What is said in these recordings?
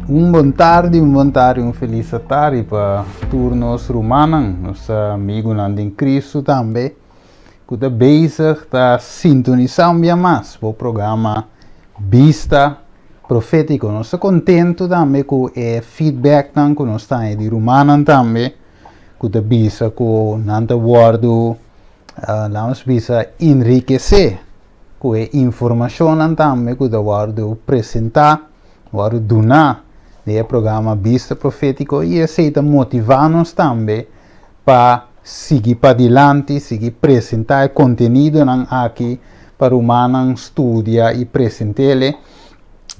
Un bon tardi, un bon tardi, un felis tardi pa tur nos rumannan, nos amigunan den Kristu tambe, ku ta bezig ta sintonisá un bia mas bo programa Bista Profétiko. Nos ta kontentu tambe ku e feedbacknan ku nos ta haña di rumannan tambe, ku ta bisa ku nan ta wòrdu, laat nos bisa, enrikesé ku e informashonnan tambe ku ta wòrdu presentá, wòrdu duná den e programa Bista Profétiko i esei ta motivá nos tambe pa sigui padilanti, sigui presentá e kontenidonan aki pa rumannan studia i present'ele.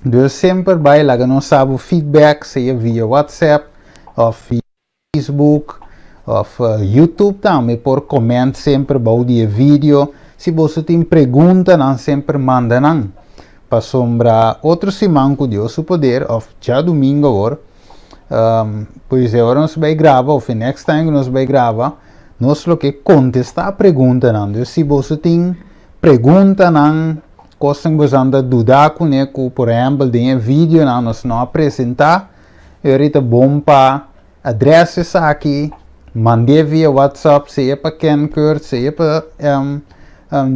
Dus semper bai laga nos sa bo feedback, sea via WhatsApp òf via Facebook òf YouTube tambe por comment semper bou di e video. Si boso tin preguntanan semper manda nan. Pasobra otro siman ku Dios su poder òf djadumingu awor, pues e ora nos bai graba òf e next time ku nos bai graba, nos lo ke kontestá preguntanan. Dus si boso tin preguntanan, kosnan ku boso anda duda kuné ku por ehèmpel den e videonan nos no a presentá, E ora ta bon pa adres esaki, mand'é via WhatsApp, sea pa Ken Kurt, sea pa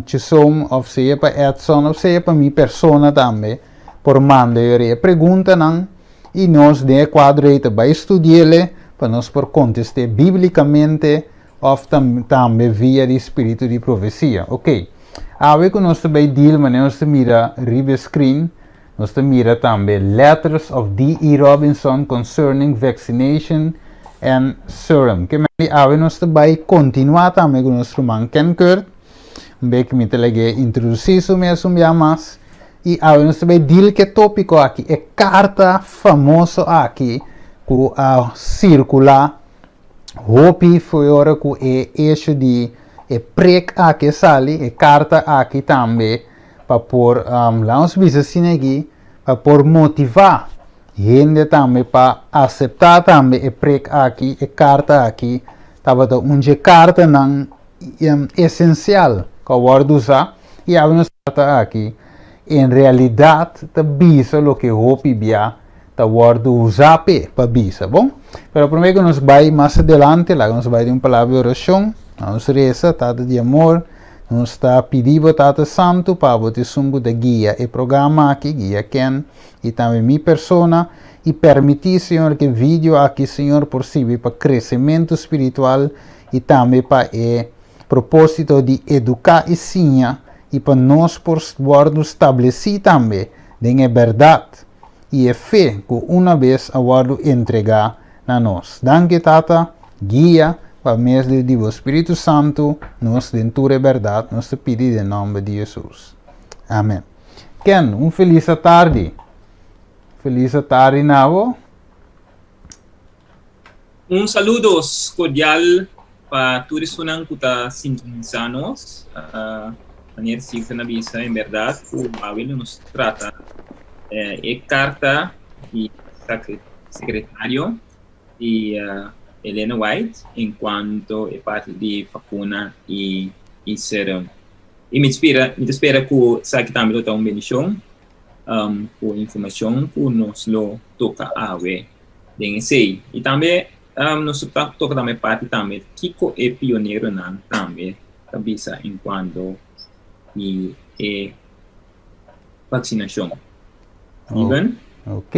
Chisom of sea pa Edson of sea pa mi persona tambe por manda e ora e preguntanan i nos den e kuadro ei ta bai studi'el pa nos por kontest'é bíblikamente of tambe via di spiritu di profesia. Ok, awe ku nos ta bai deal manera nos ta mira riba e screen, Nos ta mira tambe Letters of D. E. Robinson Concerning Vaccination and Serum. Ke mei awe nos ta bai kontinuá tambe ku nos ruman Ken Kurt. Un bek mi ta lag'é introdusí su mes un bia mas. I awe nos ta bai deal ku e tópiko aki, e karta famoso aki ku a sirkulá hopi fo'i ora ku e esho di e prek aki a sali, e karta aki tambe pa por, laat nos bisa asina aki, pa por motivá hende tambe pa aseptá tambe e prek aki, e karta aki tabata un dje kartanan esensial ku a wòrdu usá i awe nos karta aki en realidat ta bisa loke hopi bia ta wòrdu usá p'e pa bisa. Bon, pero promé ku nos bai mas adelante laga nos bai den un palabra di orashon, nos resa, Tata di amor, Nos ta pidi bo Tata Santu pa bo ta esun ku ta guia e programa aki, guia Ken i tambe mi persona, i permití, Señor, ku e video aki, Señor, por sirbi pa kresementu spiritual i tambe pa e propósito di eduká i siña i pa nos por wòrdu stablesí tambe den e bèrdat i e fe ku una bes a wòrdu entregá na nos. Danki, Tata, guia pa medio di bo Spiritu Santu nos den tur e bèrdat, nos ta pidi den nòmber di Hesus. Amen. Ken, un felis atardi. Felis atardi na bo. Un saludo cordial pa tur esunnan ku ta sintonisá nos. Manera Silvia a bisa, en bèrdat ku awe lo nos trata e karta di sekretario di Elena White en kuanto e parti di vakuna i serum. I mi spera, mi ta spera ku esaki tambe lo ta un bendishon ku informashon ku nos lo toka awe den esei. I tambe nos lo ta toka tambe parti tambe kiko e pioneronan tambe ta bisa en kuanto di e vaksinashon. Steven? Ok.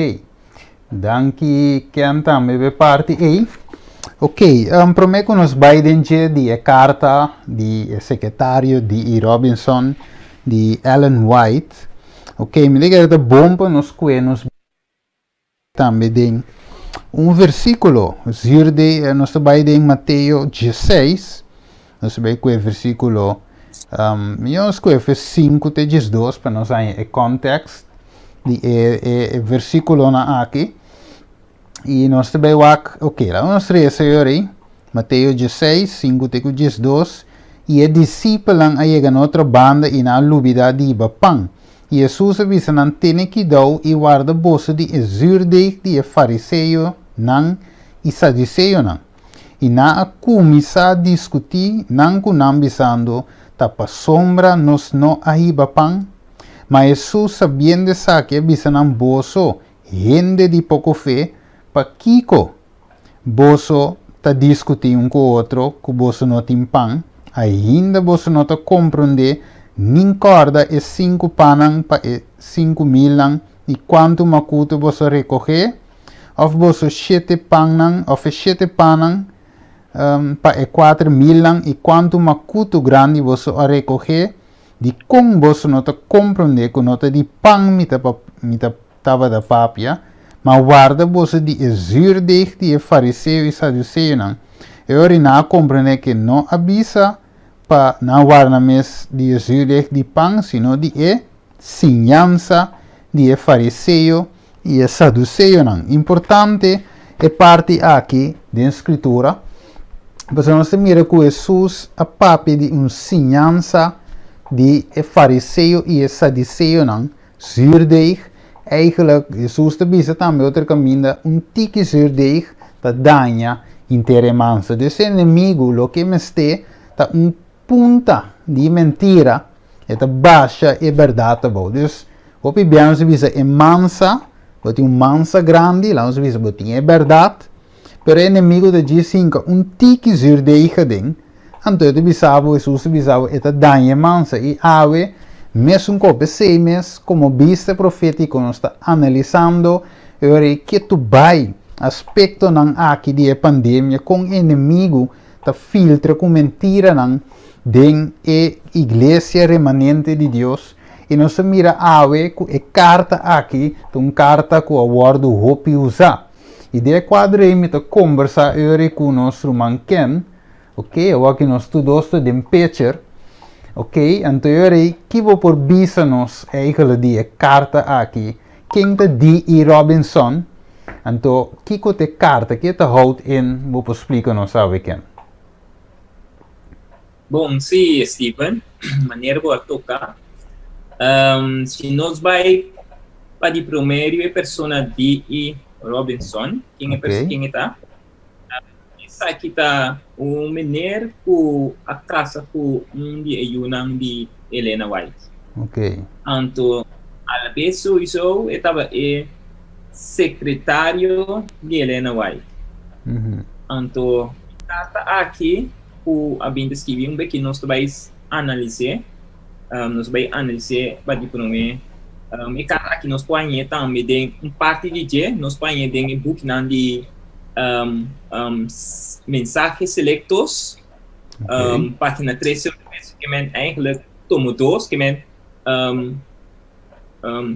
Danki Ken tambe be parti ei. Ok, um, promé ku nos bai den dje di e karta di e sekretario D.E. Robinson di Ellen White. Ok, mi ta kere ta bon pa nos kue nos tambe den un versíkulo. Zuurde, nos ta bai den Mateo 16. Nos ta bai kue versíkulo, um, mi nos kue vers 5 te 12 pa nos haña e context di e, e, e versíkulonan aki. I nos ta bai wak, ok, laga nos resa e ora ei. Mateo 16, 5 te ku 12. I e disipelnan a yega na otro banda i nan a lubidá di hiba pan. I Hesus a bisa nan, Tene kidou i warda boso di e zürdeg di e fariseonan i saduseonan. I nan a kuminsá diskutí nan ku nan, bisando, Ta pasobra nos no a hiba pan? Ma Hesus, sabiendo esaki, a bisa nan, Boso, Hende di poko fe, pakiko boso ta diskutí un ku otro ku boso no tin pan? Ainda boso no ta komprondé nin kòrda e sinku pannan pa e 5000-nan i kuantu makutu boso a rekohé? Òf boso shete pannan, òf e shete pannan pa e 4000-nan i kuantu makutu grandi boso a rekohé? Dikon boso no ta komprondé ku no ta di pan mi ta mi ta tabata papia, ma warda boso di e zuurdeeg di e fariseo i saduseonan? E ora nan a komprondé ku e no a bisa pa nan warda nan mes di e zuurdeeg di pan, sino di e siñansa di e fariseo i e saduseonan. Importante e parti aki den Skritura, pasobra nos ta mira ku Hesus a papia di un siñansa di e fariseo i e saduseonan, zuurdeeg. Eigenlijk, Hesus ta bisa tambe otro kaminda, un tiki zuurdeeg ta daña henter e mansa. Dus e enemigu loke mester ta un punta di mentira, e ta basha e bèrdat abou. Dus, hopi bia nos ta bisa e mansa, bo tin un mansa grandi, laga nos bisa bo tin e bèrdat, pero e enemigu ta djis hinka un tiki zuurdeeg aden, anto e ta bisa bo, Hesus ta bisa bo, e ta daña e mansa. I awe, mesun kos, p'esei mes, komo bista profétiko nos ta analisando e ora ei ketu bai aspektonan aki di e pandemia, kon e enemigu ta filtra ku mentiranan den e iglesia remanente di Dios, i nos ta mira awe ku e karta aki ta un karta ku a wòrdu hopi usá. I den e kuadro ei mi ta kombersá eur ku nos ruman Ken, ok, awor ku nos tur dos ta den pecher, ok, anto eur ei ki bo por bisa nos eigelijk di e karta aki? Ken ta D.E. Robinson? Anto, kiko ta e karta? Ke ta houdt in? Bo por splika nos awe, Ken? Bon, sí, Steven, manera bo a toka. Si nos bai pa di promé riba e persona D.E. Robinson, ken e ken e ta? Esaki ta un meneer ku a kasa ku un di e yunan di Elena White. Anto alabes souiso e taba e sekretario di Elena White. Anto e karta aki ku a bin ta skibi un beki nos ta bai analis'é. Nos bai analis'é pa di promé. E karta aki nos por hañ'é tambe den un parti di dje, nos por hañ'é den e bukinan di Mensajes Selectos, página 303, ke men eigenlijk tomo dos, ke men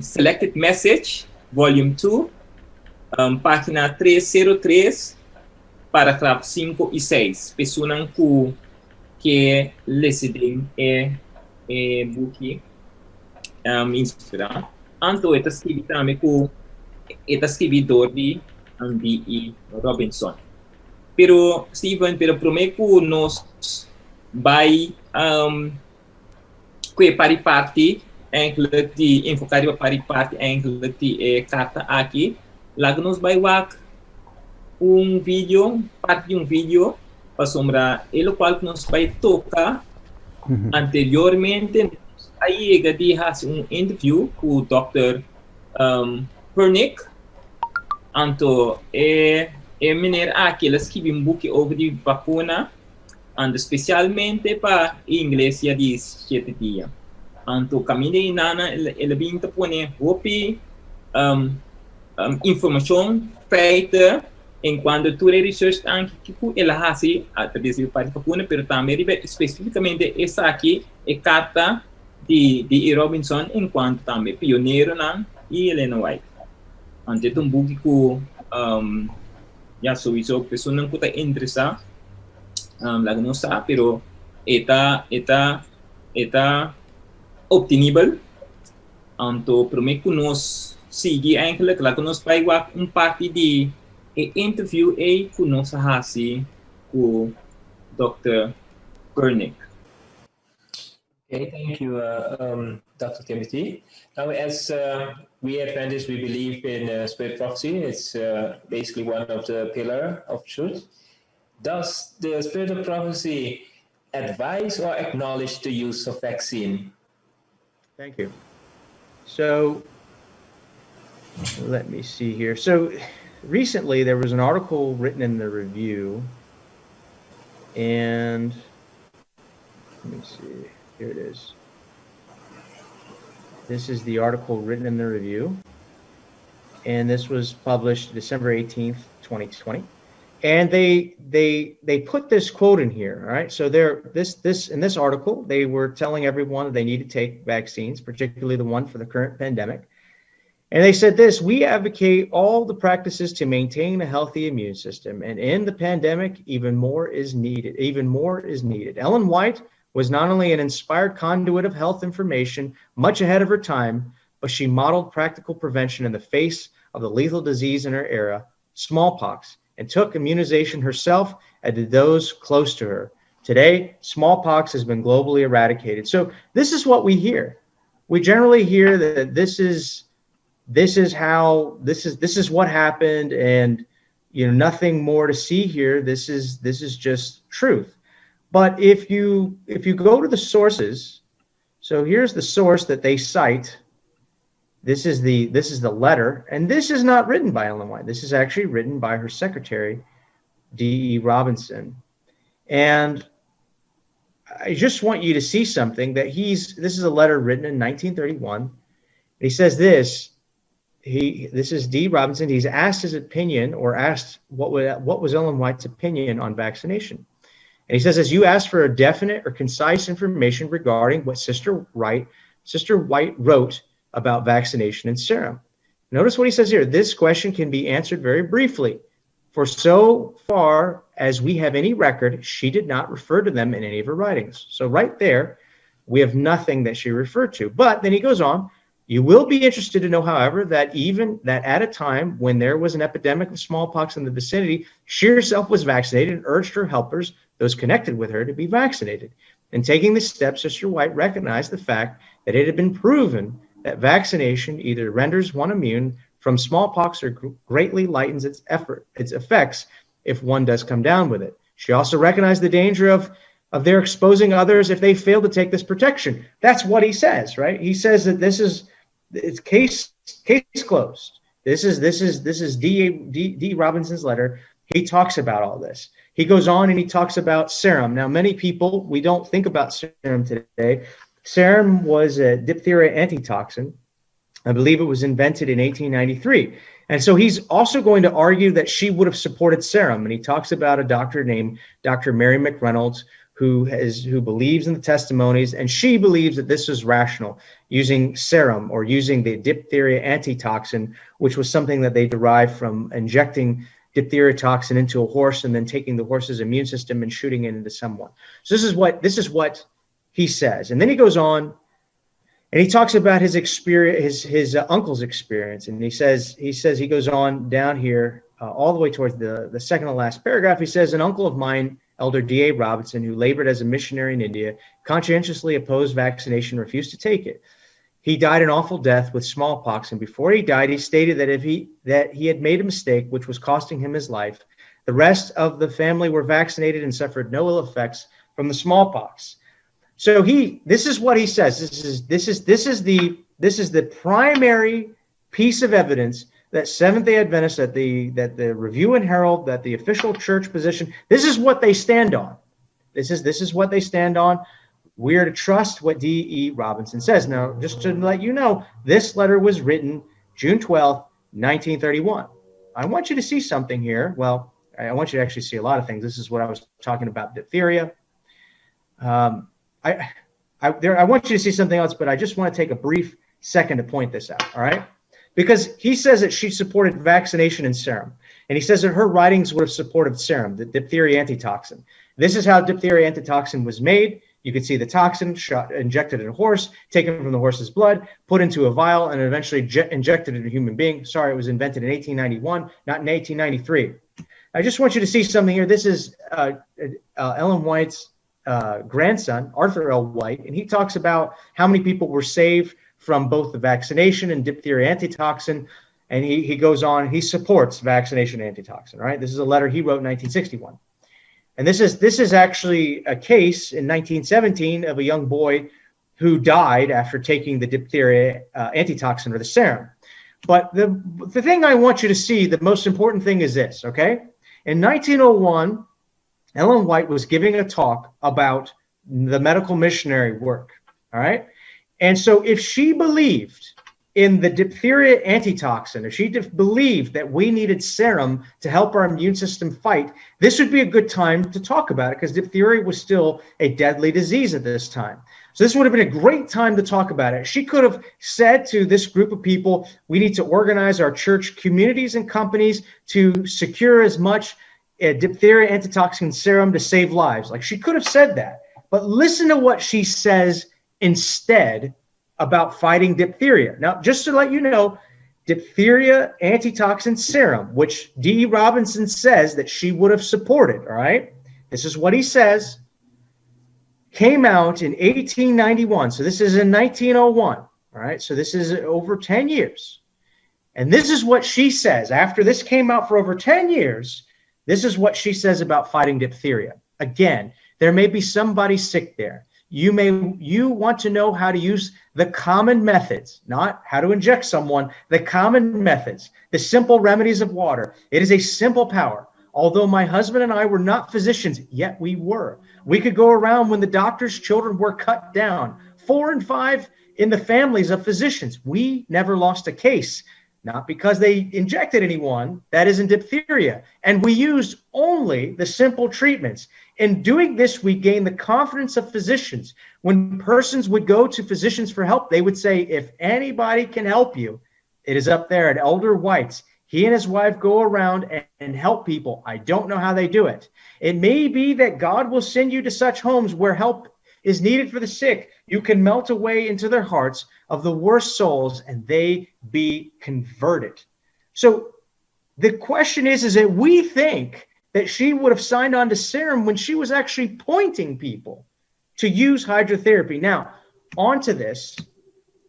Selected Message, volume 2, página 303, paragraf 5 i 6. P'esunnan ku ke lesa den e e buki inspirá. Anto e ta skibi tambe ku e ta skibi dor di D. E. Robinson. Pero, Steven, pero promé ku nos bai ku e pari parti eigenlijk di enfoká riba pari parti eigenlijk di e karta aki, laga nos bai wak un video, parti di un video, pasobra e lokual ku nos bai toka anteriormente nos a yega di hasi un interview ku dòkter Pernick, anto e e meneer aki el a skibi un buki over di vakuna. Anto spesialmente pa e inglesia di shete dia. Anto kaminda di nana el a bin ta pone hopi informashon, feite enkuanto tur e research anki ku el a hasi atraves di parti vakuna, pero tambe riba spesifikamente esaki e karta di D. E. Robinson enkuanto tambe pioneronan i Elena White. Anto e ta un buki ku Ya souiso personanan ku ta interesá laga nos sa pero e ta e ta e ta optenibel anto promé ku nos sigui eigenlijk laga nos bai wak un parti di e interview ei ku nos a hasi ku dòkter Pernick. Okay, thank you, Dr. Timothy. Now, as we Adventists, we believe in spirit prophecy. It's basically one of the pillar of truth. Does the spirit of prophecy advise or acknowledge the use of vaccine? Thank you. So, Let me see here. So recently there was an article written in the review, and let me see. Here it is. This is the article written in the review, and this was published December 18th, 2020. And they put this quote in here, all right? So they're this in this article, they were telling everyone that they need to take vaccines, particularly the one for the current pandemic. And they said this: we advocate all the practices to maintain a healthy immune system. And in the pandemic, even more is needed. Even more is needed. Ellen White was not only an inspired conduit of health information much ahead of her time, but she modeled practical prevention in the face of the lethal disease in her era, smallpox, and took immunization herself and did those close to her. Today, smallpox has been globally eradicated. So this is what we hear. We generally hear that this is this is how this is this is what happened, and nothing more to see here. This is just truth. But if you go to the sources, so here's the source that they cite. This is the letter, and this is not written by Ellen White. This is actually written by her secretary, D.E. Robinson. And I just want you to see something that he's, this is a letter written in 1931. He says this, he this is D. Robinson. He's asked his opinion, or asked what was Ellen White's opinion on vaccination. And he says, as you asked for a definite or concise information regarding what Sister White wrote about vaccination and serum. Notice what he says here. This question can be answered very briefly. For so far as we have any record, she did not refer to them in any of her writings. So right there, we have nothing that she referred to. But then he goes on, you will be interested to know, however, that even that at a time when there was an epidemic of smallpox in the vicinity, she herself was vaccinated and urged her helpers, those connected with her, to be vaccinated. In taking this step, Sister White recognized the fact that it had been proven that vaccination either renders one immune from smallpox or greatly lightens its effects if one does come down with it. She also recognized the danger of their exposing others if they fail to take this protection. That's what he says, right? He says that this is it's case closed. This is D. Robinson's letter. He talks about all this. He goes on and he talks about serum. Now, many people, we don't think about serum today. Serum was a diphtheria antitoxin. I believe it was invented in 1893. And so he's also going to argue that she would have supported serum. And he talks about a doctor named Dr. Mary McReynolds, who believes in the testimonies, and she believes that this is rational, using serum or using the diphtheria antitoxin, which was something that they derived from injecting diphtheria toxin into a horse and then taking the horse's immune system and shooting it into someone. So this is what he says. And then he goes on and he talks about his experience, his uncle's experience. And he goes on down here all the way towards the second to last paragraph. He says, an uncle of mine, Elder D.A. Robinson, who labored as a missionary in India, conscientiously opposed vaccination, refused to take it. He died an awful death with smallpox, and before he died, he stated that he had made a mistake, which was costing him his life. The rest of the family were vaccinated and suffered no ill effects from the smallpox. So this is what he says. This is the primary piece of evidence that Seventh-day Adventists, that the Review and Herald, that the official church position, this is what they stand on. This is what they stand on. We are to trust what D.E. Robinson says. Now, just to let you know, this letter was written June 12th, 1931. I want you to see something here. Well, I want you to actually see a lot of things. This is what I was talking about, diphtheria. I want you to see something else, but I just want to take a brief second to point this out, all right? Because he says that she supported vaccination and serum. And he says that her writings would have supported serum, the diphtheria antitoxin. This is how diphtheria antitoxin was made. You could see the toxin shot, injected in a horse, taken from the horse's blood, put into a vial, and eventually injected in a human being. Sorry, it was invented in 1891, not in 1893. I just want you to see something here. This is Ellen White's grandson, Arthur L. White, and he talks about how many people were saved from both the vaccination and diphtheria antitoxin. And he goes on, he supports vaccination and antitoxin, right? This is a letter he wrote in 1961. And this is actually a case in 1917 of a young boy who died after taking the diphtheria antitoxin or the serum. But the thing I want you to see, the most important thing is this, okay? In 1901, Ellen White was giving a talk about the medical missionary work, all right? And so if she believed in the diphtheria antitoxin, if she believed that we needed serum to help our immune system fight, this would be a good time to talk about it because diphtheria was still a deadly disease at this time. So this would have been a great time to talk about it. She could have said to this group of people, we need to organize our church communities and companies to secure as much diphtheria antitoxin serum to save lives. Like she could have said that. But listen to what she says instead about fighting diphtheria. Now, just to let you know, diphtheria antitoxin serum, which D. Robinson says that she would have supported, all right? This is what he says, came out in 1891. So this is in 1901, all right? So this is over 10 years. And this is what she says. After this came out for over 10 years, this is what she says about fighting diphtheria. Again, there may be somebody sick there. You want to know how to use the common methods, not how to inject someone, the common methods, the simple remedies of water. It is a simple power. Although my husband and I were not physicians, yet we were. We could go around when the doctor's children were cut down, 4 and 5 in the families of physicians. We never lost a case, not because they injected anyone, that is in diphtheria. And we used only the simple treatments. In doing this, we gained the confidence of physicians. When persons would go to physicians for help, they would say, if anybody can help you, it is up there at Elder White's. He and his wife go around and help people. I don't know how they do it. It may be that God will send you to such homes where help is needed for the sick. You can melt away into their hearts of the worst souls and they be converted. So the question is that we think that she would have signed on to serum when she was actually pointing people to use hydrotherapy. Now, onto this.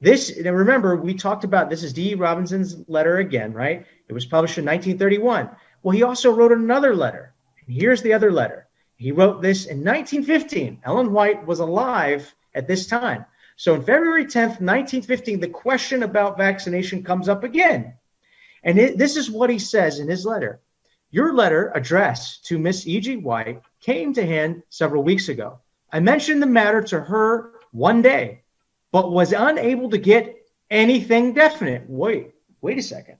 This, now remember, we talked about this is D.E. Robinson's letter again, right? It was published in 1931. Well, he also wrote another letter. And here's the other letter. He wrote this in 1915. Ellen White was alive at this time. So on February 10th, 1915, the question about vaccination comes up again. And this is what he says in his letter. Your letter addressed to Miss E.G. White came to hand several weeks ago. I mentioned the matter to her one day, but was unable to get anything definite. Wait a second.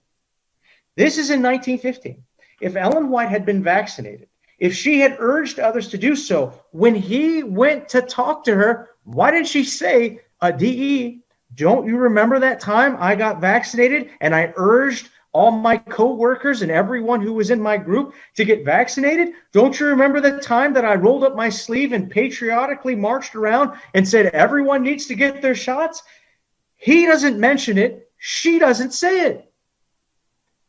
This is in 1915. If Ellen White had been vaccinated, if she had urged others to do so, when he went to talk to her, why didn't she say, D.E., don't you remember that time I got vaccinated and I urged all my co-workers and everyone who was in my group to get vaccinated? Don't you remember the time that I rolled up my sleeve and patriotically marched around and said everyone needs to get their shots? He doesn't mention it. She doesn't say it.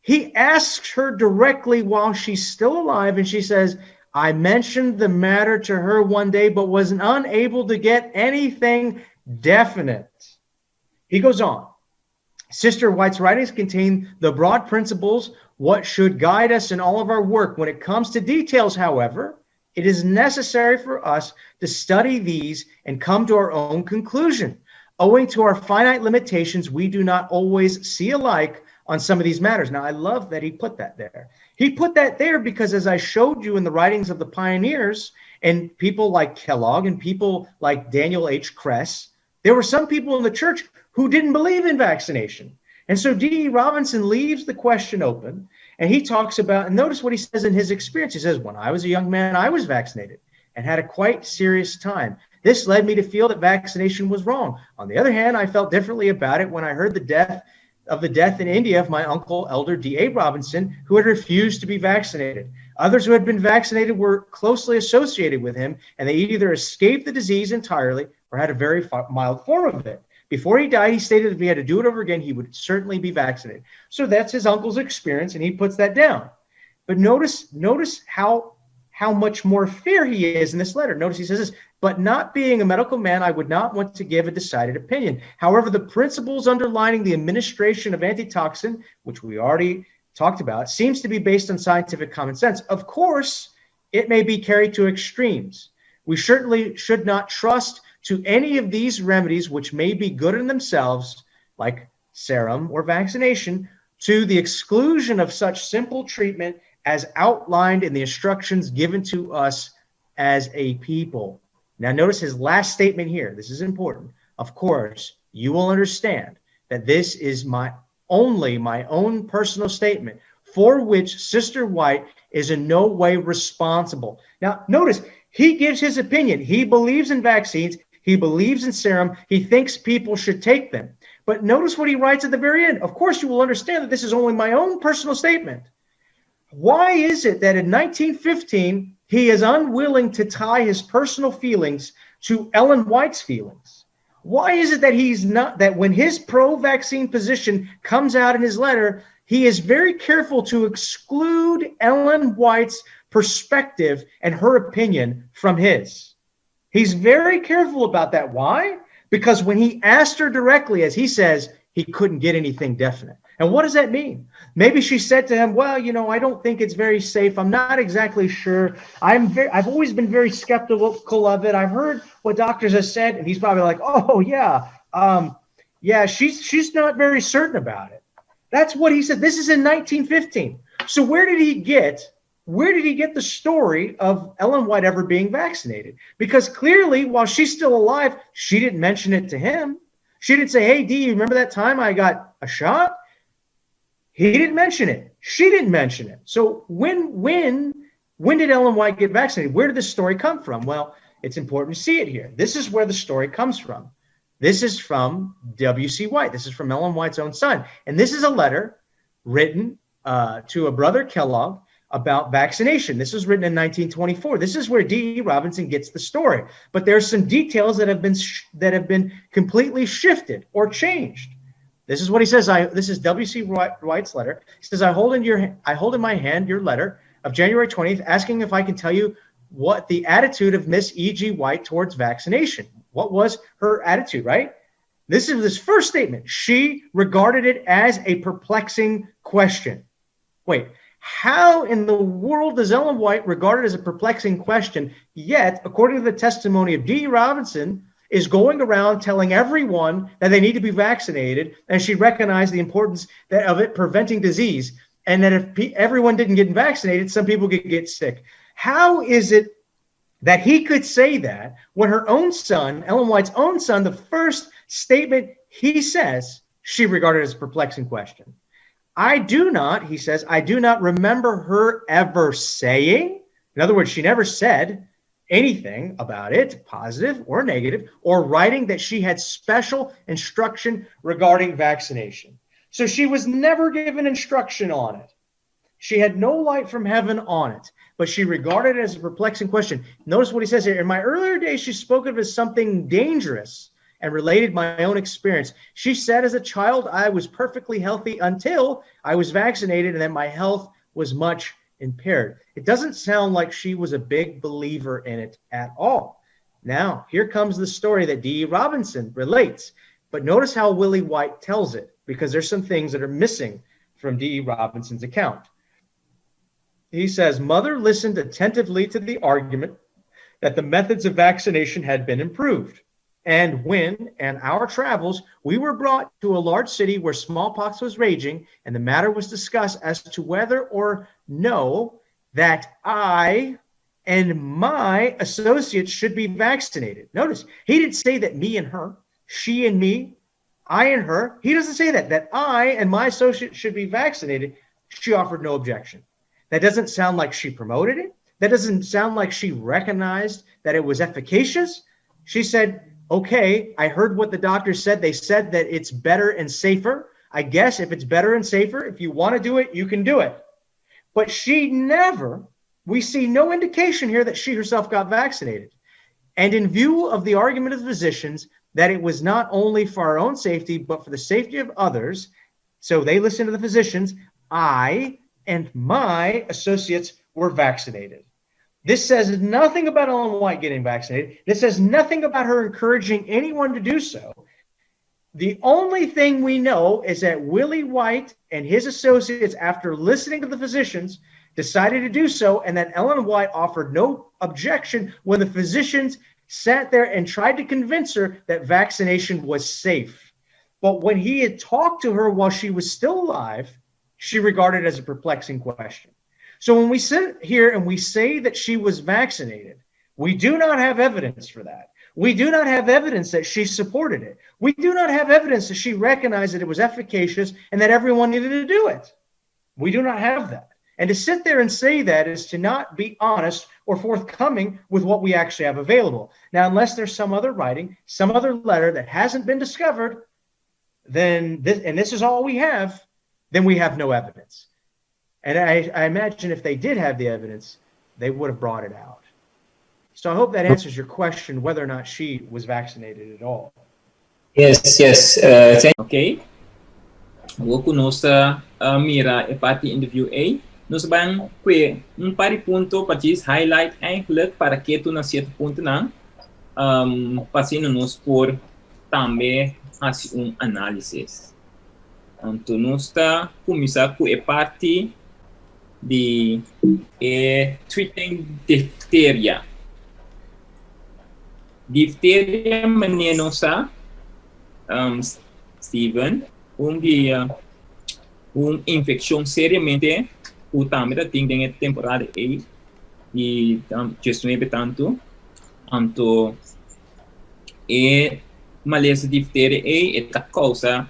He asks her directly while she's still alive, and she says, I mentioned the matter to her one day, but was unable to get anything definite. He goes on. Sister White's writings contain the broad principles, what should guide us in all of our work. When it comes to details, however, it is necessary for us to study these and come to our own conclusion. Owing to our finite limitations, we do not always see alike on some of these matters. Now, I love that he put that there. He put that there because, as I showed you in the writings of the pioneers and people like Kellogg and people like Daniel H. Kress, there were some people in the church who didn't believe in vaccination. And so D.E. Robinson leaves the question open, and he talks about, and notice what he says in his experience. He says, when I was a young man, I was vaccinated and had a quite serious time. This led me to feel that vaccination was wrong. On the other hand, I felt differently about it when I heard the death in India of my uncle, Elder D.A. Robinson, who had refused to be vaccinated. Others who had been vaccinated were closely associated with him, and they either escaped the disease entirely or had a very mild form of it. Before he died, he stated if he had to do it over again, he would certainly be vaccinated. So that's his uncle's experience, and he puts that down. But notice how much more fair he is in this letter. Notice he says this, but not being a medical man, I would not want to give a decided opinion. However, the principles underlining the administration of antitoxin, which we already talked about, seems to be based on scientific common sense. Of course, it may be carried to extremes. We certainly should not trust to any of these remedies, which may be good in themselves, like serum or vaccination, To the exclusion of such simple treatment as outlined in the instructions given to us as a people. Now, notice his last statement here. This is important. Of course, you will understand that this is my only my own personal statement for which Sister White is in no way responsible. Now, notice he gives his opinion. He believes in vaccines. He believes in serum. He thinks people should take them. But notice what he writes at the very end. Of course, you will understand that this is only my own personal statement. Why is it that in 1915, he is unwilling to tie his personal feelings to Ellen White's feelings? Why is it that he's not, that when his pro vaccine position comes out in his letter, he is very careful to exclude Ellen White's perspective and her opinion from his? He's very careful about that. Why? Because when he asked her directly, as he says, he couldn't get anything definite. And what does that mean? Maybe she said to him, "Well, you know, I don't think it's very safe. I'm not exactly sure. I'm very, I've always been very skeptical of it. I've heard what doctors have said," and he's probably like, "Oh yeah, yeah, she's not very certain about it." That's what he said. This is in 1915. So where did he get? Where did he get the story of Ellen White ever being vaccinated? Because clearly, while she's still alive, she didn't mention it to him. She didn't say, "Hey, D, you remember that time I got a shot?" He didn't mention it. She didn't mention it. So when did Ellen White get vaccinated? Where did this story come from? Well, it's important to see it here. This is where the story comes from. This is from W.C. White. This is from Ellen White's own son. And this is a letter written to a brother Kellogg about vaccination. This was written in 1924. This is where D.E. Robinson gets the story. But there's some details that have been that have been completely shifted or changed. This is what he says. This is W.C. White's letter. He says, I hold in my hand your letter of January 20th, asking if I can tell you what the attitude of Miss E.G. White towards vaccination. What was her attitude, right? This is his first statement. She regarded it as a perplexing question. Wait, how in the world does Ellen White regard it as a perplexing question? Yet, according to the testimony of D. Robinson, is going around telling everyone that they need to be vaccinated, and she recognized the importance of it preventing disease, and that if everyone didn't get vaccinated, some people could get sick. How is it that he could say that when her own son, Ellen White's own son, the first statement he says, she regarded as a perplexing question? I do not, he says, I do not remember her ever saying, in other words, she never said anything about it, positive or negative, or writing that she had special instruction regarding vaccination. So she was never given instruction on it. She had no light from heaven on it, but she regarded it as a perplexing question. Notice what he says here. In my earlier days, she spoke of it as something dangerous and related my own experience. She said, as a child, I was perfectly healthy until I was vaccinated, and then my health was much impaired. It doesn't sound like she was a big believer in it at all. Now, here comes the story that D.E. Robinson relates. But notice how Willie White tells it, because there's some things that are missing from D.E. Robinson's account. He says, Mother listened attentively to the argument that the methods of vaccination had been improved. And when, in our travels, we were brought to a large city where smallpox was raging, and the matter was discussed as to whether or no that I and my associates should be vaccinated. Notice, he didn't say that me and her, she and me, I and her. He doesn't say that, that I and my associates should be vaccinated. She offered no objection. That doesn't sound like she promoted it. That doesn't sound like she recognized that it was efficacious. She said, okay, I heard what the doctor said. They said that it's better and safer. I guess if it's better and safer, if you want to do it, you can do it. But she never, we see no indication here that she herself got vaccinated. And in view of the argument of the physicians that it was not only for our own safety, but for the safety of others, so they listened to the physicians, I and my associates were vaccinated. This says nothing about Ellen White getting vaccinated. This says nothing about her encouraging anyone to do so. The only thing we know is that Willie White and his associates, after listening to the physicians, decided to do so, and that Ellen White offered no objection when the physicians sat there and tried to convince her that vaccination was safe. But when he had talked to her while she was still alive, She regarded as a perplexing question. So when we sit here and we say that she was vaccinated, we do not have evidence for that. We do not have evidence that she supported it. We do not have evidence that she recognized that it was efficacious and that everyone needed to do it. We do not have that. And to sit there and say that is to not be honest or forthcoming with what we actually have available. Now, unless there's some other writing, some other letter that hasn't been discovered, then this, and this is all we have, then we have no evidence. And I imagine if they did have the evidence, they would have brought it out. So I hope that answers your question whether or not she was vaccinated at all. Yes. Thank Ok? Awor ku nos a mira e parti interview ei, nos ta ban kue un par di punto pa djis highlight eigenlijk para ketu na sierto puntonan, pa asina nos por tambe hasi un análisis. Anto nos ta kuminsá ku e parti di e treating difteria. Difteria manera nos sa, Steven, un di un infekshon seriamente ku tambe ta tin den e temporada ei di 19 tantu. Anto e malesa difteria ei e ta kousa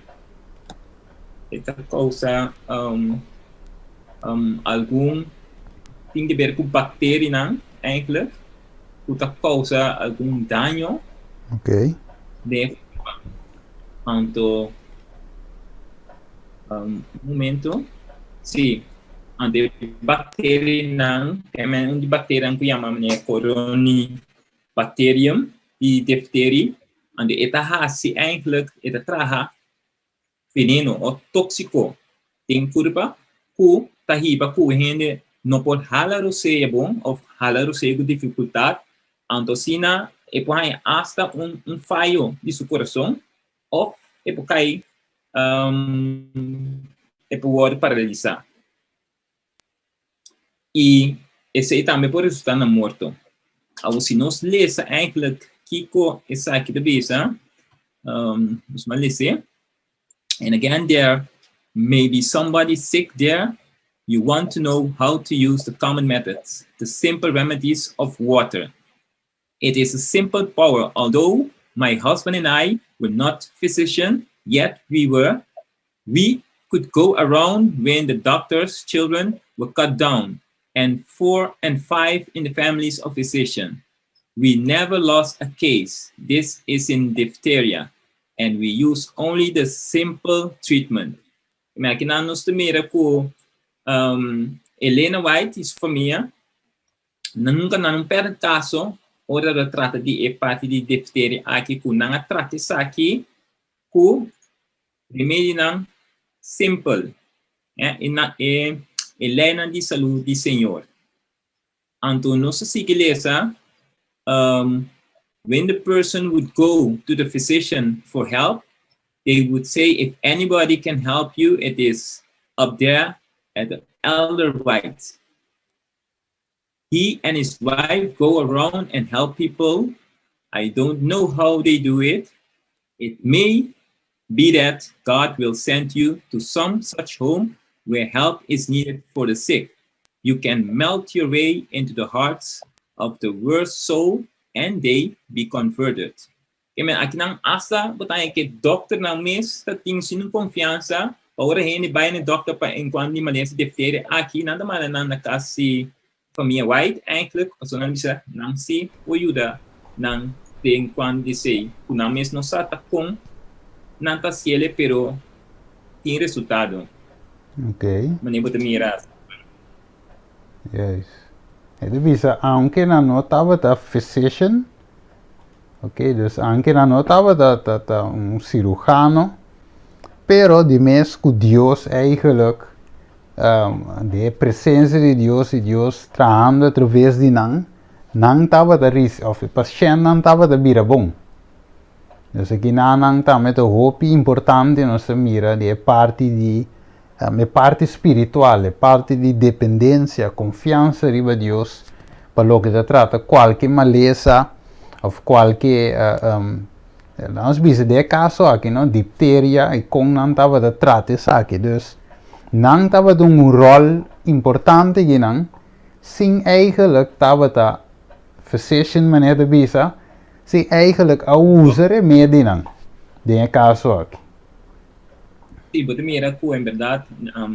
algun tin di ber ku bakterianan eigenlijk ku ta kousa algun daño den anto un momento, sí, anto bakterianan, un di bakterianan ku yama Corynebacterium di difteria, anto e ta hasi eigenlijk e ta traha veneno òf tóksiko den kurpa ku ta hiba ku hende no por hala rosea bon òf hala rosea ku difikultat, anto asina e por haña asta un fayo di su kurason òf e por kai, e por wòrdu paralisá. I esei tambe por resultá na morto. Awor si nos lesa eigenlijk kiko esaki ta bisa, nos a lesa. "And again, there may be somebody sick there. You want to know how to use the common methods, the simple remedies of water. It is a simple power. Although my husband and I were not physicians, yet we could go around when the doctor's children were cut down, and four and five in the families of physicians. We never lost a case. This is in diphtheria, and we use only the simple treatment." Imagina nos mira ku Elena White i su famia, nunka nan no pèrdè kaso ora ta trata di e parti di difteria aki ku nan a trata esaki ku remedinan simpel. E, na, e leinan di salú di Señor. Anto nos ta sigui lesa, "When the person would go to the physician for help, they would say, 'If anybody can help you, it is up there at the Elder White. He and his wife go around and help people. I don't know how they do it. It may be that God will send you to some such home where help is needed for the sick. You can melt your way into the hearts of the worst soul and they be converted.'" Ke men akinan asta bo ta ku dòkternan mes ta tin sin konfiansa pa ora hende bai na dòkter pa enkuanto di malesa difteria aki, nan ta manda nan na kas di famia White eigenlijk, pasobra nan bisa nan si por yuda nan den kuanto di esei ku nan mes no sa ta kon nan ta hasié, pero tin resultado. Manera bo ta mira. Yes. E ta bisa, aunke nan no tabata physician, ok, dus aunke nan no tabata ta un sirujano, pero di mes ku Dios eigenlijk, e presensia di Dios i Dios trahando atraves di nan, nan tabata ris, òf pashèntnan tabata bira bon. Dus akinan nan tambe ta hopi importante nos mira di e parti di e parti spiritual, e parti di dependensia, konfiansa riba Dios, pa loke ta trata kualke malesa òf kualke nos bisa den e kaso aki, no, difteria i kon nan tabata trata esaki. Dus Nan tabata un ròl importante akinan sin eigenlijk tabata physician manera ta bisa, sin eigenlijk a usa remedinan den e kaso aki. Sí, bo ta mira ku en bèrdat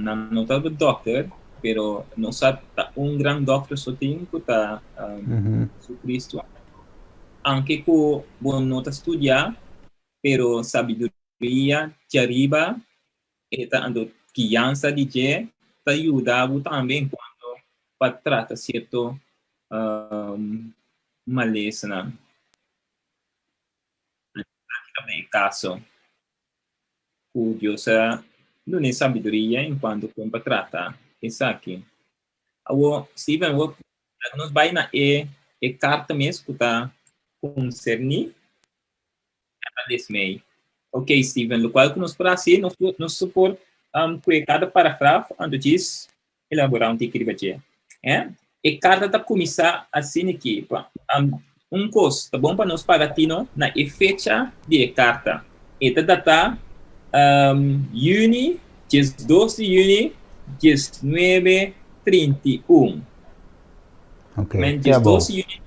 nan no tabata dòkter, pero nos sa ta un gran dòkter so tin ku ta Jesucristo. Anke ku bo no ta studia, pero sabiduria djariba e ta anto guiansa di dje ta yuda bo tambe en kuanto pa trata sierto malesanan. Aki ta e kaso ku Dios a duna e sabiduria en kuanto kon pa trata esaki. Awor, Steven, awor laga nos bai na e e karta mes ku ta konserní e desmei. Ok, Steven, lokual ku nos por hasi, nos por nos por kue kada paragraf anto djis elaborá un tiki riba dje. Eh? E karta ta kuminsá asina aki, pa un kos, ta bon pa nos paga tino na e fecha di e karta. E ta datá yüni, 12 di yüni, 1931. Ok, Men te abou. 12 di yüni,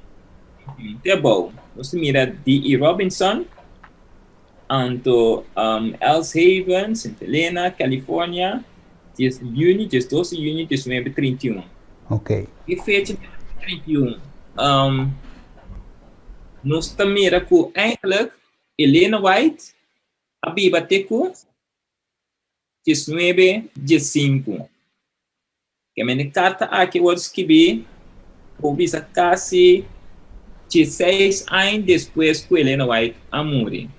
te abou. Nos ta mira D.E. Robinson, Anto Elshaven, Sint Helena, California, dies juni, 12 di juni, 1931. Ok. E fecha 31, nos ta mira ku eigenlijk Elena White a biba te ku 1915. Kemende e karta aki wòrdu skibí por bisa kasi 16 aña despues ku Elena White a muri.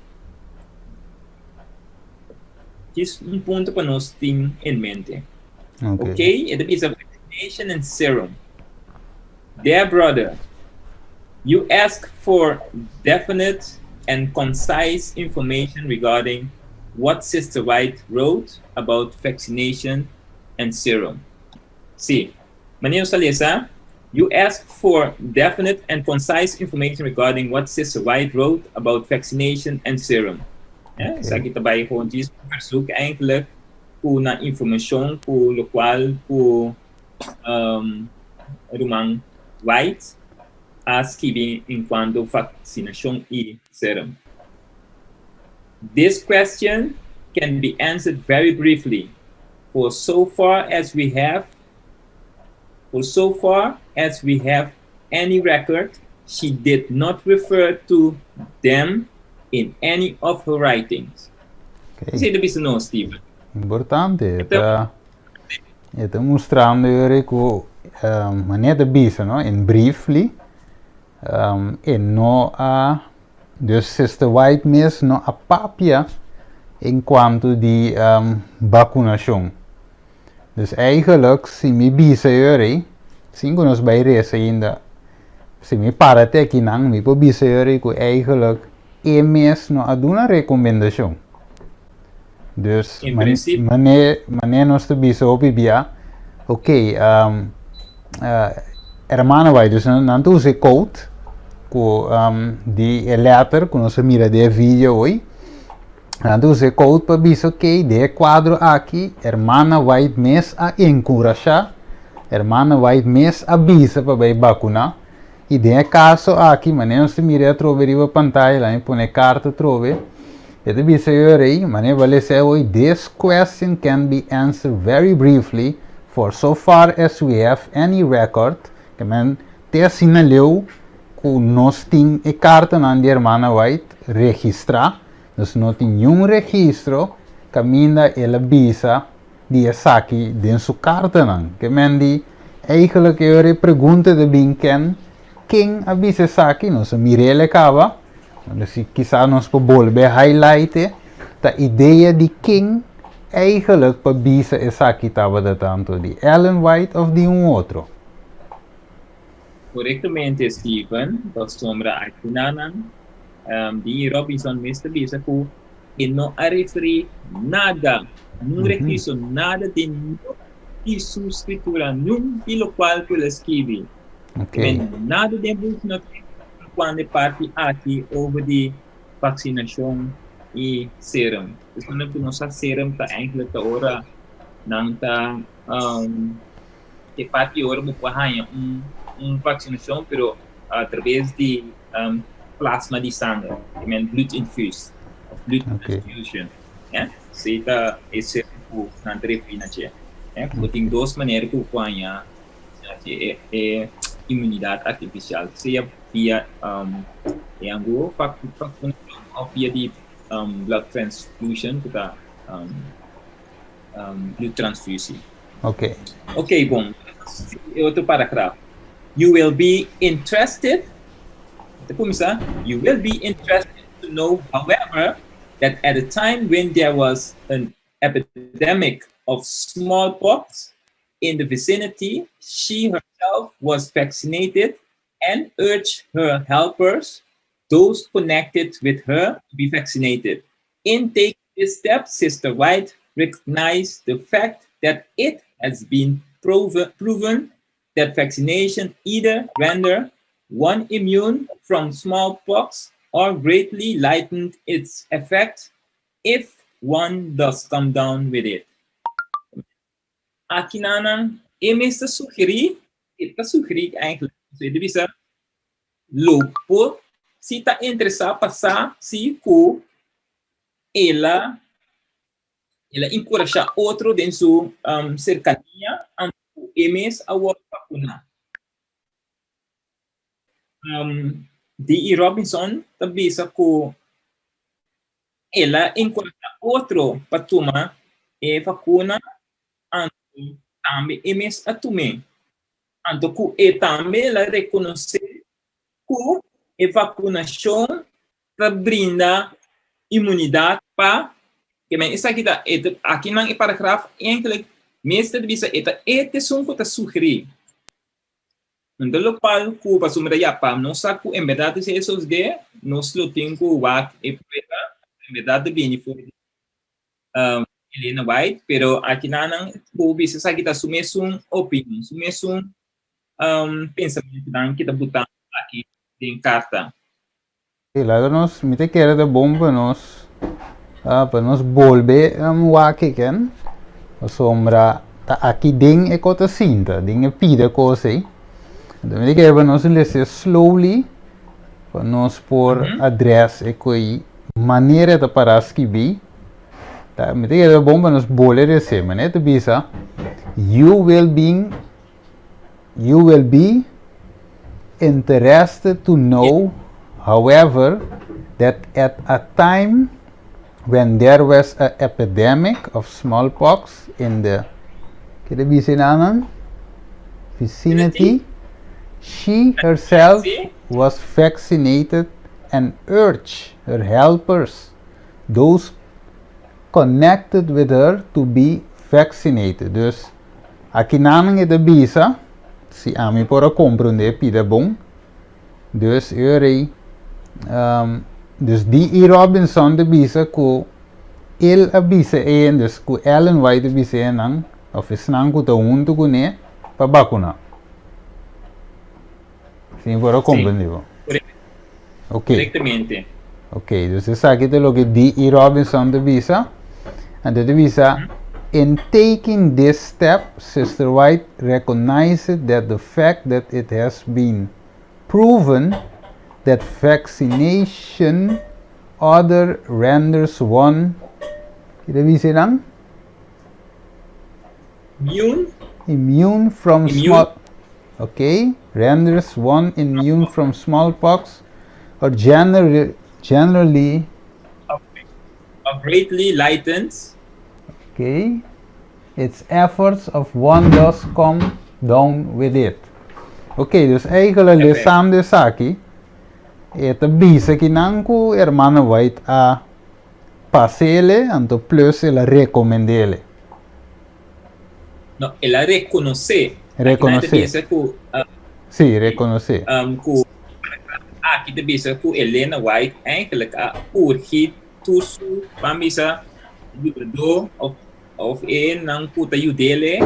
Djis un punto pa nos tin en mente. Ok. Ok, e ta bisa vaccination and serum. Dear brother, you ask for definite and concise information regarding what Sister White wrote about vaccination and serum. Sí. Manera nos ta lesa, You ask for definite and concise information regarding what Sister White wrote about vaccination and serum. Eh? Ok. Esaki ta bai gewoon djis un verzoek eigenlijk ku na informashon ku lokual ku ruman White a skibi en cuanto vaksinashon i serum. This question can be answered very briefly, for so far as we have for so far as we have any record, she did not refer to them in any of her writings. Ok. Esei ta bisa nos, Steven. Importante. E ta, e ta mustrando yori ku manera ta bisa, no? In briefly, e no a Dus Sister White mes no a papia en cuanto di vacunacion. Dus eigenlijk si mi bisa yori, sin cu nos bay reza ainda, si mi para te akinan mi por bisa yori cu eigenlijk e mes no a duna recomendacion. Dus En principio. mane mane nos ta bisa hopi bia, ok, hermana White, dus nan ta usa e code ku di e letter ku nos a mira den e video hoy, nan ta usa e code pa bisa ok, den e cuadro aki hermana White mes a enkurashá, hermana White mes a bisa pa bai bakuná, i den e kaso aki mane nos ta mira atrobe riba pantaya, laat mi pone e karta atrobe. E ta bisa e rei, Manera bo a lesa awor, This question can be answered very briefly, for so far as we have any record, ke men te asina leu ku nos tin e kartanan di Hermana White registrá, nos no tin niun registro kaminda el a bisa di esaki den su kartanan. Ke men di, eigenlijk e ora e pregunta ta bin ken, ken a bisa esaki, nos a mir'el e kaba. Si kisas nos por bolbe highlight e, ta idea di ken eigenlijk pa bisa esaki tabata tanto di Ellen White of di un otro. Korektamente Steven, pasobra akinanan di Robinson mes ta bisa ku e no a referí nada, nun registro, nada den nun di su skritura, nun di lokual ku el a skibi. Okay. Men nada den buki no tin cuando e parti aki over di vaccinacion y serum. Dus cuando cu nos sa serum ta eigenlijk ta ora Nan ta um, e parti ora bo por haña un, un vaksinashon, pero a traves di um, plasma di sanger, ke men bloedinfuus of bloedtransfusion. Ja? Si ta ese ku nan ta referí na dje. Ja? Bo tin dos manera ku bo por haña e, e inmunidat artifisial, sea via um, e angu vaksinashon of via di um, blood transfusion ku ta um, um, bloedtransfusie. Ok. Ok, bon. E otro paragraf. You will be interested, te kuminsá, you will be interested to know, however, that at a time when there was an epidemic of smallpox in the vicinity, she herself was vaccinated and urged her helpers, those connected with her, to be vaccinated. In taking this step, Sister White recognized the fact that it has been proven that vaccination either render one immune from smallpox or greatly lightened its effect if one does come down with it. Aki nan e mes ta sugerí, e ta sugerí eigenlijk, so e ta bisa, lo por si ta interesá pa sa si ku el a el a enkurashá otro den su um, serkania anto ku e mes a wòrdu vakuná. Um, D.E. Robinson ta bisa ku el a enkurashá otro pa tuma e vakuna anto tambe e mes a tum'é. Anto ku e tambe el a rekonosé ku e vakunashon ta brinda imunidat pa ke men esaki ta e ta akinan e paragraf enkele mester bisa e ta e t'esun ku ta sugerí. Anto lokual ku pasobra ya pa nos sa ku enberdat esei a sosdé nos lo tin ku wak e prueba enberdat ta bini for di Elena White, pero akinanan ku bisa esaki ta su mesun opinion, su mesun um, pensamentunan ki ta buta aki den karta. Sí, laga nos, mi ta kere ta bon pa nos, uh, pa nos bolbe um, wak ken, pasobra ta aki den e ko ta sinta, den e pida kos ei. Entonces mi ta kere pa nos lese slowly, pa nos por mm -hmm. address e koi manera ta para skibí. Ta, mi ta kere bon pa nos bole rese, manera ta bisa, you will be, you will be interested to know, however, that at a time when there was a epidemic of smallpox in the ke ta bisa nan vicinity, she herself was vaccinated and urged her helpers, those connected with her, to be vaccinated. Dus, aki nan e ta bisa, si ami por a komprondé pida bon, dus e rei, um, dus D.E. Robinson ta bisa ku el a bisa e, dus ku Ellen White a bisa e nan, of esnan ku ta huntu kuné, pa bakuná. Si mi por a komprendé bo. Ok. Korektamente. Ok, dus esaki ta loke D.E. Robinson ta bisa. Anto ta bisa, In taking this step, Sister White recognized that the fact that it has been proven that vaccination either renders one, ki ta bisa nan? Immune. Immune from Immune. small, ok, renders one immune from smallpox or generally, generally Or greatly lightens. Ok, its efforts of one does come down with it. Ok, dus eigenlijk lesando esaki, e ta bisa ki nan ku hermana White a pasele, anto plus el a recomendele. No, el a rekonosé. Rekonosé. Aki nan ta bisa ku, uh, Sí, rekonosé. Um, ku aki ta bisa ku Elena White eigenlijk a urgi tur su ban bisa yudadó of of e nan ku ta yudele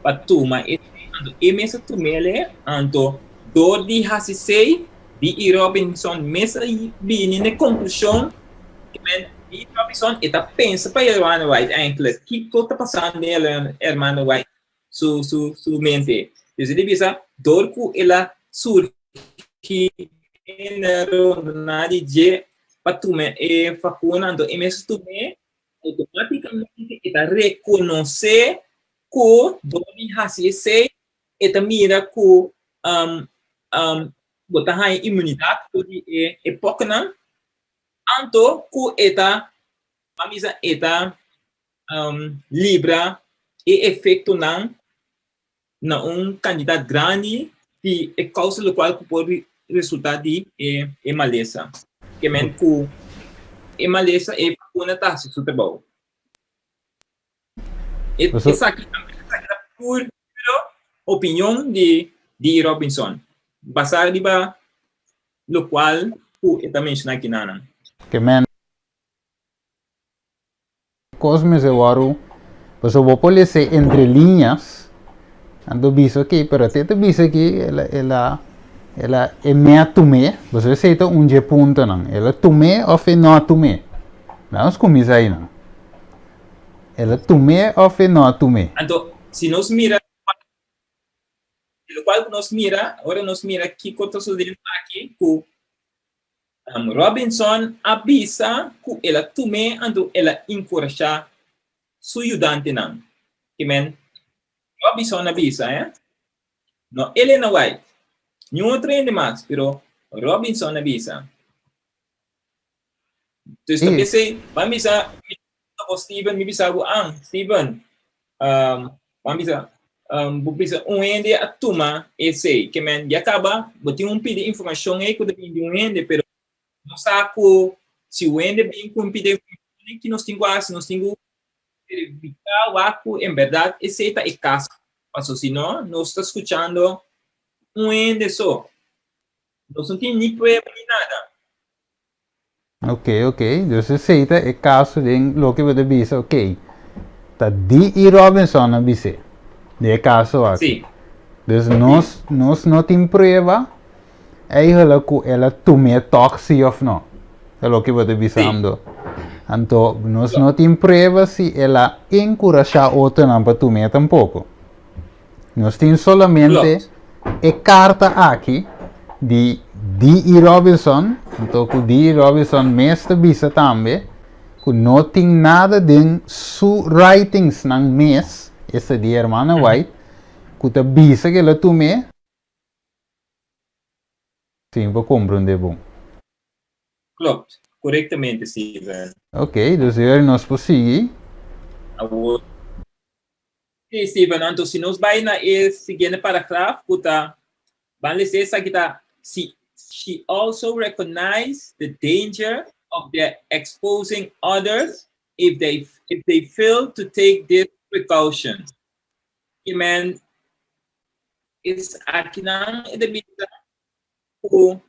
pa tuma e anto e mes a tumele anto dor di hasi sei D.E. Robinson mes a bini na e konklushon ke men. D. Robinson e ta pensa pa Hermana White eigenlijk. Kiko ta pasando den Hermana White su, su, su mente? Dus e ta bisa, dor ku el a surgi en rondona di dje pa tuma e vakuna, anto e mes tum'é, automáticamente e ta rekonosé ku dor di hasi esei e ta mira ku um, um, bo ta haña inmunidat for di e, e poknan, anto ku e ta, ban bisa, e ta um, libra e efektonan na un kantidat grandi di e kousa lokual ku por resultá di e, e malesa. Ke men ku e malesa, e vakuna ta hasi su trabou. E, esaki tambe esaki ta pur puro opinion di di Robinson, basá riba lokual ku e ta menshoná kinanan. Ke men kos mester wòrdu, pasobra bo por lesa entre liñas, anto bisa ok, pero te ta bisa aki el a el a el a e me a tum'é, pasobra esei ta un dje puntonan, el a tum'é òf e no a tum'é. Laga nos kuminsá einan. El a tum'é òf e no a tum'é? Anto, si nos mira lokual ku nos mira, ora nos mira kiko ta sucediendo aki ku Robinson a bisa ku el a tum'é anto el a enkurashá su yudantenan. Ke men Robinson a bisa, eh? No Elena White, niun otro hende mas, pero Robinson a bisa. Dus ta p'esei, ban bisa bo Steven, mi bisa bo an, Steven, ban bisa, bo bisa un hende a tuma esei, ke men ya kaba bo tin un pidi informashon ei ku ta bini di un hende, pero no sa ku si un hende bin ku un pidi informashon ei, ki nos tin ku hasi? Nos tin ku verifiká wak ku en bèrdat esei ta e kaso, pasobra si no, nos ta skuchando un hende so. Nos no tin ni prueba ni nada. Ok, ok. Dus esei ta e kaso den loke bo ta bisa, ok, ta D.E. Robinson a bis'é den e kaso aki. Sí. Dus nos, nos no tin prueba eigenlijk ku el a tum'é tòg sí òf no. Ta loke bo ta bisando. Anto nos no tin prueba si el a enkurashá otronan pa tum'é tampoko. Nos tin solamente e karta aki di D.E. Robinson, anto ku D.E. Robinson mes ta bisa tambe ku no tin nada den su writingsnan mes, esta di Hermana White, ku ta bisa ku el a tum'é. Sin por komprondé bon. Klopt, korektamente Steven. Ok, dus hier nos por sigui. Awor. Sí, Steven, anto si nos bai na e siguiente paragraf ku ta, ban lesa esaki ta, si, She also recognized the danger of their exposing others if they if they fail to take this precaution. Ke men esakinan e ta bisa ku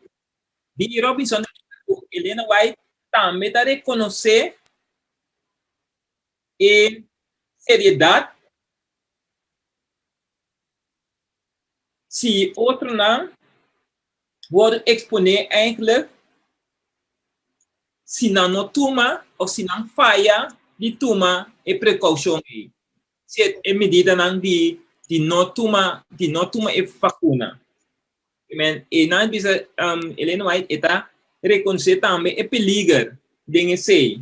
D. Robinson ta bisa ku Elena White tambe ta rekonosé e seriedat si otronan wòrdu eksponé eindelijk si nan no tuma òf si nan faya di tuma e prekoushon ei, si e medidanan di di no tuma di no tuma e vakuna. Men e nan bisa Elena White e ta rekonosé tambe e peliger den esei.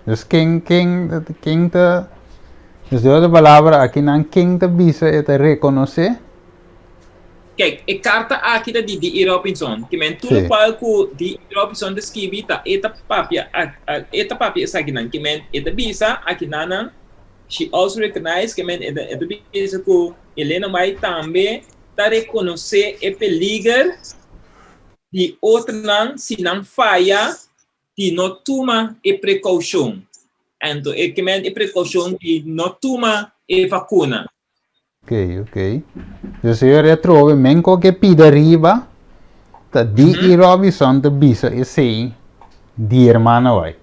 Dus ken, ken, ken ta, dus de otro palabra aki nan ken ta bisa e ta rekonosé? Kijk, e karta aki ta di D.E. Robinson. Ke men tur lokual ku D.E. Robinson ta skibi ta e ta papia e ta papia esakinan. Ke men e ta bisa akinanan she also recognize ke men e ta e ta bisa ku Elena White tambe ta rekonosé e peliger di otronan si nan faya di no tuma e prekoushon. Anto e ke men e prekoushon di no tuma e vakuna. Ok, ok. Dus e ora atrobe men koke pida riba ta di i Robinson ta bisa esei di hermana White.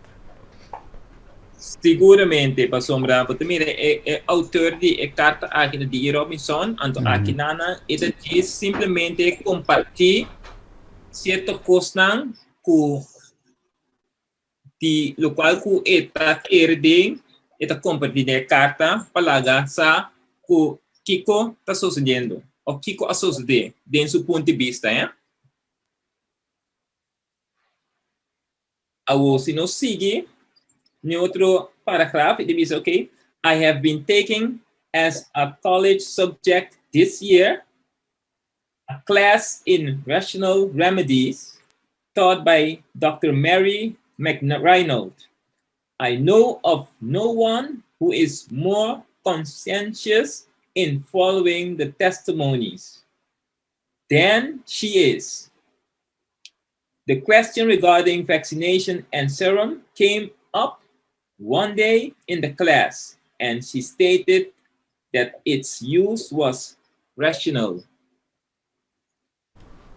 Siguramente, pasobra bo ta mira e e outor di e karta aki ta D.E. Robinson, anto aki nan e ta djis simplemente kompartí sierto kosnan ku. Di lokual ku e ta kere den, e ta kompartí den e karta pa laga sa ku kiko ta sosediendo òf kiko a sosodé den su punto di bista. E. Awor si nos sigui den otro paragraf e ta bisa, ok, I have been taking as a college subject this year a class in rational remedies taught by Dòkter Mary McReynold. I know of no one who is more conscientious in following the testimonies than she is. The question regarding vaccination and serum came up one day in the class, and she stated that its use was rational.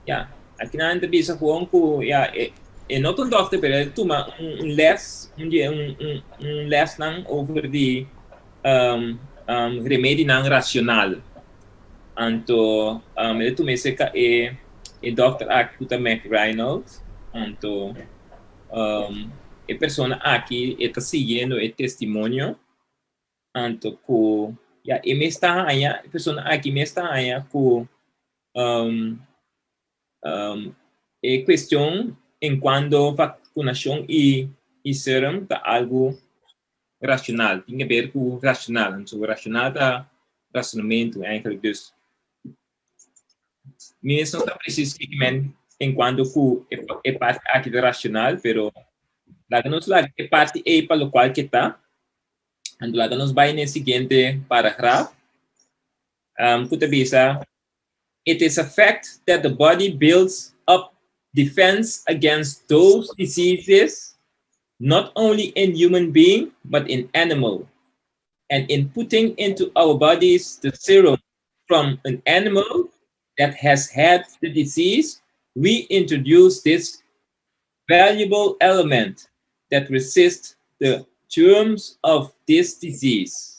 Ya, aki nan ta bisa gewoon ku ya e e no ta un dokter pero e tuma un un les un di un un un lesnan over di um um remedinan racional. Anto um el a tuma esei e e dokter aki ku ta McReynolds anto um e persona aki e ta siguiendo e testimonio anto ku ya e mes ta haña e persona aki mes ta haña ku um um e cuestion en cuanto vacunacion y y serum ta algo racional, tin que ver cu racional, anto racional ta razonamento eigenlijk, dus mi mes no ta precies kiko men en cuanto cu e parti aki ta racional, pero laga nos laga e parti ei pa locual ke ta, anto laga nos bai na e siguiente paragraf, um, ku ta bisa, It is a fact that the body builds up defense against those diseases not only in human being but in animal. And in putting into our bodies the serum from an animal that has had the disease, we introduce this valuable element that resists the germs of this disease.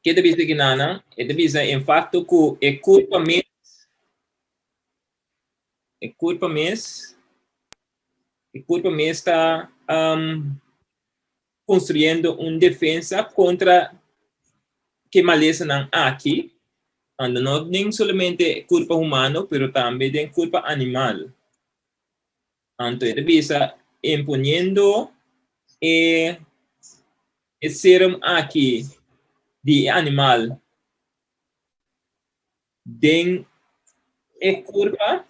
Ke ta bisa kinanan? E ta bisa en facto ku e kurpa mes, e kurpa mes, e kurpa mes ta um, construyendo un defensa kontra ke malesanan aki, ando no den solamente kurpa humano, pero tambe den kurpa animal. Anto e ta bisa, imponiendo e e serum aki di e animal den e kurpa,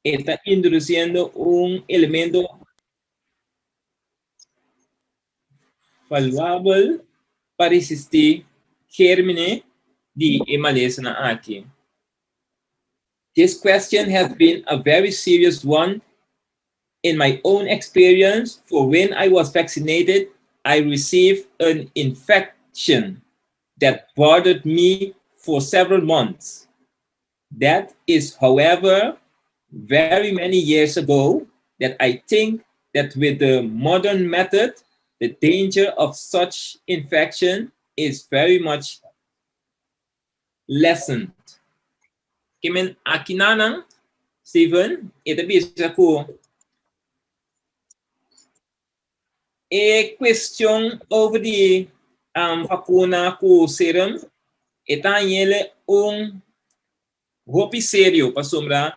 e ta introduciendo un elemento valuabel pa resisti germine di e malesanan aki. This question has been a very serious one in my own experience, for when I was vaccinated, I received an infection that bothered me for several months. That is, however, very many years ago that I think that with the modern method, the danger of such infection is very much lessened. Ke men akinanan, Steven, e ta bisa ku e cuestion over di um, vacuna ku serum, e ta hañele un hopi serio pasobra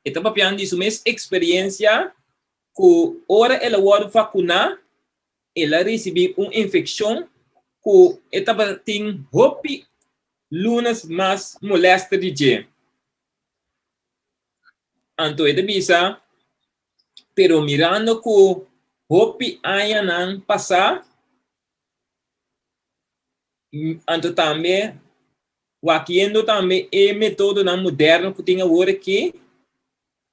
e ta papiando di su mes experiencia ku ora el a wòrdu vakuná, el a risibí un infekshon ku e tabatin hopi lunas mas molèster di dje. Anto e ta bisa, Pero mirando ku hopi añanan pasá, anto tambe wakiendo tambe e metodonan moderno ku tin awor aki,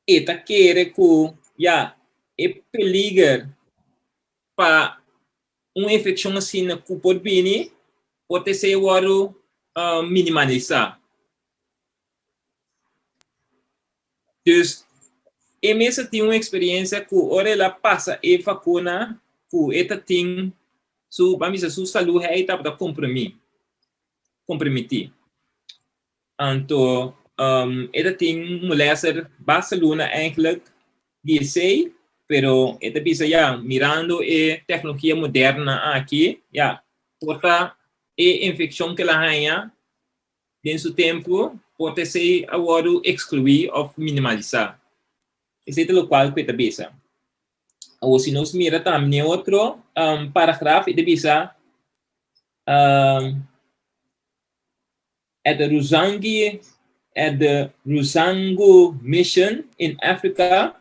e ta kere ku ya e peliger pa un infekshon asina ku por bini por ta esei wòrdu minimalisá. Dus e mes a tin un eksperensia ku ora el a pasa e vakuna ku e ta tin su, ban bisa su salú hei tabata kompromití. Anto. E ta tin molester basta luna eigenlijk di esei, pero e ta bisa ya, mirando e tecnologia moderna aki, ya, por ta e infeccion cu el a haña den su tempo, por ta esei a wordo exclui of minimalisa. Esei ta locual cu e ta bisa. Awor si nos mira tambe den otro paragraf, e ta bisa, At the Rusangi at the Rusangu Mission in Africa,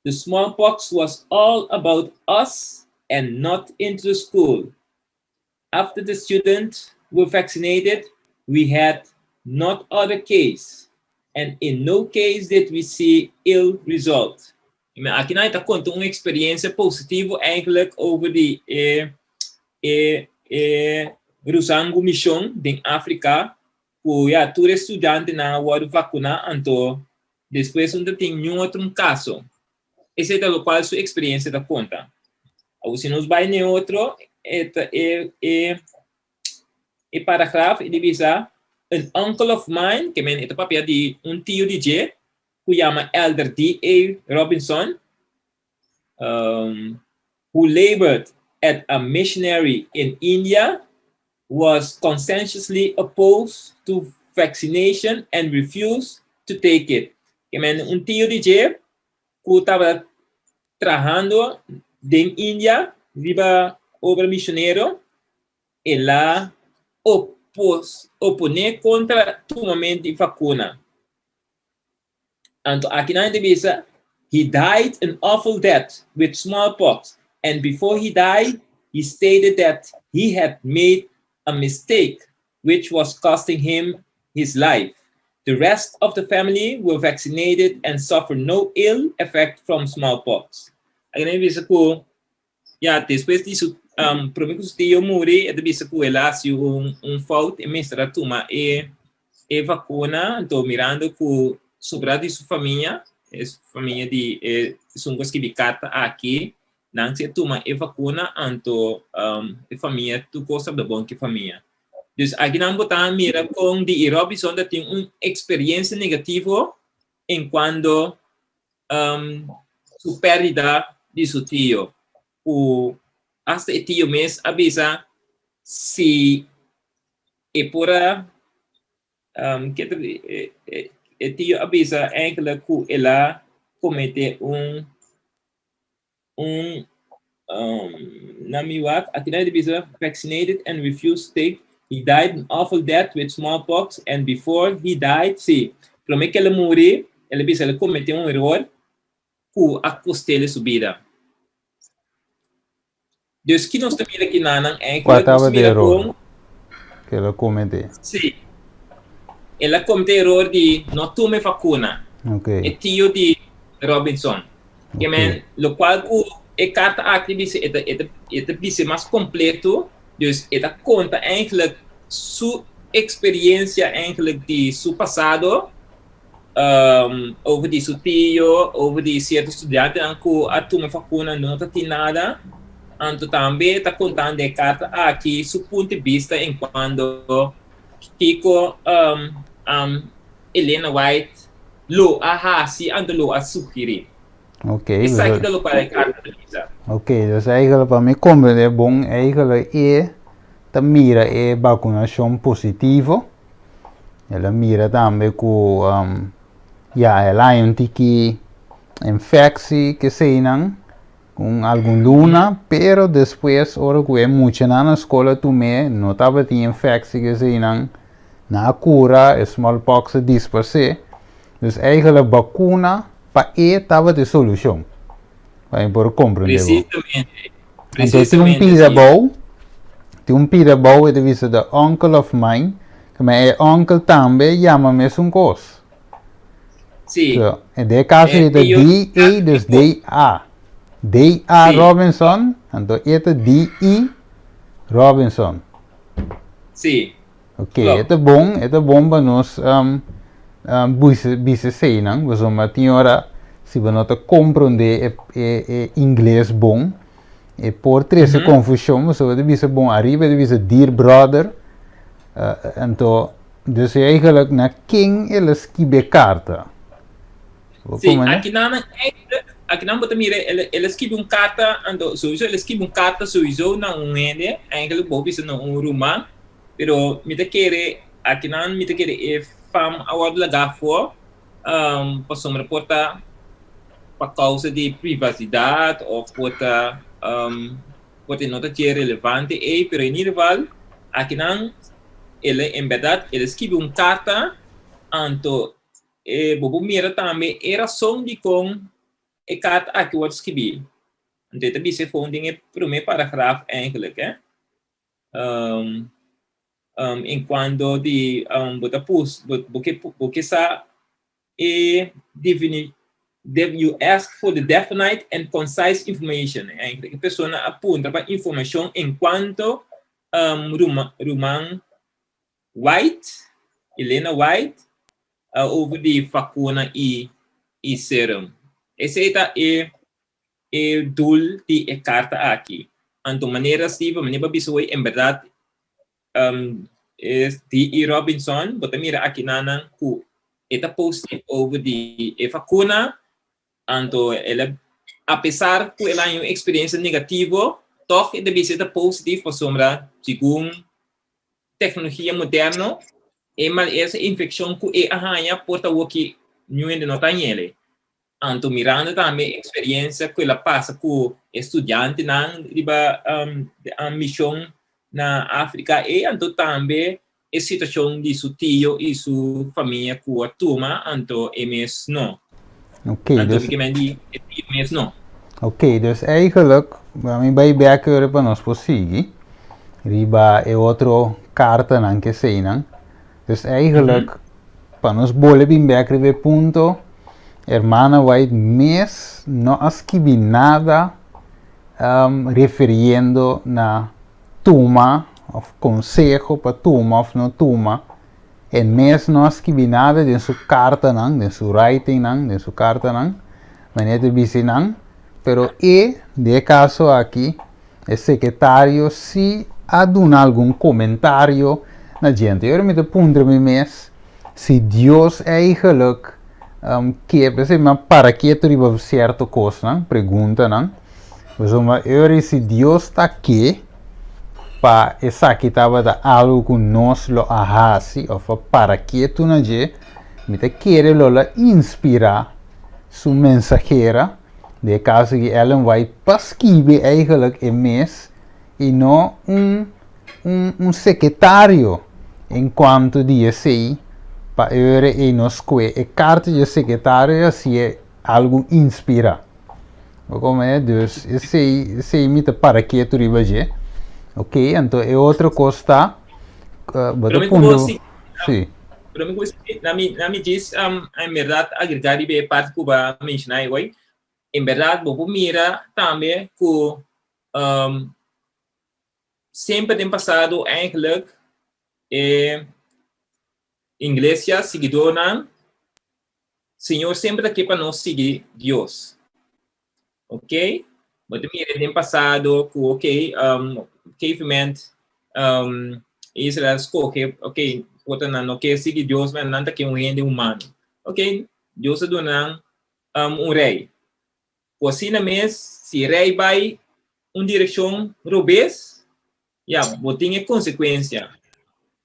the smallpox was all about us and not into the school. After the students were vaccinated, we had not other case, and in no case did we see ill result. Aki nan ta konta un eksperensia positivo eigenlijk over di e e e Rusangu Mishon den Afrika ku ya tur e studiantenan a wòrdu vakuná anto despues no ta tin niun otro kaso. Esei ta lokual su eksperensia ta konta. Awor si nos bai na e otro e ta e e e paragraf e di bisa An uncle of mine, ke men e ta papia di un tio di dje, ku yama Elder D. A. Robinson, who labored at a missionary in India, was conscientiously opposed to vaccination and refused to take it. Ke men un tio di dje ku tabata trahando den India riba obra misionero, el a oponé kontra tumamentu di vakuna. Anto aki nan ta bisa, He died an awful death with smallpox, and before he died, he stated that he had made a mistake which was costing him his life. The rest of the family were vaccinated and suffered no ill effect from smallpox. Aki nan ta bisa ku Ya, despues di su um, prome ku su tio muri, e ta bisa ku el a hasi un, un fout, e mester a tuma e, e vakuna, anto mirando ku sobra di su famia, e famia di e esun ku a skibi karta aki, nan si a tuma e vakuna, anto um, e famia, tur kos tabata bon ku e famia. Dus aki nan bo ta mira kon di e Robinson ta tin un eksperiencia negativo en cuando um, su pérdida di su tio. Ku hasta e tio mes a bisa si e por a um, ke e, e, e tio a bisa eigenlijk ku el a komete un un um, nami wak, aki nan bisa vaccinated and refused to take. He died an awful death with smallpox and before he died, si, prome ku el a muri, el a bisa el a komete un eror ku a kost'é su bida. Dus ki nos ta mira aki nanan Kua eigenlijk nos ta tabata e mira eror kon ku el a kometé? si el a kometé eror di no tuma e vakuna, Ok, e tio di Robinson. Ke ok. men lokual ku e karta aki ta bisa e ta e ta e ta bisa mas kompleto, dus e ta konta eigenlijk su eksperiensia eigenlijk di su pasado over di su tio, over di sierto studiantenan ku a tuma vakuna no ta tin nada. Anto tambe ta kontando e karta aki su punto di bista en kuanto kiko Elena White lo a hasi anto lo a sugerí. Ok, Esaki ta lokual e karta ta bisa. Ok, dus eigenlijk pa mi komprende bon, eigenlijk e ta mira e bakunashon positivo. El a mira tambe ku ya el hay un tiki infectie keseinan un algun luna, pero despues ora ku e muchanan na skol a tum'é no tabatin infectie keseinan, nan a kura, e smallpox a disparsé. Dus eigenlijk bakuna pa e tabata e solushon. Pa mi por komprendé bo. Precisamente. Anto tin un Precisamente, pida sí. bou, tin un pida bou e ta bisa the uncle of mine, ke men e uncle tambe yama mesun kos. Sí. So, en den e kaso E ei ta tio D.A. dus D.A. D.A. Sí. Robinson, anto e ta D.E. Robinson. Sí. Ok, e Klopt. ta bon, e ta bon pa nos um, um, bisa, bisa eseinan, pasobra tin ora si bo no ta komprondé e, e, e ingles bon, e por trese konfushon, pasobra bo ta bisa bon ariba e ta bisa dear brother, uh, anto Dus eigenlijk na ken el a skibi e karta? Bo Sí, por mane? aki nan eigenlijk, aki nan bo ta mira el el a skibi un karta, anto souiso el a skibi un karta souiso na un hende, eigenlijk bo bisa na un ruman, pero mi ta kere aki nan mi ta kere e fam a wòrdu lagá afó, um, pasobra por ta pa kousa di privasidat òf por ta um, por ta no ta dje relevante ei, pero in ieder geval aki nan el a en bèrdat el a skibi un karta, anto e bo por mira tambe e rason dikon e karta aki wòrdu skibí. Anto e ta bisa gewoon den e promé paragraf eigenlijk, hè. Um, um, en cuanto di um, bo ta pus, bo, bo ke, bo ke sa e defini, de, you ask for the definite and concise information. Eigenlijk, e persona a puntra pa informacion en cuanto um, ruma, ruman White, Elena White, uh, over di vacuna y, y serum. Esey ta e e doel di e karta aki. Anto manera Steven, manera bo a bisa hoy, en berdad um, e D.E. Robinson, bo ta mira aki nanan ku e ta positief over di e vakuna, anto el a, apesar ku el a haña un eksperensia negativo, tòg e ta bisa e ta positief pasobra segun teknologia moderno, e mal esa infekshon ku e a haña por ta woki niun hende no ta hañ'el. Anto mirando tambe e experiencia cu el a pasa cu e studiantenan riba mision na Africa ey, anto tambe e situacion di su tio y su famia cu a tuma, anto e mes no. Ok, Anto dus mi ke men di e tio mes no. Ok, dus eigenlijk, mi bay bek ora pa nos por sigui riba e otro cartanan ke eseynan. Dus eigenlijk, pa nos bole bin bek riba e punto, Hermana White mes no a skibi nada refiriendo na tuma of conseho pa tuma of no tuma. E mes no a skibi nada den su cartanan, den su writingnan, den su cartanan, manera ta bisa nan, pero e, den e caso aki, E sekretario si a duna algun komentario na djente. Ora mi ta puntra mi mes si Dios eigenlijk ke, p'esei mi a para ketu riba sierto kosnan, preguntanan. Pasobra ora si Dios ta ke pa esaki tabata algu ku nos lo a hasi òf a para ketu na dje, mi ta kere lo la inspirá su mensahera. Den e kaso di Ellen White pa skibi eigenlijk e mes i no un un un sekretario en kuanto di esei pa e ora ei no skohe e karta di e sekretario i hasié algu inspirá. Bo komprende? Dus esei esei mi ta para ketu riba dje. Ok, anto e otro kos ta bo ta Pero mi puntra ku si si. Pero mi ku na mi na mi djis en berdad agregá riba e parti ku bo a menshoná ei hoy. En berdad bo por mira tambe ku semper den pasado eigenlijk e inglesia siguidónan Señor semper ta ke pa nos sigui Dios. Ok? Bo ta mira den pasado ku ok, um, gegeven um, Israel skohe, ok, por ta nan no ke sigui Dios, maar nan ta ke un hende humano. Ok, Dios a duna nan um, un rei. Ku asina mes, si rei bai un direkshon robes, Ya, bo tin e konsekuensia.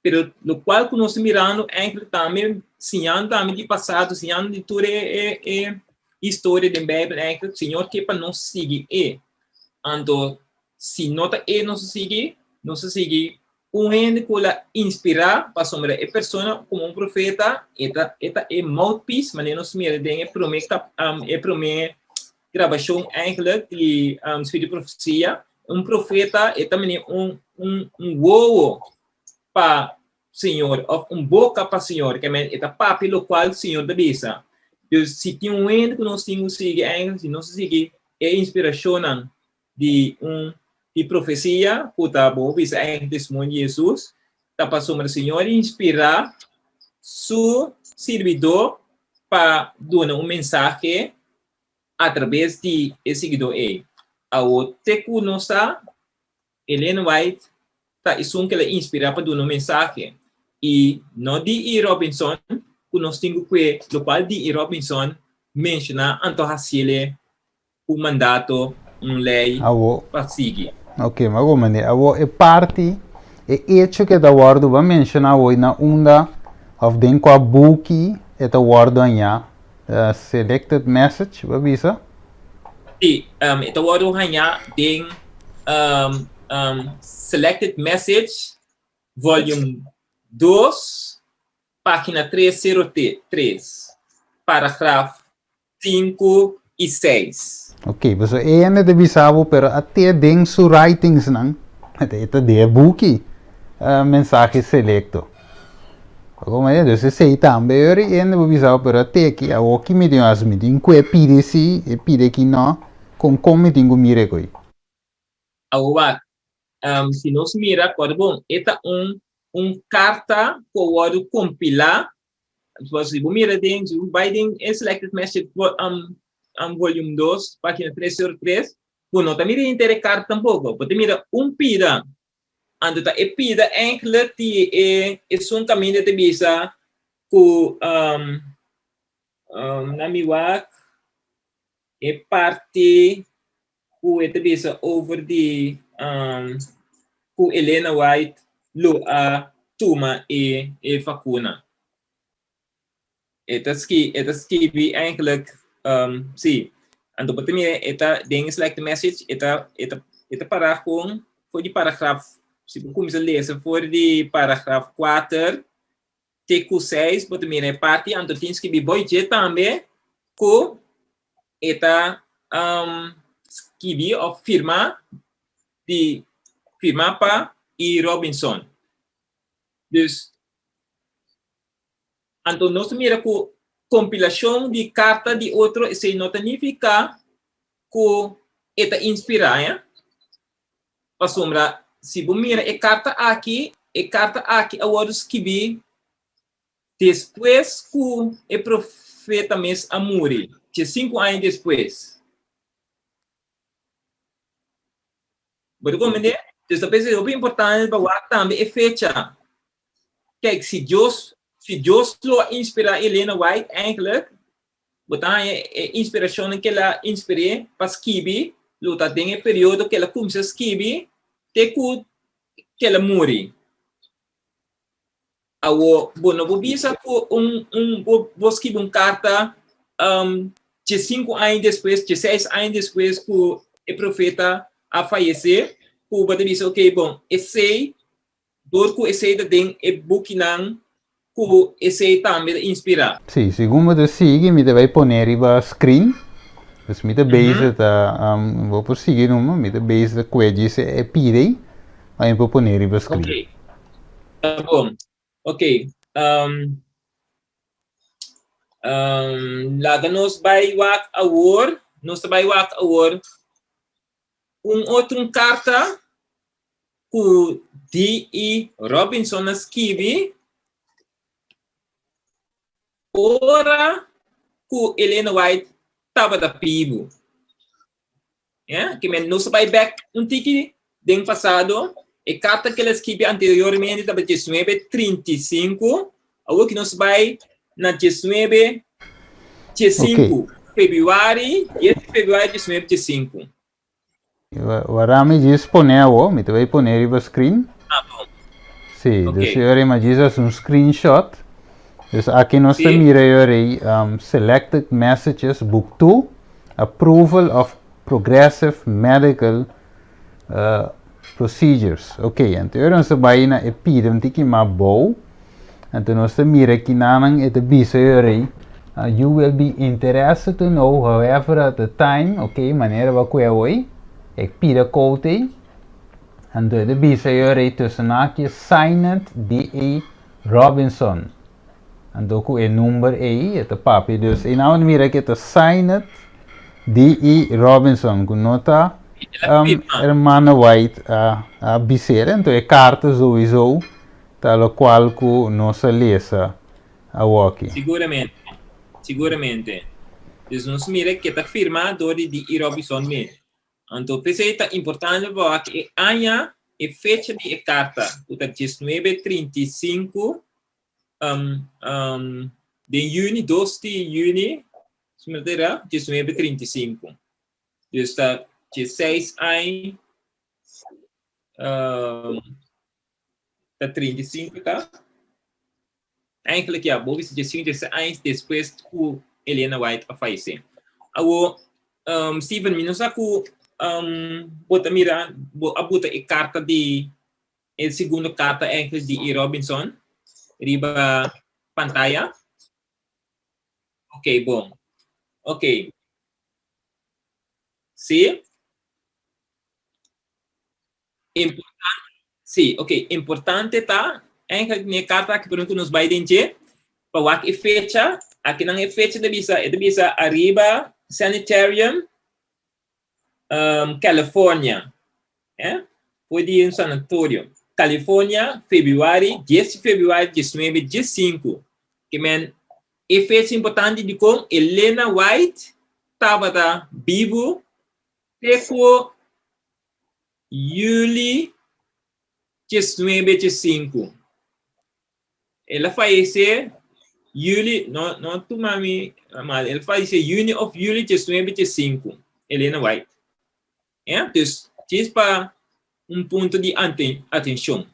Pero lokual ku nos ta mirando eigenlijk tambe siñando tambe di pasado, siñando di tur e e e historia den Beibel eigenlijk, Señor ke pa nos sigui e. Anto si no ta e nos a sigui, nos a sigui un hende ku la inspirá pasobra e persona komo un profeta e ta e ta e mouthpiece manera nos mira den e promé kap e promé grabashon eigenlijk di Spiritu di Profesia. Un profeta e ta mene un un un wowo pa Señor of un boka pa Señor, ke men e ta papia lokual Señor ta bisa. Dus si tin un hende ku nos tin ku sigui eigenlijk, si nos sigui e inspirashonnan di un di profesia ku ta bo bisa eigenlijk testimonio di Jesus, ta pasobra Señor inspirá su sirbidó pa duna un mensahe atrabes di e siguidó ei. Awor, te ku nos sa, Ellen White ta esun ku el a inspirá pa duna un mensahe. I no D.E. Robinson, ku nos tin ku kue lokual D.E. Robinson menshoná anto hasiele un mandato, un lei Awo. pa sigui. Ok, ma bo mende. Awo e parti, e echo ku e ta wòrdu bo a menshoná awor na unda òf den kua buki e ta wòrdu hañá, Selected Message, bo a bisa? Sí, e ta wòrdu hañá den Selected Message Volume dos, página tres sero tres, paragraf sinku i seis. Ok, pasobra e hende ta bisa bo, pero a te den su writingsnan, e ta den e buki Mensahe Selecto. Bo comprende? Dus esei tambe ora e hende por bisa bo, pero a te aki, awor ki mi tin hasi? Mi tin ku e pidi si, e pidi aki no, kon kon mi tin ku mira e koi? Awor, si nos mira, kòrda bon, e ta un un karta ku a wòrdu kompilá. Si bo mira den, si bo bai den e Selected Message volume dos, página tres sero tres, bo no ta mira henter e karta tampoko, bo ta mira un pida. Anto ta e pida enkele di e esun kaminda ta bisa ku na mi wak e parti ku e ta bisa over di ku Elena White lo a tuma e e vakuna. E ta ski e ta skibi eigenlijk si. Anto bo ta mira e ta den e selected message e ta e ta e ta para kon for di paragraf si bo kuminsa lesa for di paragraf kuater te ku seis bo ta mira e parti anto tin skibi boy dje tambe ku e ta skibi of firma di firma pa E. Robinson. Dus anto nos ta mira ku kompilashon di karta di otro esei no ta nifiká ku e ta inspirá ya. Pasobra si bo mira e karta aki, e karta aki a wòrdu skibí Despues ku e profeta mes a muri, diesinku aña despues. Bo ta komprendé? Dus ta p'esei hopi importante pa wak tambe e fecha. Kijk, si Dios, si Dios lo a inspirá Elena White eigenlijk, bo ta haña e inspirashonnan ku el a inspir'é pa skibi, lo ta den e periodo ku el a kuminsá skibi te ku el a muri. Awor, bo no por bisa ku un, un, bo, bo skibi un karta um, diesinku aña despues, dieseis aña despues ku e profeta a fayesé, ku bo ta bisa, ok, bon, esei, dor ku esei ta den e bukinan, ku esei tambe ta inspirá. Sí, segun bo ta sigui, mi ta bai pone riba screen. Dus mi ta bezig ta, um, bo por sigui numa, mi ta bezig ta kue djis e pide, pa mi por pone riba screen. Ok. Ta bon. Ok. Um, um, laga nos bai wak awor. Nos ta bai wak awor un otro un karta ku D.E. Robinson a skibi ora ku Elena White tabata bibu. Ya, ke men nos ta bai bek un tiki den pasado. E karta ke el a skibi anteriormente tabata 1935. Awor ki nos bai na 1915, febrüari, 10 di febrüari 1915. Wara mi djis pone awo, mi ta bai pone riba screen. Ah, bon. Sí, dus e ora mi djis hasi un screenshot. Dus aki nos ta mira e ora ei, selected messages book 2. Approval of Progressive Medical Procedures. Ok, anto ora nos ta bai na e pida un tiki mas bou, anto nos ta mira kinanan e ta bisa e ora ei, You will be interested to know, however, at the time, ok, manera bo a kue awoi, e pida kout ei, anto e ta bisa e ora ei tussen aki signed DA Robinson. Anto ku e number ei e ta papia. Dus ei nan mira ku e ta signed D.E. Robinson ku no ta Hermana White a a bis'é. Anto e karta souiso ta lokual ku nos a lesa awoki. Siguramente, siguramente. Dus nos mira ku e ta firmá dor di D.E. Robinson mes. Anto p'esei ta importante pa wak e aña, e fecha di e karta ku ta 1935. Den juni, 2 di juni, si mi no ta era, 1935. Dus ta 16 aña, ta 35 ta. Eigenlijk ja, bo bisa 15, 16 aña despues ku Elena White a fayesé. Awo, Steven, mi no sa ku bo ta mira, bo a buta e karta di, e segundo karta eigenlijk di E. Robinson riba pantaya. Ok, bon. Ok. Sí? Importante, sí, ok. Importante ta, eigenlijk n'e karta aki promé ku nos bai den dje, pa wak e fecha, akinan e fecha ta bisa, e ta bisa Arriba Sanitarium, California, eh, for di un sanatorio. California, februari, 10 di februari 1915. Ke men, e fecha importante dikon Elena White tabata bibu te ku juli 1915. El a fayesé juli, no, no tuma mi mal, el a fayesé juni of juli 1915, Elena White. Ja, dus djis pa un punto di atencion.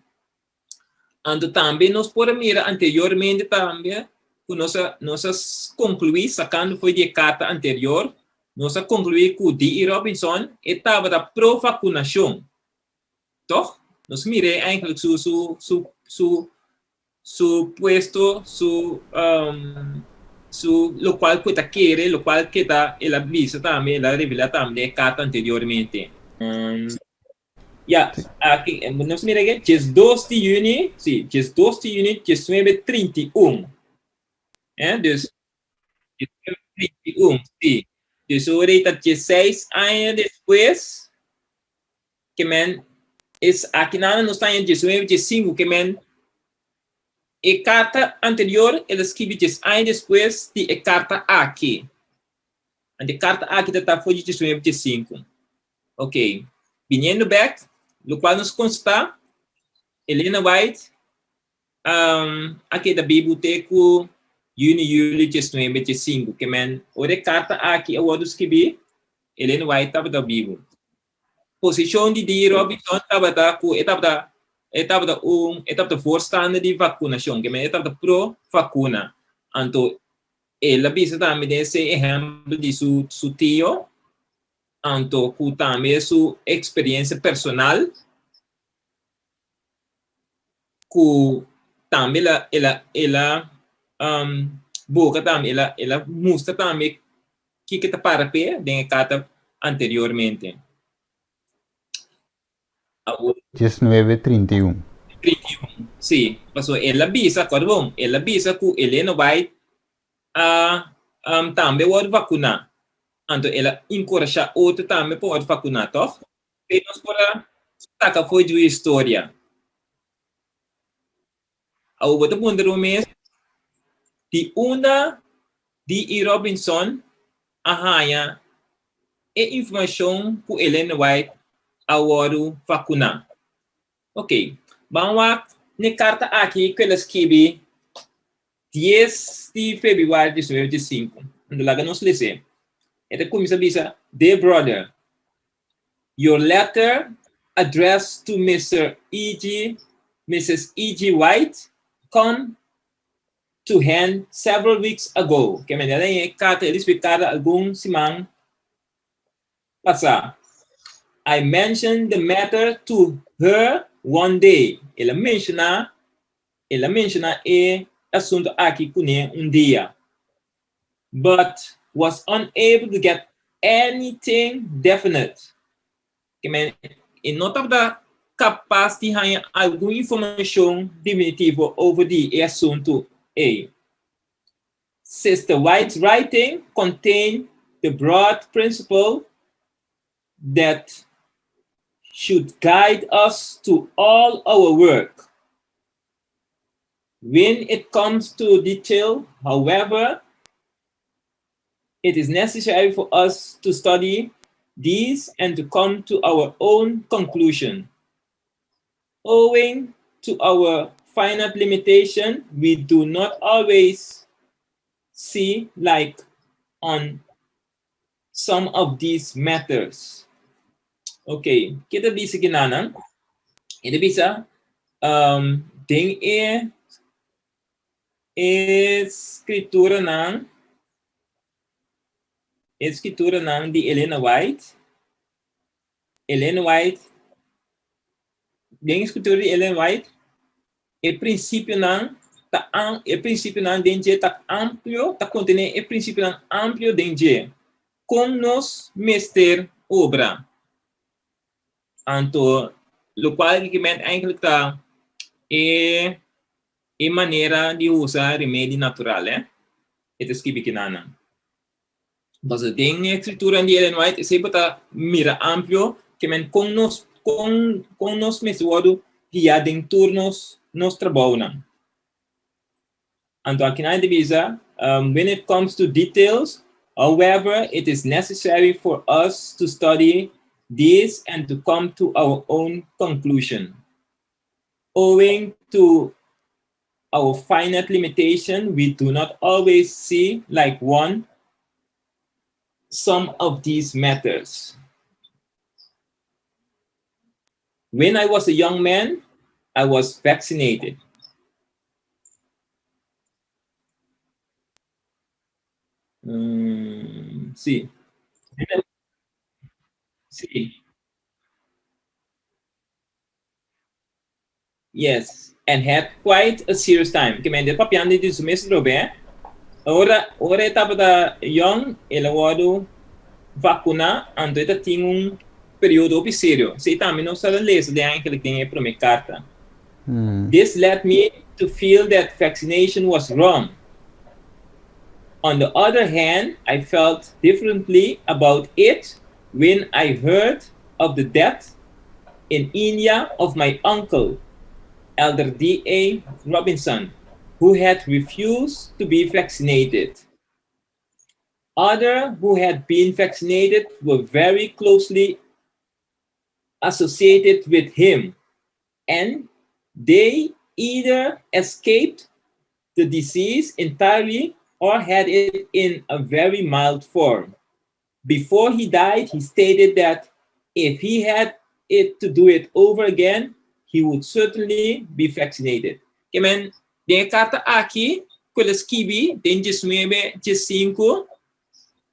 Anto tambe nos por a mira anteriormente tambe ku nos a nos a konkluí sakando for di e karta anterior, nos a konkluí ku DE. Robinson e tabata pro vakunashon. Toch? Nos mir'é eigenlijk su su su su su puesto, su um, su lokual ku e ta kere, lokual ke ta el a bisa tambe, el a revelá tambe den e karta anteriormente. Um, ya, aki nos mira ke 12 di yüni, si, 12 di yüni 1931. Eh, dus 1931, si. Dus ora ta 16 aña despues ke men es akinan nos ta en 1915 ke men e karta anterior el a skibi 10 aña despues di e karta aki. Ant e karta aki ta ta for di 1915. Ok. Biniendo bek, lokual nos konstatá, Elena White um, a keda bibu te ku yüni, yüli 1915. Ke men ora e karta aki a wòrdu skibí, Elena White tabata bibu. Posishon di D. Robinson tabata ku e tabata e tabata un e tabata voorstander di vakunashon, ke men e tabata pro vakuna. Anto el a bisa tambe den esei ehèmpel di su su tio, anto ku tambe su eksperensia personal ku tambe el a el a el a boka tambe el a el a mustra tambe kiko ta para p'e den e karta anteriormente. Awor. 1931. 31, sí. Pasobra el a bisa, kòrda bon, el a bisa ku Elena White a tambe wòrdu vakuná. Anto el a enkurashá otro tambe pa wòrdu vakuná, tòg? P'e nos por a saka fo'i dje historia. Awor bo ta puntra bo mes, Di unda DE. Robinson a haña e informashon ku Ellen White a wòrdu vakuná? Ok, ban wak n'e karta aki ku el a skibi 10 di febrüari di 1925. Anto laga nos les'é. E ta kuminsá bisa, Dear brother, Your letter addressed to Mister E.G. Mrs. E.G. White come to hand several weeks ago. Ke manera e karta el risibí karta algun siman pasá. I mentioned the matter to her one day. El a menshoná el a menshoná e asunto aki kuné un dia. But was unable to get anything definite. Ke men e no tabata kapas di haña algun informashon definitivo over di e asuntu ei. Sister White's writing contained the broad principle that should guide us to all our work. When it comes to detail, however, it is necessary for us to study these and to come to our own conclusion. Owing to our finite limitation, we do not always see like on some of these matters. Ok, ke ta bisa kinanan? E ta bisa, um, den e, e skrituranan, e skrituranan di Elena White, Ellen White, den e skritura di Ellen White, e prinsipionan ta e prinsipionan den dje ta amplio, ta kontené e prinsipionan amplio den dje. Kon nos mester obra? Anto, lokual ki men eigenlijk ta e e manera di usa remedi natural, eh? E ta skibi kinanan. Pasobra den e escritura di Ellen White esei bo ta mira amplio ke men kon nos kon kon nos mester wòrdu guiá den tur nos nos trabounan. Anto akinan e ta bisa, When it comes to details, however, it is necessary for us to study these and to come to our own conclusion. Owing to our finite limitation, we do not always see like one some of these matters. When I was a young man, I was vaccinated. Mm, sí. Sí. Yes, and had quite a serious time. Ke men de papiando di su mes drobe, eh? Ora, ora e tabata young, el a wòrdu vakuná, anto e ta tin un periodo hopi serio. Esei tambe nos a lesa den eigenlijk den e promé karta. This led me to feel that vaccination was wrong. On the other hand, I felt differently about it when I heard of the death in India of my uncle, Elder D.A. Robinson, who had refused to be vaccinated. Other who had been vaccinated were very closely associated with him, and they either escaped the disease entirely or had it in a very mild form. Before he died, he stated that if he had it to do it over again, he would certainly be vaccinated. Ke men, den e karta aki ku el a skibi den diesnuebe diesinku,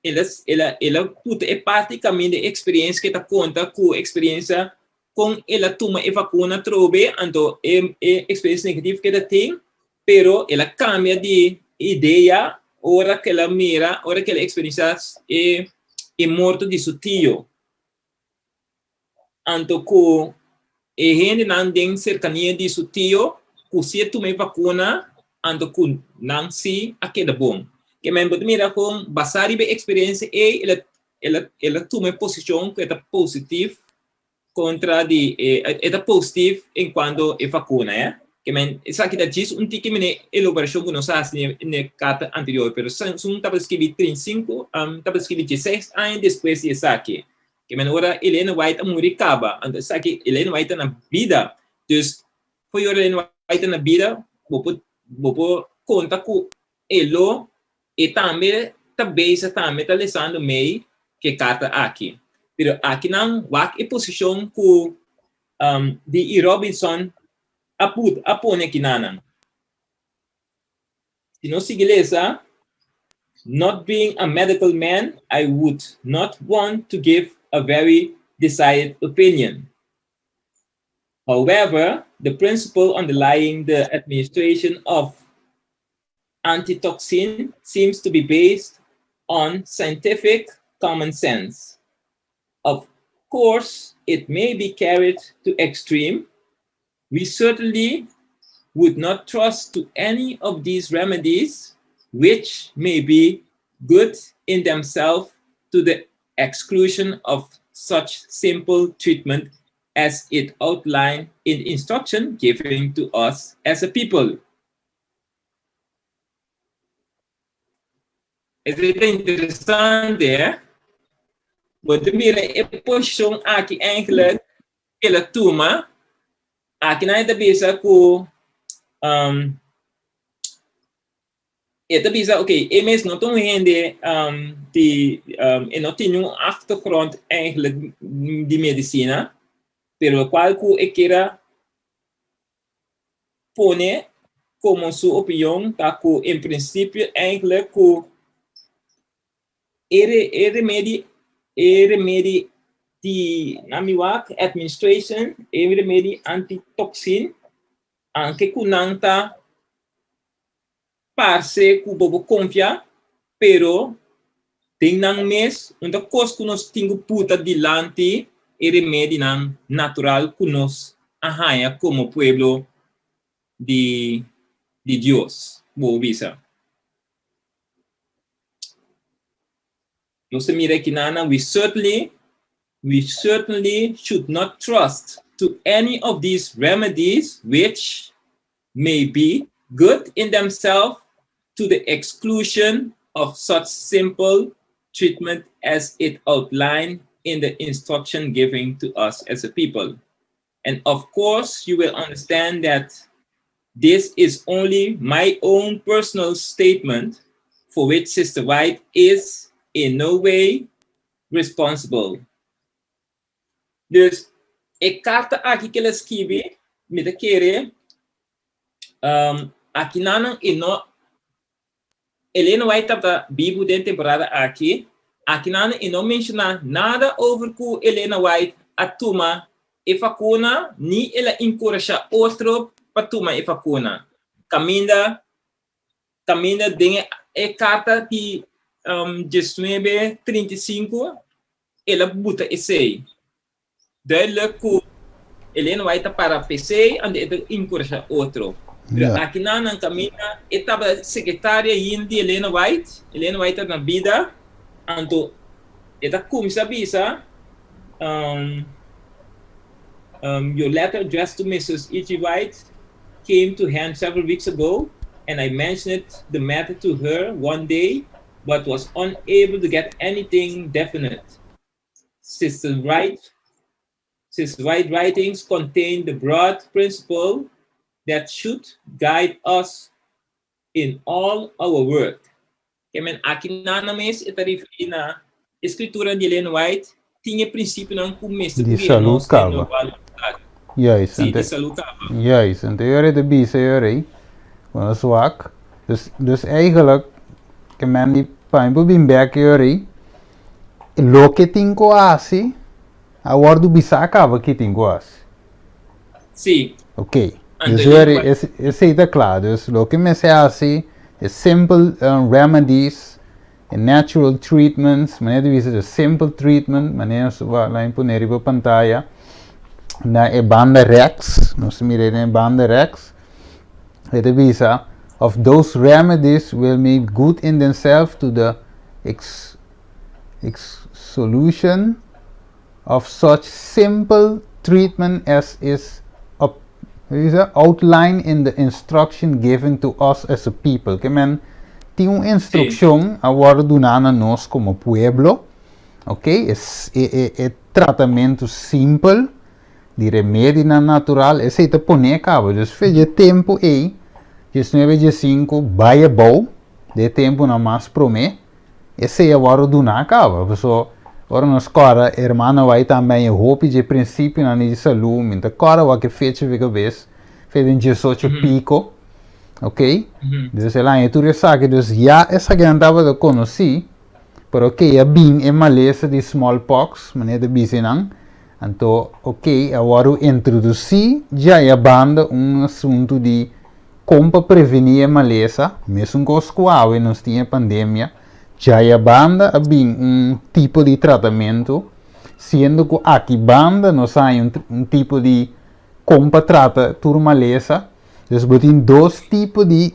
el a, el a, el a puta e parti kaminda e eksperensia ku e ta konta ku eksperensia kon el a tuma e vakuna atrobe, anto e, e eksperensia negativo ku e ta tin, Pero el a cambia di idea ora cu el a mira, ora cu el a experiencia e, e morto di su tio. Anto cu e hendenan den cercania di su tio cu si a tuma e vacuna, anto cu nan si a keda bon. Ke men bo ta mira con basa riba e experiencia ey, el a, el a, el a tuma e posicion cu e ta positif kontra di e e ta positief en kuanto e vakuna eh. Ke men esaki ta djis un tiki mene elaborashon ku nos a hasi den e karta anterior, pero sun tabata skibi 35, tabata skibi dieseis aña despues di esaki. Ke men ora Elena White a muri kaba, anto esaki Elena White ta na bida. Dus for ora Elena White ta na bida bo por bo por konta ku e lo E tambe ta bezig tambe ta lesando mei ku e karta aki. Pero akinan wak e posishon ku D. E. Robinson a put a pone akinanan. Si nos sigui lesa, Not being a medical man, I would not want to give a very decided opinion. However, the principle underlying the administration of antitoxin seems to be based on scientific common sense. Of course, it may be carried to extreme. We certainly would not trust to any of these remedies, which may be good in themselves to the exclusion of such simple treatment as it outlined in instruction given to us as a people. Esei ta interesante, eh? Bo ta mira e posishon aki eigenlijk el a tuma. Aki nan e ta bisa ku E ta bisa, ok, e mes no ta un hende di, e no tin un achtergrond eigenlijk di medicina, pero locual cu e kier a pone como su opinion ta cu en principio eigenlijk cu e remedi, e remedi di Namiwak administration, e remedi antitoxin, anke cu nan ta Parse ku bo por konfia, pero den nan mes no ta kos ku nos tin ku puta dilanti e remedinan natural ku nos a haña komo pueblo di di Dios, bo bisa. Nos ta mira ekinana, we certainly, we certainly should not trust to any of these remedies which may be good in themselves to the exclusion of such simple treatment as it outlined in the instruction given to us as a people. And of course, you will understand that this is only my own personal statement for which Sister White is in no way responsible. Dus e karta aki ku el a skibi, mi ta kere um, akinanan e no Elena White tabata bibu den temporada aki, akinan e no menshoná nada over ku Elena White a tuma e vakuna ni el a enkurashá otro pa tuma e vakuna. Kaminda kaminda den e karta di diesnuebe 35 el a buta esei. Duidelijk ku Elena White ta para p'esei anto e ta enkurashá otro. Pero akinan nan kaminda e tabata sekretaria yin di Elena White, Elena White ta na bida, anto e ta kuminsá bisa, Your letter addressed to Mrs. E.G. White came to hand several weeks ago and I mentioned the matter to her one day but was unable to get anything definite. Sister Wright, Sister White writings contain the broad principle that should guide us in all our work. Ke men aki nan mes e ta referí na e skritura di Ellen White tin e prinsipionan ku mester Di guia salú nos den kaba. lokual nos ta. Juist, Sí, ante, di salú kaba. juist. Ante yora e ta bisa yora ei, ku nos wak. Dus, dus eigenlijk, ke men di pa mi por bin bek yora ei, Loke tin ku hasi a wòrdu bisá kaba ki tin ku hasi. Sí. Ok. Anto Dus e weri, kua. Esei ta kla. Dus loke mester hasi e simple remedies, e natural treatments, manera di bisa de simple treatment, manera nos ta lain pone riba pantaya, na e banda rechts, nos ta mira den e banda rechts, e ta bisa, of those remedies will make good in themselves to the ex solution of such simple treatment as is outlined in the instruction given to us as a people. Ke men tin un instrukshon a wòrdu duná na nos komo pueblo, ok, e e e tratamentu simpel di remedinan natural, esei ta poné kaba. Dus fe dje tempu ei, diesnuebe diesinku, bai abou, den e tempunan mas promé, Esei a wòrdu duná kaba, paso ora nos kòrda hermano White tambe a hopi dje prinsipionan di salú, mi ta kòrda wak e fecha fi kabes, fe den diesocho piko, ok, dus el haña tur esaki, dus ya esakinan tabata konosí, pero ok a bin e malesa di smallpox, manera ta bisa nan, anto ok a wòrdu introdusí djaya banda un asuntu di Kon pa prevení e malesa? Mesun kos ku awe nos tin e pandemia, djaya banda a bin un tipo di tratamentu, siendo ku aki banda nos a haña un tipo di kon pa trata tur malesa. Dus bo tin dos tipo di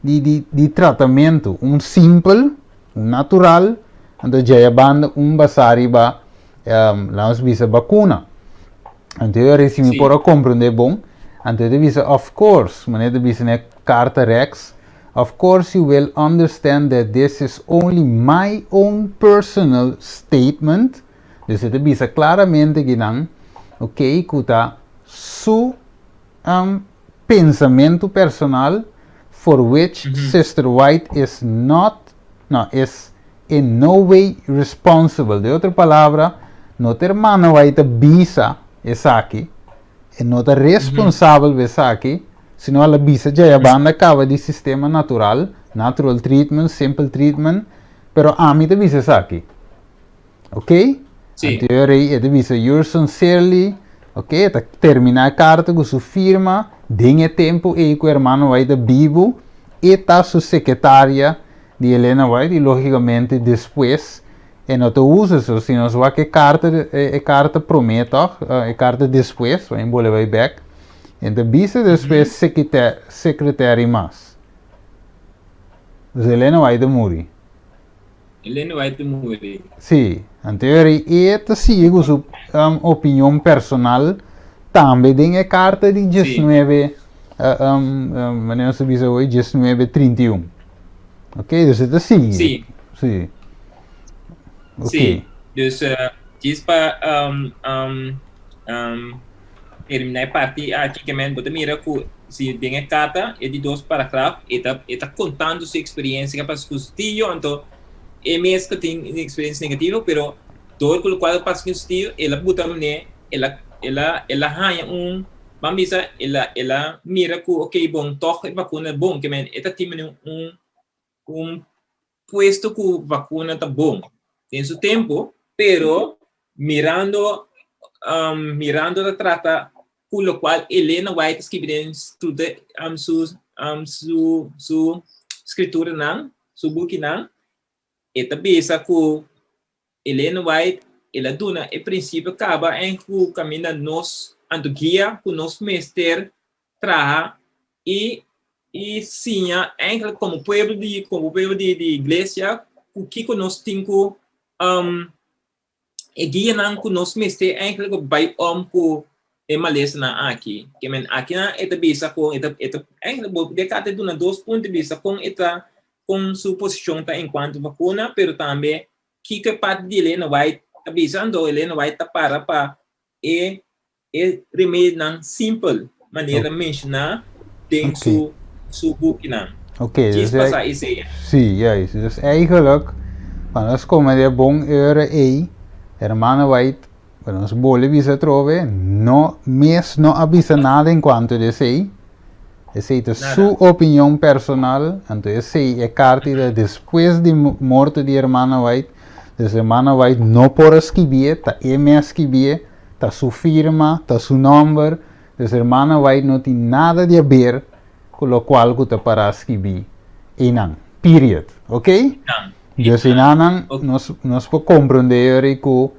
di tratamentu, un simpel, un natural, anto djaya banda un basá riba, laat nos bisa bakuna. Anto yo reci mi por a comprende bon. Anto e ta bisa, of course, manera ta bisa na e carta rex, of course you will understand that this is only my own personal statement. Dus e ta bisa claramente kinan, ok, cu ta su um, pensamentu personal for which Sister White is not, no, is in no way responsible. Den otro palabra, no ta hermana White ta bisa esaki, e no ta responsabel pa esaki, sino el a bisa djaya banda kaba di sistema natural, natural treatment, simple treatment, pero ami ta bisa esaki. Ok? Sí. Anto e rei e ta bisa yours sincerely, ok, e ta termina e karta ku su firma, den e tempu ei ku hermano White ta bibu, e ta su sekretaria di Elena White i logikamente despues e no ta usa so, si nos wak e karta e karta promé tòg, e karta despues, bai bole bai bèk, e ta bisa despues secretary mas. Dus Elena White a muri. Elena White muri. Sí, anto e ta sigui ku su opinion personal tambe den e karta di diesnuebe, manera nos ta bisa awor, diesnuebe 31. Ok, dus e ta sigui. Sí. Sí. Ok. Sí, dus djis pa terminá e parti aki ke men bo ta mira ku si den e karta e di dos paragraf e ta e ta kontando su eksperensia ke a pasa ku su tio anto e mes ku tin un eksperensia negativo pero dor ku lokual a pasa ku su tio el a buta manera el a el a el a haña un ban bisa el a el a mira ku okey bon tòg e bakuna bon ke men e ta tin manera un un puesto ku vakuna ta bon den su tempu, pero mirando um, mirando ta trata ku lokual Elena White a skibi den um, su, um, su, su skrituranan, su bukinan, e ta bisa ku Elena White el a duna e prinsipio kaba en ku kaminda nos anto guia ku nos mester traha i i siña eigenlijk komo pueblo di komo pueblo di di iglesia ku kiko nos tin ku um, e guianan ku nos mester eigenlijk bai om ku e malesanan aki. Ke men akinan e ta bisa kon e ta e ta eigenlijk bo de kata e duna dos punto di bista kon e ta kon su posishon ta enkuanto vakuna pero tambe kiko e parti di Elena White ta bisa anto Elena White ta para pa e e remedinan simpel manera menshoná den su su bukinan. Ok, Djis dus pasá esei. Sí, juist. Dus eigenlijk, pa nos kome di e bon ora ei, Hermana White, pa nos bole bisa atrobe, no mes no a bisa nada en cuanto di esei. Esei ta su opinion personal, anto esei e karta ta despues di morto di Hermana White. Dus Hermana White no por a skibié, ta e mes a skibié. Ta su firma, ta su nomber, dus hermana White no tin nada di haber cu locual cu ta para skibi eynan. Period. Ok? Dus eynanan nos nos por comprende yori cu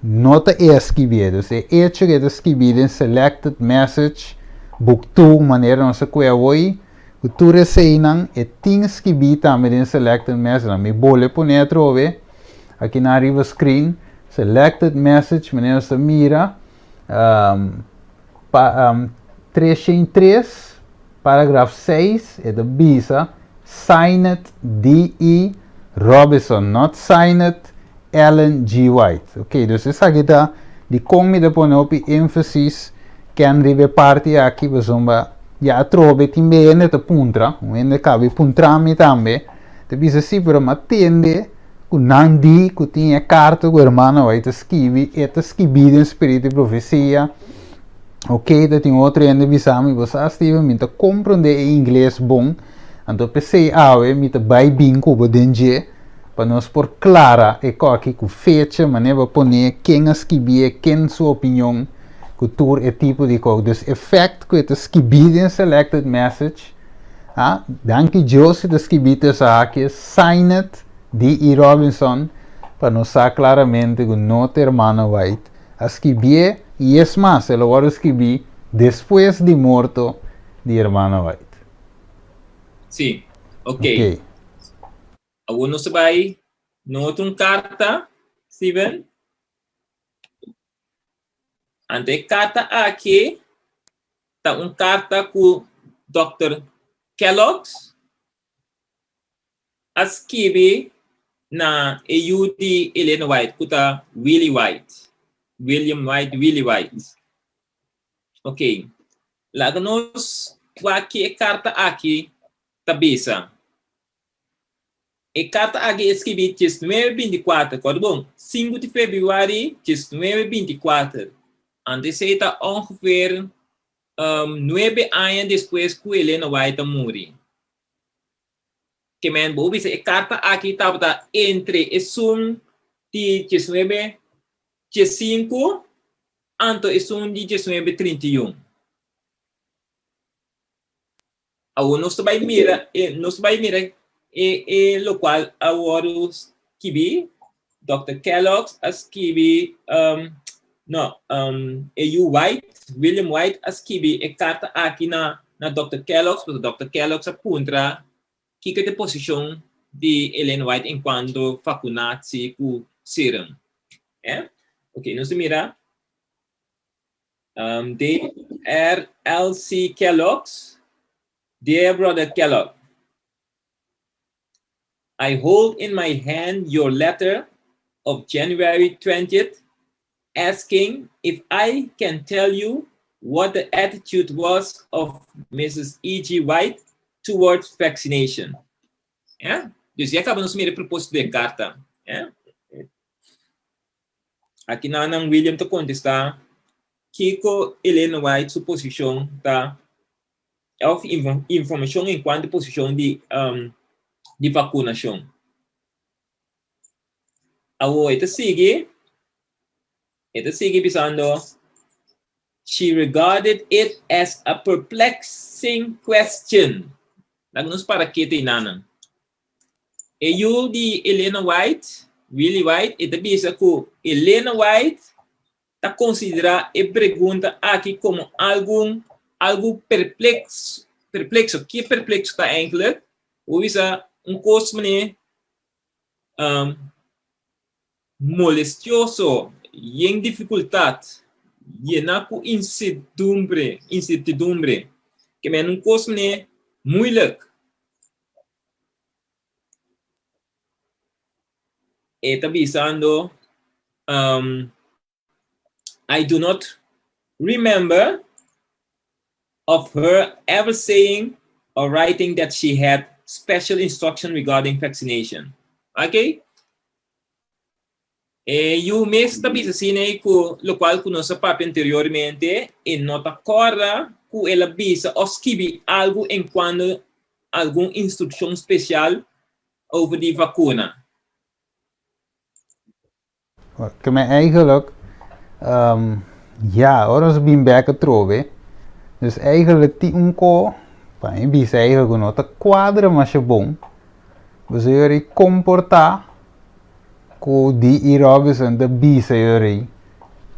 no ta e a skibié. Dus e hecho cu e ta skibi den Selected Message, Book 2, manera nos a cue awoy, cu tur eseynan e tin skibi tambe den Selected Message. Mi bole pone atrobe aki nan riba screen. Selected message, manera nos ta mira, um, pa, um, 303, paragraf 6, e ta bisa, signed D.E. Robinson, not signed Ellen G. White. Ok, dus esaki ta di kon mi ta pone hopi énfasis ken riba e parti aki, pasobra ya atrobe tin be hende ta puntra, un hende kabi puntra mi tambe, ta bisa si, pero mi a tende Ku nan di ku tin e karta ku hermano White ta skibi, e ta skibí den spiritu di profesia. Ok, ta tin otro hende bisa mi, bo sa Steven, mi ta komprondé e ingles bon, anto p'esei awe mi ta bai bin ku bo den dje pa nos por klara e koki ku fecha, manera bo pone, ken a skibié, ken su opinion ku tur e tipo di kok. Dus e fèkt ku e ta skibí den Selected Message, a, danki Dios e ta skibí tur esaki, signed, D. E. Robinson pa nos sa claramente cu no ta hermano White a skibié y es mas el a worde skibí despues di morto di hermano White. Sí, ok. Ok. Awor nos ta bai nota un carta, Steven. Anto e carta aki ta un carta cu Dòkter Kellogg's a skibi na e yu di Elena White ku ta Willie White, William White, Willie White. Ok, laga nos. Wak ki e karta aki ta bisa. E karta aki e skibí diesnuebe bintikuater, kòrda bon, sinku di febrüari diesnuebe bintikuater. Anto esei ta ongeveer nuebe aña despues ku Elena White a muri. Ke men bo bisa e karta aki tabata entre esun di diesnuebe diesinku anto esun di diesnuebe trinta i un. Awor nos ta bai mira e nos ta bai mira e e lokual a wòrdu skibí. Dòkter Kellogg a skibi um, no, um, e yu White, William White a skibi e karta aki na na Dòkter Kellogg, pasobra Dòkter Kellogg a puntra kiko ta e posishon di Ellen White enkuanto vakunatsi ku serum. Eh? Ok, nos ta mira Um, DR. L.C. Kellogg's, Dear Brother Kellogg, I hold in my hand your letter of January 20th asking if I can tell you what the attitude was of Mrs. E.G. White towards vaccination. Ja? Dus ya kaba nos mira e propósito di e karta. Ja? Aki nan William ta kontestá kiko Elena White su posishon ta òf informashon enkuanto posishon di di vakunashon. Awor e ta sigui e ta sigui bisando she regarded it as a perplexing question. Laga nos para ketu einanan. E yu di Elena White, Willie White, e ta bisa ku Elena White ta konsiderá e pregunta aki komo algun algu perpleks perplekso. Ke perplekso ta eindelijk? Bo bisa un kos manera molestioso, yen difikultat, yená ku insertidumbre insertidumbre. Ke men un kos manera moeilijk. E ta bisando, um, I do not remember of her ever saying or writing that she had special instruction regarding vaccination. Okay? E yu mes ta bisa asina ei ku lokual ku nos a papia anteriormente, e no ta kòrda ku el a bisa òf skibi algu enkuanto algun instrukshon spesial over di vakuna. Ke men eigenlijk, ya, ora nos bin bek atrobe, dus eigenlijk tin un ko, pa mi bisa eigenlijk ku no ta kuadra masha bon, Boso yori komportá ku DE. Robinson ta bisa yori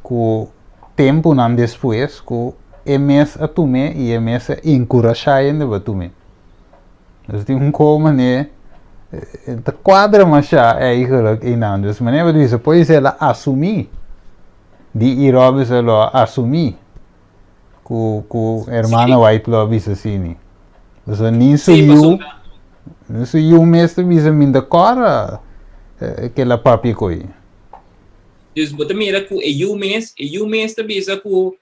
ku tempunan despues ku e mes a tum'é i e mes a enkurashá hende pa tum'é. Dus tin un ko manera ta kuadra mashá eigenlijk einan. Dus manera bo ta bisa pois el a asumí, DE. Robinson lo a asumí ku ku hermana White lo a bisa asini. Pasobra nin su yu, nin su yu mes ta bisa mi ta kòrda ke el a papia ku ei. Dus bo ta mira ku e yu mes, e yu mes ta bisa ku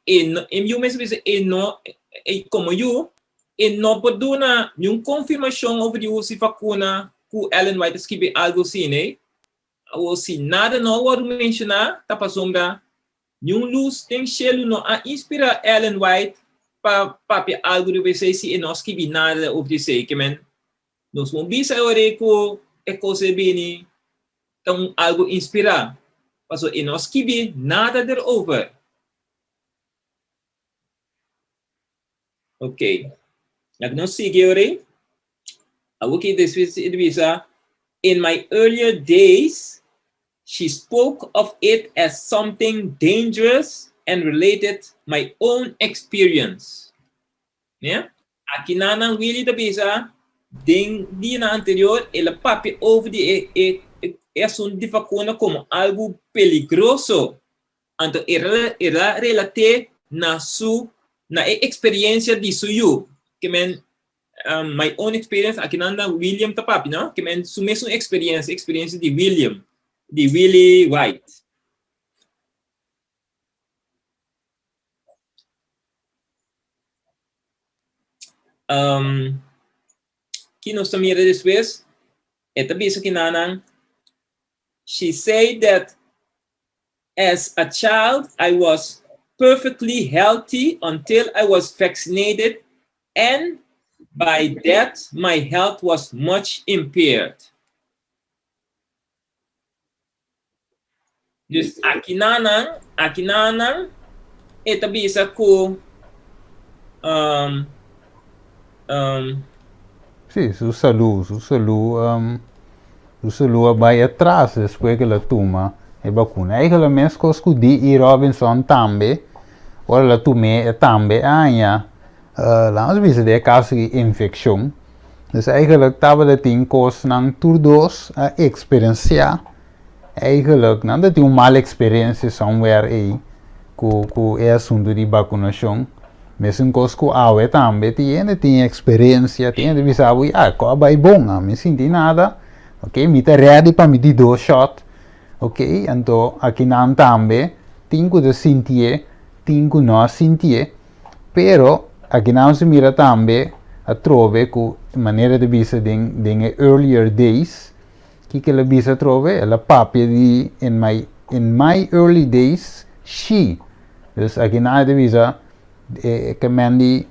e no, e yu mes ta bisa e no, e komo yu, e no por duna niun konfirmashon over di uso di vakuna ku Ellen White a skibi algu asina ei. Awor si nada no a wòrdu menshoná ta pasobra Niun lus den shelu no a inspirá Ellen White pa papia algu riba esei si e no a skibi nada over di esei. Ke men, nos por bisa e ora ei ku e kos ei bini ta un algu inspirá, pasobra e no a skibi nada derover. Ok. Laga nos sigui e ora ei. Awor ki despues e ta bisa, In my earlier days, she spoke of it as something dangerous and related my own experience. Yeah? Aki nan Willy ta bisa, den dianan anterior el a papia over di e, e, e asunto di vacuna como algo peligroso. Anto el a relat'é na su, na e experiencia di su yu. Ke men, my own experience, aki nan na William ta papia, no? Ke men su mesun experiencia, experiencia di William, di Willie White. Um, ki nos ta mira despues? E ta bisa kinanan, she said that as a child I was perfectly healthy until I was vaccinated and by that my health was much impaired. Dus akinanan, akinanan e ta bisa ku um, um, Sí, su salú, su salú, um, su salú a bai atras despues ku el a tuma e bakuna. Eigenlijk meskos ku D.E. Robinson tambe, ora el a tum'é e tambe a haña, uh, laat ons bisa den e kaso di infekshon. Dus eigenlijk tabata tin kosnan tur dos a eksperensiá. Eigenlijk nan ta tin un mal eksperensia somewhere ei ku ku e asuntu di bakunashon. Mesun kos ku awe tambe tin hende tin eksperensia, tin hende bisa bo ya ku a bai bon, ami sinti nada, ok mi ta ready pa mi di dos shot, ok anto akinan tambe tin ku ta sintié, tin ku no a sintié. Pero akinan nos a mira tambe atrobe ku manera ta bisa den den e earlier days, Kiko el a bisa atrobe? El a papia di in my in my early days she. Dus akinan e ta bisa e ke men di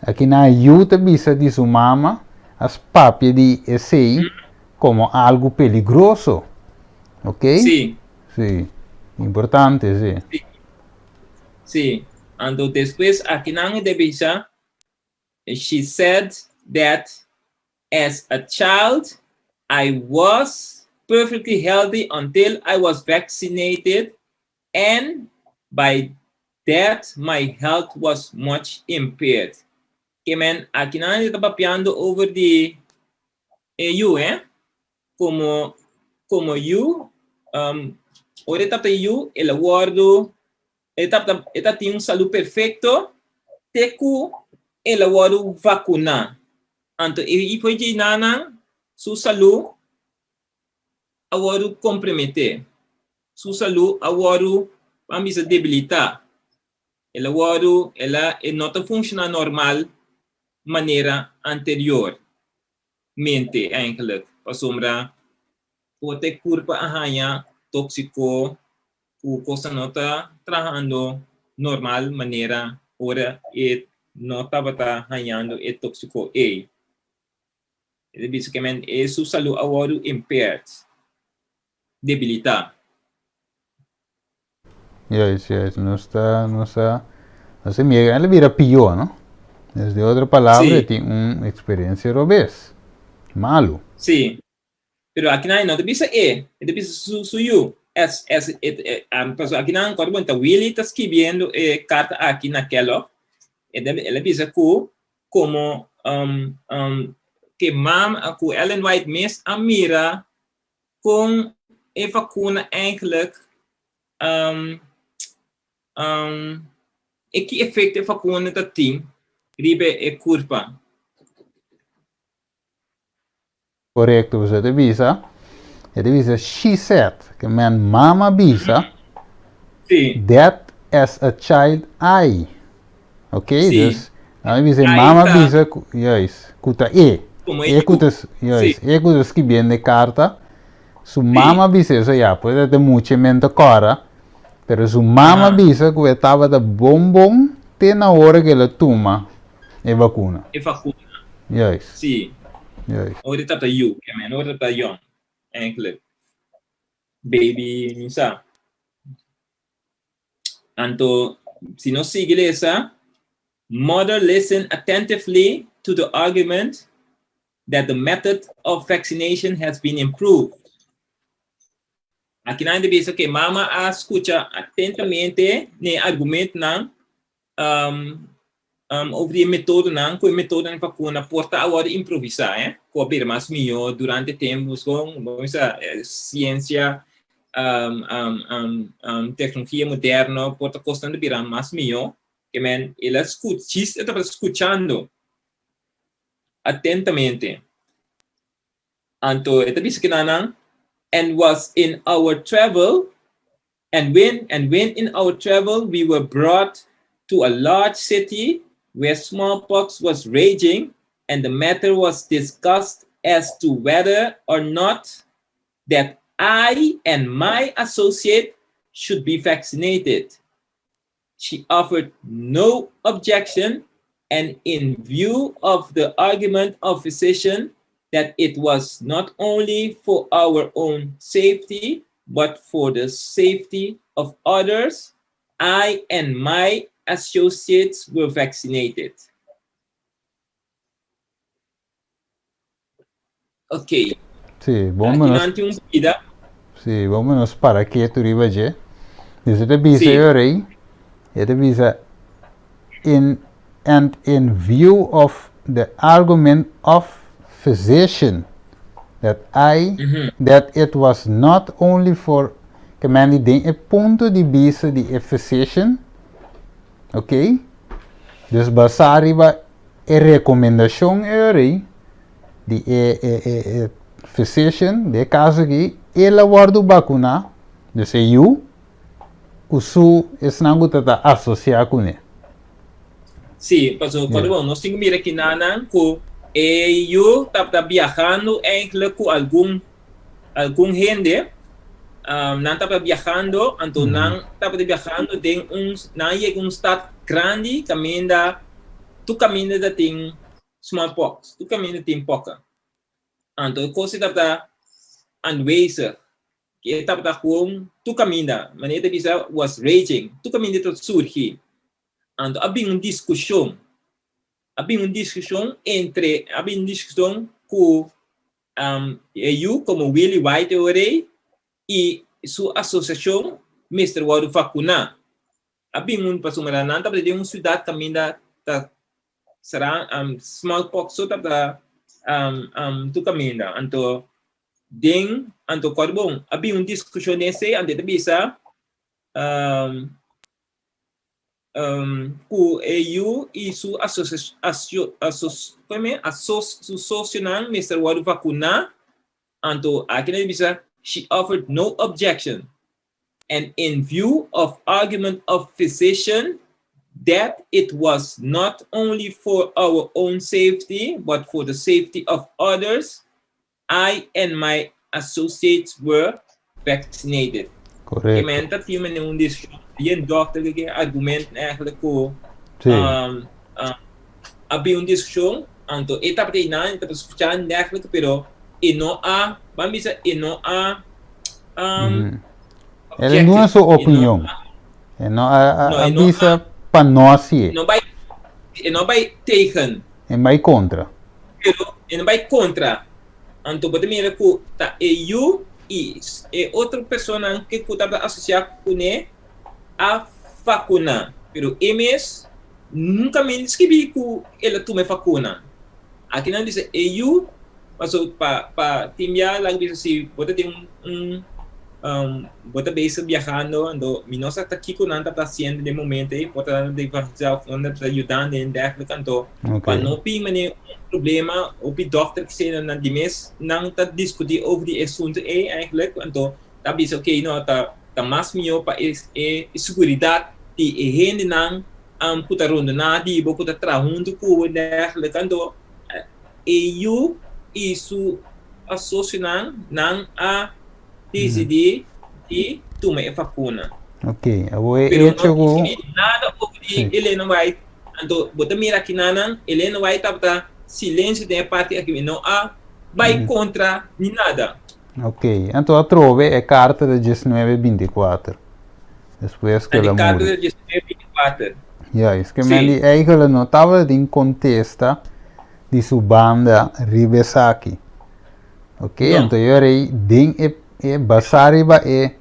akinan e yu ta bisa di su mama a papia di esei komo algu peligroso. Ok? Sí. Sí. Importante, sí. Sí. Sí. Anto despues akinan e ta bisa she said that As a child, I was perfectly healthy until I was vaccinated and by that my health was much impaired. Ke men akinan e ta papiando over di e yu, eh? Komo, komo yu, um, ora e tabata yu, el a wòrdu, e tabata, e tabatin un salú perfekto te ku el a wòrdu vakuná. Anto e ifo dje nanan su salú a wòrdu komprometé, su salú a wòrdu, ban bisa, debilitá. El a wòrdu, el a, e no ta funshoná normal manera anterior mente eigenlijk, pasobra por ta e kurpa a haña tóksiko ku kosnan no ta trahando normal manera ora e no tabata hañando e tóksiko ei. E ta bisa ke men e su salú a wòrdu impaired, debilitá. Juist, juist. Nos ta, nos ta, nos ta mira, el a bira pió, no? Dus de otro palabra, e Sí. tin un experiencia robes, malu. Sí. Pero akinan e no ta bisa e, e ta bisa su, su yu. Es, es, e, e, um, pasobra akinan, kòrda bon, ta Willy ta skibiendo e karta aki na Kellogg. E ta, el a bisa ku komo um, um, ke mama, ku Ellen White mes a mira kon e vakuna eigenlijk um, um, e ki efekto e vakuna ta tin riba e kurpa. Korekto, bo ta bisa, e ta bisa she said, ke men mama bisa, Sí. that as a child I. Ok, Sí. dus nan a bisa e I mama ta bisa ku, juist, ku ta e. Como e E ku yu. ta, juist, Sí. e ku ta skibiendo e karta, su Sí. mama bisa eso ya, puede ta mucha men ta kòrda, pero su mama Aha. bisa ku e tabata bon bon te na ora ku el a tuma e bakuna. E vakuna. Juist. Sí. Juist. Ora e tabata yu, ke men, ora e tabata yòn, eigenlijk. Baby, mi sa. Anto, si nos sigui lesa, Mother listened attentively to the argument that the method of vaccination has been improved. Akinan ta bisa ke mama a skucha atentamente n'e argumentonan um, um, over di e metodonan, ku e metodonan di vakuna por ta awor improvisá, eh, ku a bira mas mihó durante tempu, kon, bo bisa, siensia, um, um, um, um, teknologia moderno por ta kosnan ta bira mas mihó, ke men el a skucha, djis e tabata skuchando atentamente. Anto e ta bisa kinanan, and was in our travel And when and when in our travel we were brought to a large city where smallpox was raging, And the matter was discussed as to whether or not that I and my associate should be vaccinated. She offered no objection, and in view of the argument of physician that it was not only for our own safety, but for the safety of others, I and my associates were vaccinated. Ok. Sí, bon Aki menos, nan tin un bida. sí, bon menos para ketu riba dje. Dus e ta bisa Sí. e rei, e ta bisa in and in view of the argument of physician that I that it was not only for ke men di den e punto di bista di e physician, ok, dus basá riba e rekomendashon e rei di e e e e physician, den e kaso aki el a wòrdu bakuná, dus e yu, ku su esnan ku ta ta asosiá kuné. Sí, pasobra cuando bon, nos tin ku mira kinanan ku e yu tabata biahando eigenlijk ku algun algun hende, nan tabata biahando, anto nan tabata biahando den un, nan a yega un stad grandi kaminda tur kaminda ta tin smallpox, tur kaminda tin poka. Anto e kos ei tabata aanwezig. E tabata gewoon tur kaminda, manera ta bisa was raging, tur kaminda ta surgi. Anto a bin un diskushon, a bin un diskushon entre, a bin un diskushon ku e yu komo Willie White e ora ei i su asosiashon mester wòrdu vakuná. A bin un pasobra nan tabata den un siudat kaminda ta sera smallpox so tabata tur kaminda. Anto den anto kòrda bon a bin un diskushon den esei anto e ta bisa ku e yu i su su sosionan mester wòrdu vakuná. Anto aki nan ta bisa she offered no objection and in view of argument of physician that it was not only for our own safety but for the safety of others, I and my associates were vaccinated. Correcto. Ke men ta tin mene un discusion bien dokter ke ke argument eigenlijk ku Sí. a bin un discusion anto e tabata einan e tabata scucha en dergelijke pero e no a ban bisa e no a El a duna su objected e no opinion. a E no a no a e no bisa a pa no hasié. no bai e no bai tegen. E bai kontra. Pero e no bai kontra. Anto bo ta mira ku ta e yu i e otro personanan ke ku tabata asosiá kuné a vakuná. Pero e mes nunka men skibí ku el a tuma e vakuna. Aki nan bisa e yu paso pa pa tin bia laga bisa si bo ta den un un bo ta bezig biahando anto mi no sa ta kiko nan tabata hasiendo den momento ei por ta nan ta evangelisá of nan tabata yudando en dergelijke anto pa no bin manera un problema hopi dokter kisei nan di mes nan ta diskutí over di e asunto ei eigenlijk anto ta bisa ok no ta ta mas mihó pa e e seguridat di e hendenan ku ta rondoná di bo ku ta traha huntu ku bo en dergelijke anto E yu i su asosionan nan a disidí di tuma e vakuna. Ok, awor e Pero echo no ku. tin nada over di Sí. Elena White. Anto bo ta mira aki nanan, Elena White tabata silensio den e parti aki, no a bai kontra ni nada. Ok, anto atrobe e karta di diesnuebe binti kuater, despues ku E el a karta muri. di 1924. Juist, ke Sí. men di eigenlijk no tabatin kontesta di su banda riba esaki. Ok, No. anto yo rei den e, e basá riba e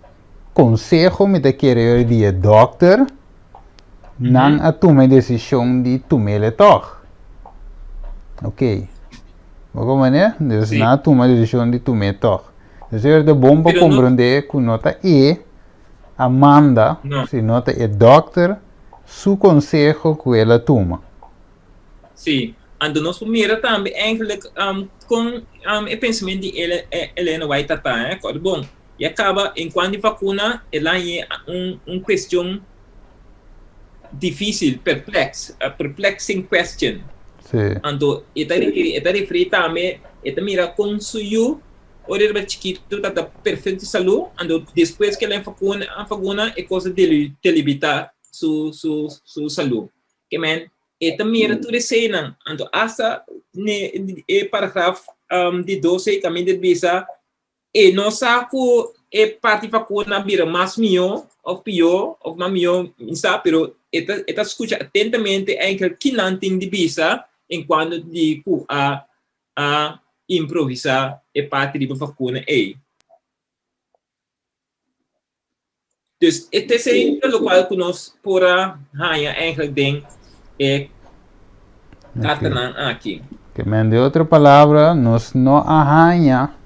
konseho mi ta kere yo di e dòkter, nan a tuma e desishon di tum'el tòg. Ok. Bo komprendé? Dus Sí. nan a tuma e desishon di tum'é tòg. Dus yo ta bon pa Pero no- komprendé ku no ta e a manda, No. sino ta e dòkter su konseho ku el a tuma. Sí, anto nos por mira tambe eigenlijk kon e pensamiento di Elena White ta ta, eh. Kòrda bon, ya kaba en kuanto di vakuna el a haña un un kuestion difísil, perplex, a perplexing question. Sí. Anto e ta referí, e ta referí tambe, e ta mira kon su yu ora e tabata chikitu tabata perfekto di salú, anto despues ku el a fakuna, a fakuna e kos a delibitá su su su salú. Ke men e ta mira tur eseinan, anto asta ne e paragraf di 12 kaminda ta bisa E no sa ku e parti vakuna a bira mas mihó òf pió òf mas mihó, mi sa, pero e ta e ta skucha atentamente eigenlijk ki nan tin di bisa en kuanto di ku a a improvisá e parti riba vakuna ei. Dus e ta esei ta lokual ku nos por a haña eigenlijk den e kartanan aki. Ke men di otro palabra nos no a haña,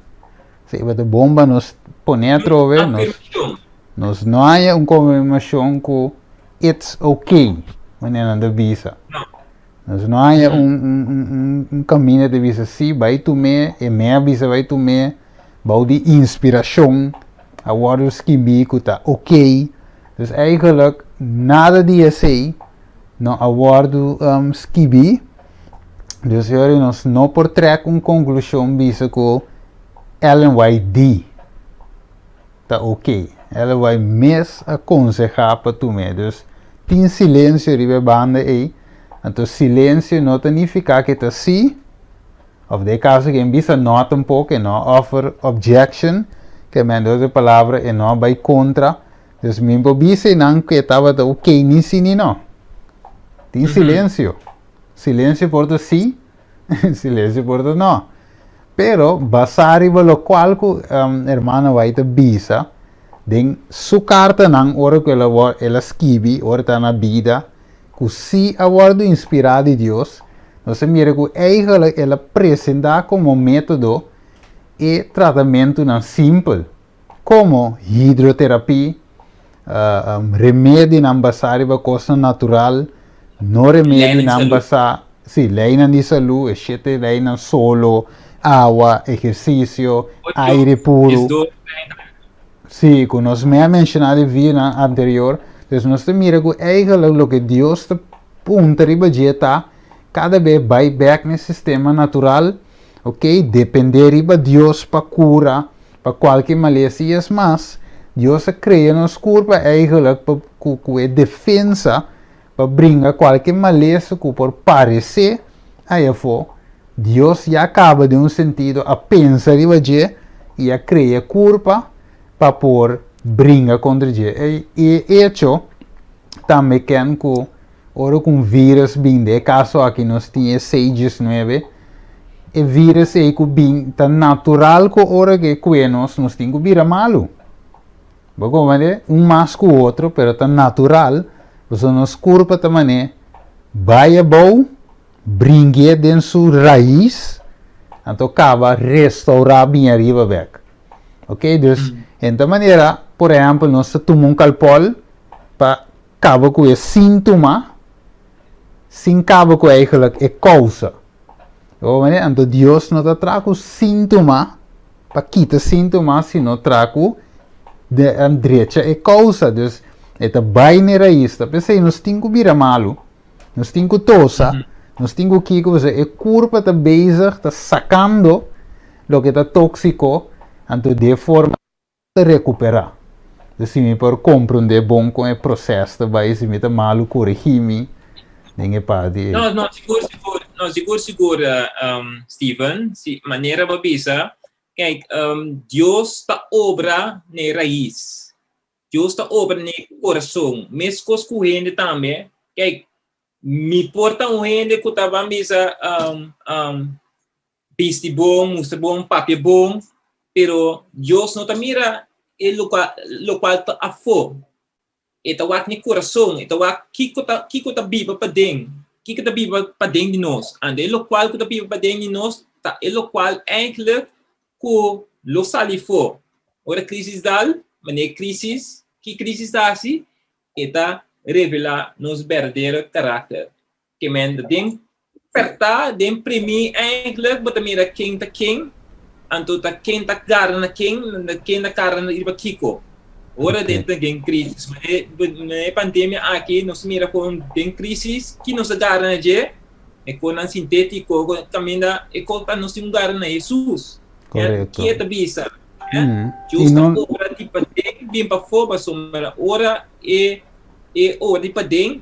si e ta bon pa nos pone atrobe, nos, nos no haña un konfirmashon ku it's okay, manera nan ta bisa. No. Nos no haña un, un, un, un, un kaminda ta bisa si bai tum'é, e me a bisa bai tum'é, bou di inspirashon a wòrdu skibí ku ta okey. Dus eigenlijk nada di esei no a wòrdu skibí. Dus e ora nos no por trèk un konklushon bisa ku Ellen White di ta okey. Ellen White mes a konsehá pa tum'é. Dus tin silensio riba e banda ei. Anto silensio no ta nifiká ku e ta sí. Of den e kaso ke bisa no tampoco, e no a offer objection, ke men de otro palabra e no a bai kontra. Dus mi por bisa einan ku e tabata ok ni si ni no. Tin silensio. Silensio por ta si, silensio por ta no. Pero basá riba lokual ku hermana White a bisa den su kartanan ora ku el a el a skibi ora ta na bida, ku sí a wòrdu inspirá di Dios, nos a mira ku eigenlijk el a presentá komo método e tratamentunan simpel, komo hidroterapia, remedinan basá riba kosnan natural, no remedinan basá, sí, leinan di salú, e shete leinan, solo, awa, ehersisio, aire puru. Sí, ku nos me a menshoná den videonan anterior. Dus nos ta mira ku eigenlijk loke Dios ta punta riba dje ta kada be bai bèk na e sistema natural, ok, dependé riba Dios pa kura, pa kualke malesa. I es mas, Dios a krea nos kurpa eigenlijk pa ku ku e defensa pa bringa kualke malesa ku por paresé ayafó. Dios ya kaba den un sentido a pensa riba dje i a krea kurpa pa por bringa kontra dje. E echo tambe ken ku ora ku un virus bin, den e kaso aki nos tin e C19, e virus ei ku bin ta natural ku ora ku e kue nos, nos tin ku bira malu. Bo komprende? Un mas ku otro, pero ta natural, pasobra nos kurpa ta man'é bai abou. Bringu'é den su rais, anto kaba restaurá bin ariba bek. Ok, dus en ta manera, por ehèmpel, nos ta tuma un kalpòl pa kaba ku e síntoma, sin kaba ku eigenlijk e kousa. Bo manera, anto Dios no ta traha ku síntoma pa kita síntoma, sino traha ku drecha e kousa. Dus e ta bai na e rais. Ta p'esei nos tin ku bira malu. Nos tin ku tosa, nos tin ku kiko, pasobra e kurpa ta bezig, ta sakando loke ta tóksiko, anto di e forma ta rekuperá. Dus si mi por komprondé bon kon e proses ta bai, si mi ta malu korigí mi den e parti ei. No, no, sigur, sigur, no, sigur, sigur, Steven, si manera bo a bisa, kijk, Dios ta obra na e rais. Dios ta obra den e corazon, mescos cu hende tambe. Kijk, mi por ta un hende cu ta ban bisa um, um, bisti bon, mustra bon, papia bon, pero Dios no ta mira e locual, locual ta afó. E ta wak ni corazon, e ta wak kiko ta, kiko ta biba paden, kiko ta biba paden di nos. Ande e locual cu ta biba paden di nos ta e locual eigenlijk ku lo sali for. Ora krisis dal, manera krisis, ki krisis ta hasi? E ta revelá nos berdadero karakter. Ke men ta den pèrtá, den primí eindelijk bo ta mira ken ta ken, anto ta ken ta gara na ken, ken ta kara riba kiko. Ora den ta den krisis, manera e pandemia aki nos mira kon den krisis ki nos a gara na dje? E konan sintétiko, kaminda e kos pa nos tin un gara na Hesus. Korekto. Ke ta bisa? Dios ta obra di paden bin pafó, pasobra ora e e obra di paden,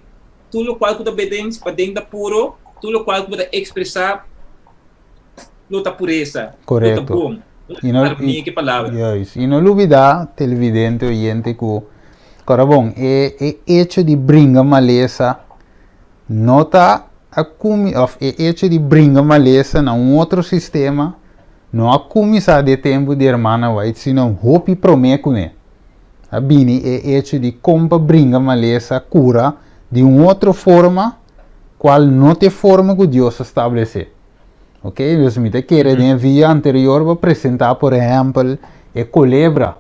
tur lokual ku ta beden paden ta puro, tur lokual ku bo ta ekspresá lo ta puresa, lo ta bon. I no, Armonia ku e palabra. Juist. I no lubidá, televidente, oyente, ku, kòrda bon, e e echo di bringa malesa no ta a kumi òf e echo di bringa malesa na un otro sistema no a kuminsá den e tempu di Hermana White, sino hopi promé kuné. A bini e echo di kon pa bringa malesa kura di un otro forma kual no ta e forma ku Dios a stablesé. Ok, dus mi ta kere den e video anterior bo presentá por ehèmpel e kolebra.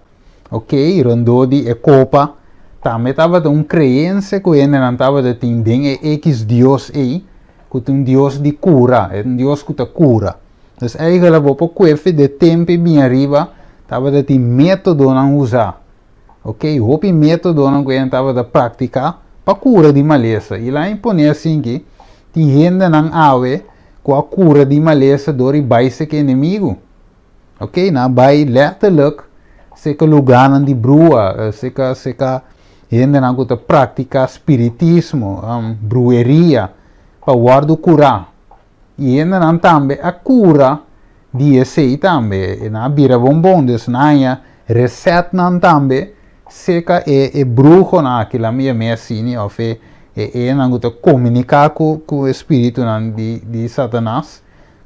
Ok, rondó di e kopa tambe tabata un kreensia ku hendenan tabata tin den e ekis dios ei, ku ta un dios di kura, un dios ku ta kura. Dus eigelijk bo por kuefe de tempu ei bin ariba tabata tin métodonan usá. Ok, hopi métodonan ku hende tabata praktiká pa kura di malesa. I laña pone asinki, tin hendenan awe ku a kura di malesa dor di bai seka enemigu. Ok, nan a bai letterlijk seka lugánan di brua, seka seka hendenan ku ta praktiká spiritismo, brueria, pa wòrdu kurá. I hendenan tambe a kura di esei tambe, nan a bira bon bon, dus nan haña resètnan tambe seka e e bruhonan aki, laat mi yam'é asini, òf e e hendenan ku ta komuniká ku ku e spiritunan di di Satanas,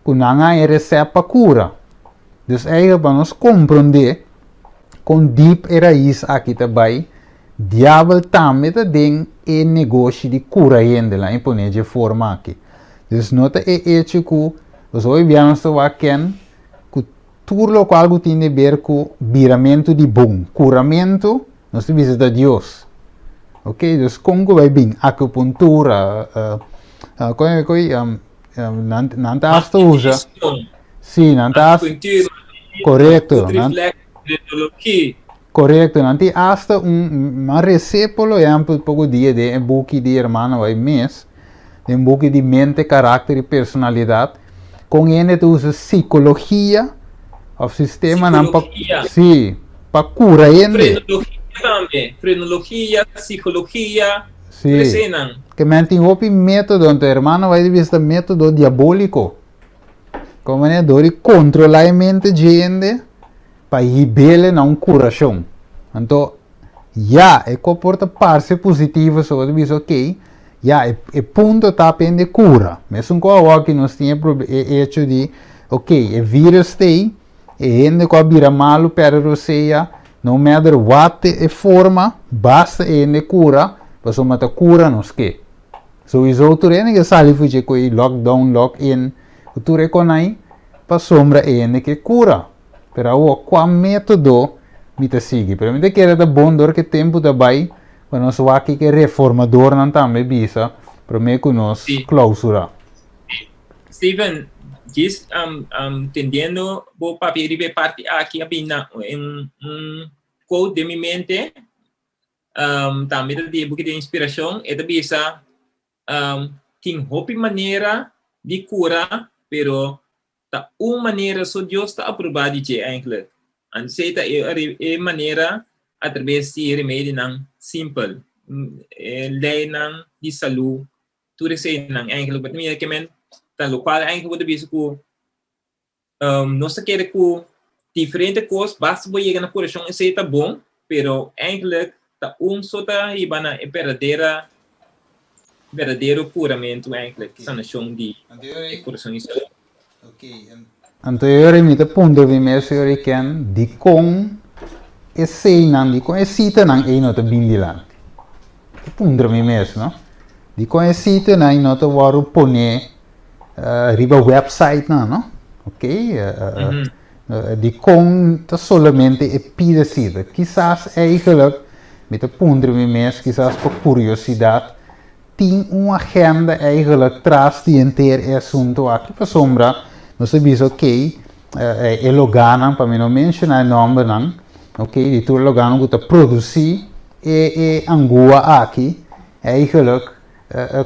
ku nan haña resèt pa kura. Dus eigen pa nos komprondé kon dip e rais aki ta bai, diabel tambe ta den e negoshi di kura hende, laat mi pone dje forma aki. Dus no ta e echo ku nos hopi bia nos ta wak ken ku tur lokual ku tin di ber ku biramentu di bon, kuramentu, nos ta bisa ta Dios. Ok, dus kon ku bai bin akupuntura, kon e Nan, nan ta hasta usa. Sí, nan ta hasta. Correcto. Nan, correcto. Nan tin hasta un, man resé por lo ejemplo poco dia den e buki di hermano White mes, den buki di mente, karakter y personalidad, con hende ta usa psicologia of sistemanan pa, sí, pa cura hende. Frenologia tambe, frenologia, psicologia. Sí. Ke men tin hopi método, anto hermano bai di bisa método diabóliko. Kon manera dor di kontrolá e mente dje hende pa hib'ele na un kurashon. Anto, ya, e ko por ta parse positivo, so bo ta bisa ok, ya, e e punto ta pa hende kura. Mesun ku awoki nos tin e e echo di, ok, e virus t'ei, E hende ku a bira malu pèrdè rosea, no matter what e forma, basta e hende kura, pasobra ta kura nos ke. Souiso tur hende ke sali for dje ku e lockdown, lock in, ku tur e konai, pasobra e hende ke kura. Pero awor kua metodo mi ta sigui? Pero mi ta kere ta bon dor ku e tempu ta bai pa nos wak kiko e reformadornan tambe bisa promé ku nos klousura. Steven, djis tendiendo bo papia riba e parti aki a bin na un quote den mi mente, tambe ta di e buki di inspiracion, e ta bisa, tin hopi manera di cura, pero ta un manera so Dios ta aproba di dje eigenlijk. Anto ta e manera a traves di remedinan simpel, e leynan di salud tur eseinan eigenlijk bo ta mira ke men ta lokual eigenlijk bo ta bisa ku nos ta kere ku diferente kos basta bo yega na kurashon esei ta bon pero eigenlijk ta un so ta hiba na e berdadera berdadero kuramentu eigenlijk sanashon di e kurason i salú. Anto e ora mi ta puntra mi mes e ora ken dikon eseinan, dikon e sitanan ei no ta bin dilanti? Ta puntra mi mes no. Dikon e sitanan ei no ta wòrdu pone riba websitenan no? Ok, dikon ta solamente e pida sita? Kisas eigenlijk mi ta puntra mi mes kisas pa kuriosidat Tin un agenda eigenlijk tras di henter e asunto aki pasobra nos a bisa ok e loganan pa mi no menciona e nombernan ok di tur e loganan ku ta produci e e angua aki eigenlijk.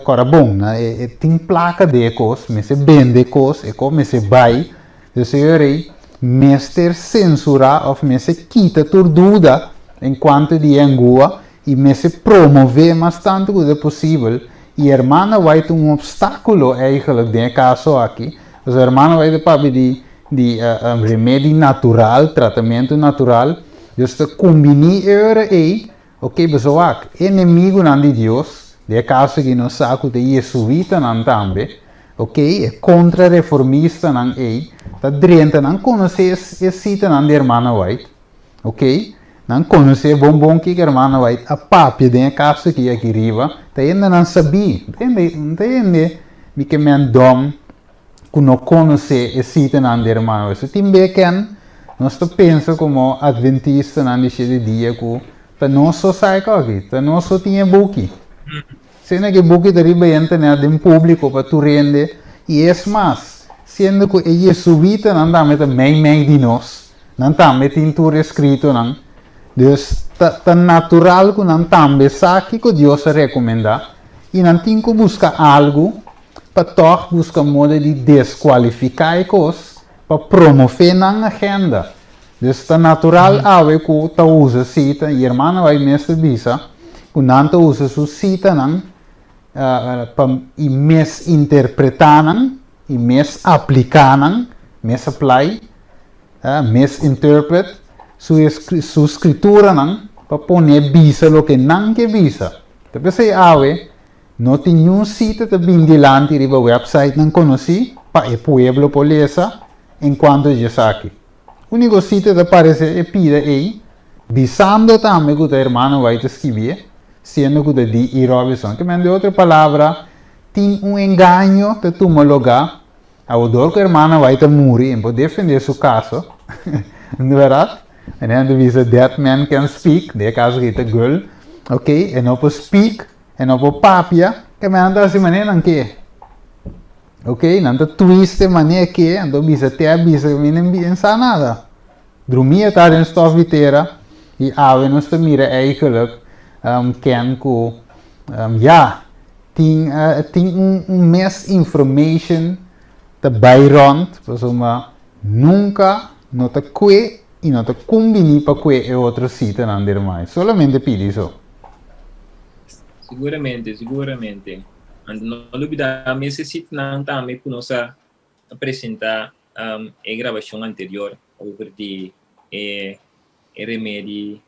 Kòrda bon, na e tin plaka den e kos, mester bende e kos, e kos mester bai. Dus e ora ei mester sensurá òf mester kita tur duda en kuanto di e angua i mester promové mas tantu ku ta posibel. I hermana White ta un opstákulo eigenlijk den e kaso aki, pasobra hermana White ta papia di di remedi natural, tratamentu natural, dus ta kumbiní e ora ei. Ok, boso wak, enemigunan di Dios, den e kaso aki nos sa ku ta e yesuitanan tambe, ok, e kontrareformistanan ei, ta drenta, nan konosé e sitanan di Hermana White, ok, nan konosé bon bon kiko Hermana White a papia den e kaso aki aki riba, ta hende nan sabí, ta hende, ta hende mi ke men dòm ku no konosé e sitanan di Hermana White. So tin beken nos ta pensa komo adventistanan di shete dia ku ta nos so sa e koki, ta nos so tin e buki. Siendo ku e buki ta riba internet den públiko pa tur hende i es mas, siendo ku e jesuitanan tambe ta mei mei di nos, nan tambe tin tur e skritonan, dus ta ta natural ku nan tambe sa kiko Dios a rekomendá i nan tin ku buska algu pa tòg buska moda di deskualifiká e kos pa promové nan agenda. Dus ta natural awe ku ta usa sita, i hermano White mes ta bisa ku nan ta usa su sitanan pa i misinterpretá nan i misapliká nan, misapply, misinterpret su su skrituranan pa pone bisa loke nan ke bisa. Ta p'esei awe No tin niun sita ta bin dilanti riba websitenan konosí pa e pueblo por lesa en kuanto dje esaki. Úniko sita ta paresé e pida ei, bisando tambe ku ta hermano White ta skibié, siendo ku ta DE. Robinson. Ke men di otro palabra, tin un engaño ta tuma lugá awor ku hermano White a muri, en por defendé su kaso, bèrdat? En hende bisa dead man can speak, den e kaso aki ta gul, ok, e no por speak. E no por papia, ke men nan ta hasi manera nan ke. Ok, nan ta twist e manera ke, anto bisa te a bisa ku mi no a sa nada. Drumí a ta den stof di tera i awe nos ta mira eigenlijk ken ku ya, tin tin un misinformation ta bai rond pasobra nunka no ta kue i no ta kumbiní pa kue e otro sitanan dermai, solamente pidi so. Siguramente, siguramente. Anto no lubida mes e sitnan tambe ku nos a presenta e grabashon anterior over di e remedi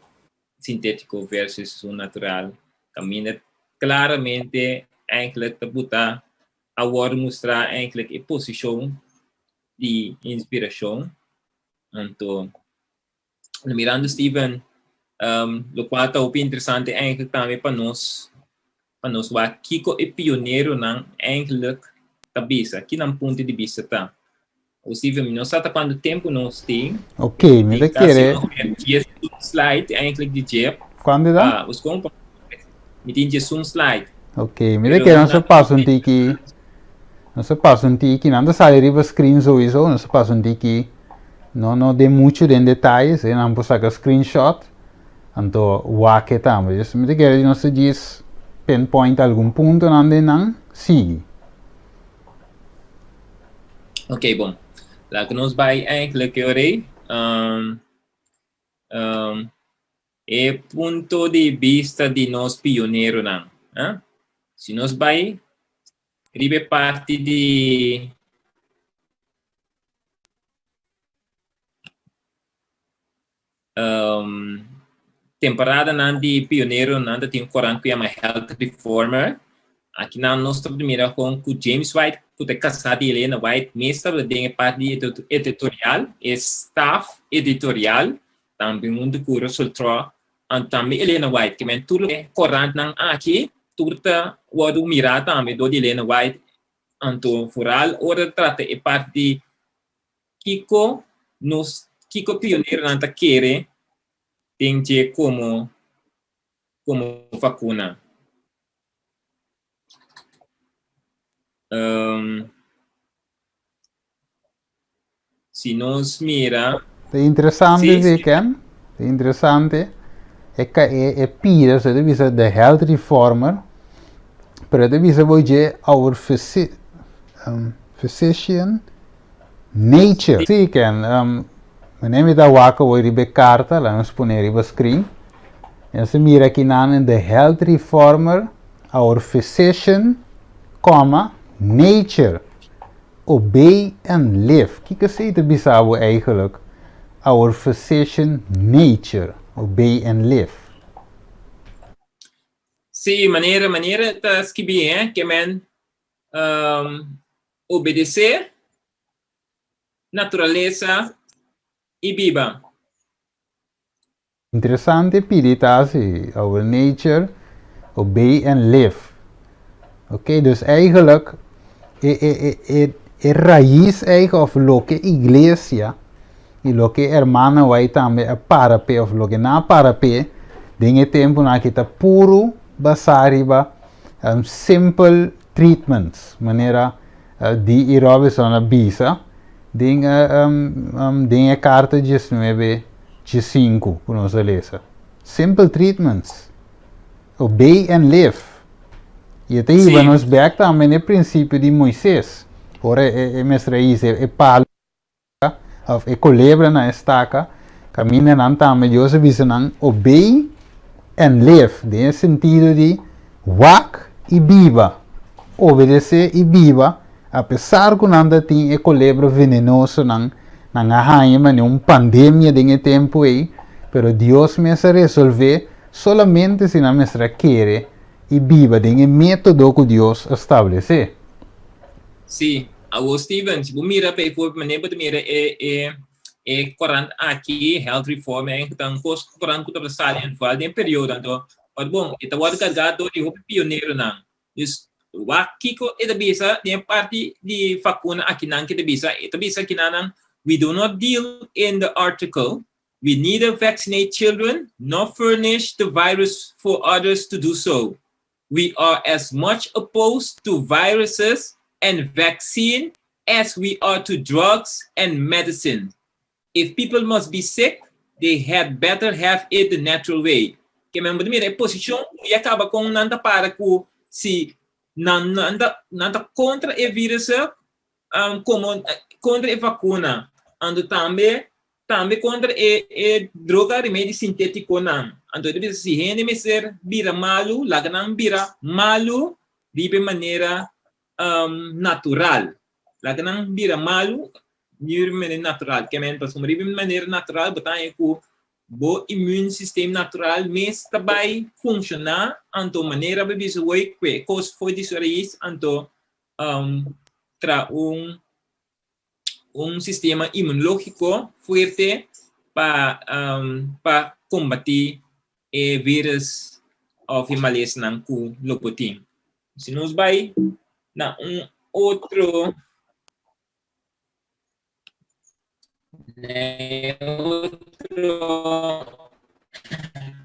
sintétiko versus esun natural. Kaminda klaramente eigenlijk ta buta a wòrdu mustrá eigenlijk e posishon di inspirashon. Anto mirando Steven, um, lokual ta hopi interesante eigenlijk tambe pa nos, pa nos wak kiko e pioneronan eigenlijk ta bisa, ki nan punto di bista ta. O Steven, mi no sa ta cuanto tempo nos tin. Ok, mi ta kere. Dies slide eigenlijk di dje. Cuanto ta? Uh, us mi tin 11 slide. Ok, mi ta kere nos a pasa un tiki, nos a pasa un tiki, nan ta sali riba screen sowieso, nos a pasa un tiki. No no den mucho den detaye, si nan por saca screenshot, anto wak e tambe. Dus mi ta kere di nos ta djis pinpoint algun puntonan den nan, sigui. Ok, bon. Laat nos bai eigenlijk e ora ei. Um, um, e punto di bista di nos pioneronan. Eh? Si nos bai riba e parti di um, temporadanan di pioneronan ta tin un korant ku yama Health Reformer. Aki nan nos ta mira kon ku James White, ku ta kasá di Elena White, mes tabata den e parti di editorial, e staff editorial, tambe huntu ku Russell Troy, anto tambe Elena White. Ke men tur e korantnan aki tur ta wòrdu mirá tambe dor di Elena White. Anto vooral ora ta trata e parti di kiko nos, kiko pioneronan ta kere den dje komo komo vakuna. Um, si nos mira. Ta interesante si, Ken. Ta interesante. E, e, e pida, so ta bisa The Health Reformer. Pero e ta bisa bo dje our physi physician nature. Sí, Ken, meneer mi ta wak awor riba e karta, laga nos pone riba screen. Nos ta mira akinan in The Health Reformer, our physician, comma, nature. Obey and live. Kiko esei ta bisa bo eigenlijk? Our physician nature. Obey and live. Sí, manera, manera ta skibí, hè, ke men um, obedesé naturalesa i biba. Interesante pidi ta si our nature obey and live. Ok, dus eigenlijk e, e, e, e, e raiz eigen of loke iglesia y loke hermana White tambe a para p'e of loke nan a para p'e den e temponan aki ta puru basá riba um, simple treatments manera uh, D.E. Robinson a bisa den, uh, um, um, den e karta 19 15 ku nos a lesa. Simple treatments. Obey and live. I e ta hiba nos bek tambe na e prinsipio di Moises. Ora e mester a hisa e palu òf e kolebra na e staka, kaminda nan tambe Dios a bisa nan obey and live, den e sentido di wak i biba, obedesé i biba, Apesar ku nan ta tin e kolebra venenoso nan, nan a haña manera un pandemia den e tempu ei, pero Dios mes a resolvé solamente si nan mester a kere i biba den e método ku Dios a stablesé. Sí, awor Steven, si bo mira pa e for manera bo ta mira e e e korant aki, Health Reform, e ta un kos korant ku tabata sali en foral den periodo, anto ora bon e ta wòrdu kargá dor di hopi pioneronan. Dus wak kiko e ta bisa den e parti di vakuna akinan ke ta bisa. E ta bisa kinanan, We do not deal in the article, we neither vaccinate children nor furnish the virus for others to do so. We are as much opposed to viruses and vaccine as we are to drugs and medicine. If people must be sick, they had better have it the natural way. Ke men bo ta mira e posishon ku ya kaba kon nan ta para ku si nan nan ta nan ta kontra e virus komo kontra e vakuna anto tambe tambe kontra e e droga remedi sintetikonan. Anto e ta bisa si hende mester bira malu laga nan bira malu riba e manera natural. Laga nan bira malu riba e manera natural. Ke men pasobra riba e manera natural bo ta haña ku bo immuunsysteem natural mes ta bai funshoná anto manera bo bisa woi ku e kos for di su rais anto traha un un sistema inmunológiko fuerte pa pa kombatí e virus òf e malesanan ku lo por tin. Si nos bai na un otro na otro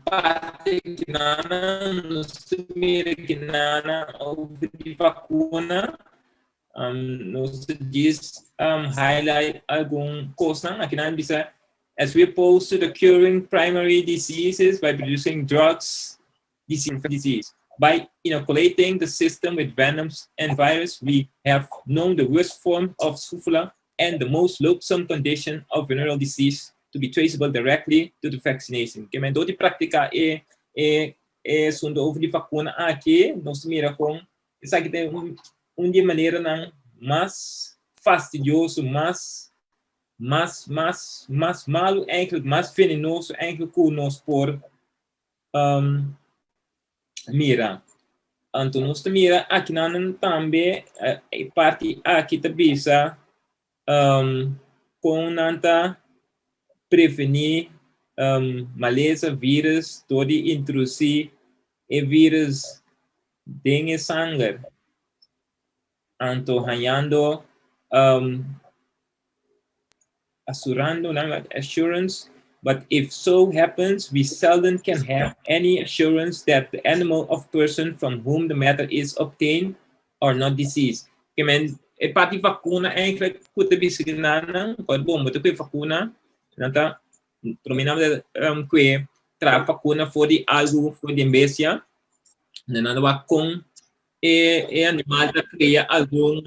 parte kinana nos ta mira kinana over di vakuna nos ta djis highlight algun kosnan akinan bisa as we opposed to the curing primary diseases by producing drugs disease. By inoculating the system with venoms and virus, we have known the worst form of sufla and the most loathsome condition of venereal disease to be traceable directly to the vaccination. Ke men dor di praktika e e e asunto over di vakuna aki, nos ta mira kon esaki ta un un di e maneranan mas fastidioso, mas mas mas mas malu eigenlijk, mas venenoso eigenlijk ku nos por um, mira. Anto nos ta mira akinan tambe e parti aki ta bisa um, kon nan ta prevení um, malesa, virus, dor di introdusí e virus den e sanger. Anto hañando um, asurando nan assurance, but if so happens, we seldom can have any assurance that the animal of person from whom the matter is obtained are not diseased. Ke men, e parti vakuna eigenlijk ku ta bisa nan, ku bon, bo ta kue vakuna, nan ta prome nan ta um, kue traha vakuna for di algu, for di bestia, nan ta wak kon. E, e animal ta krea algun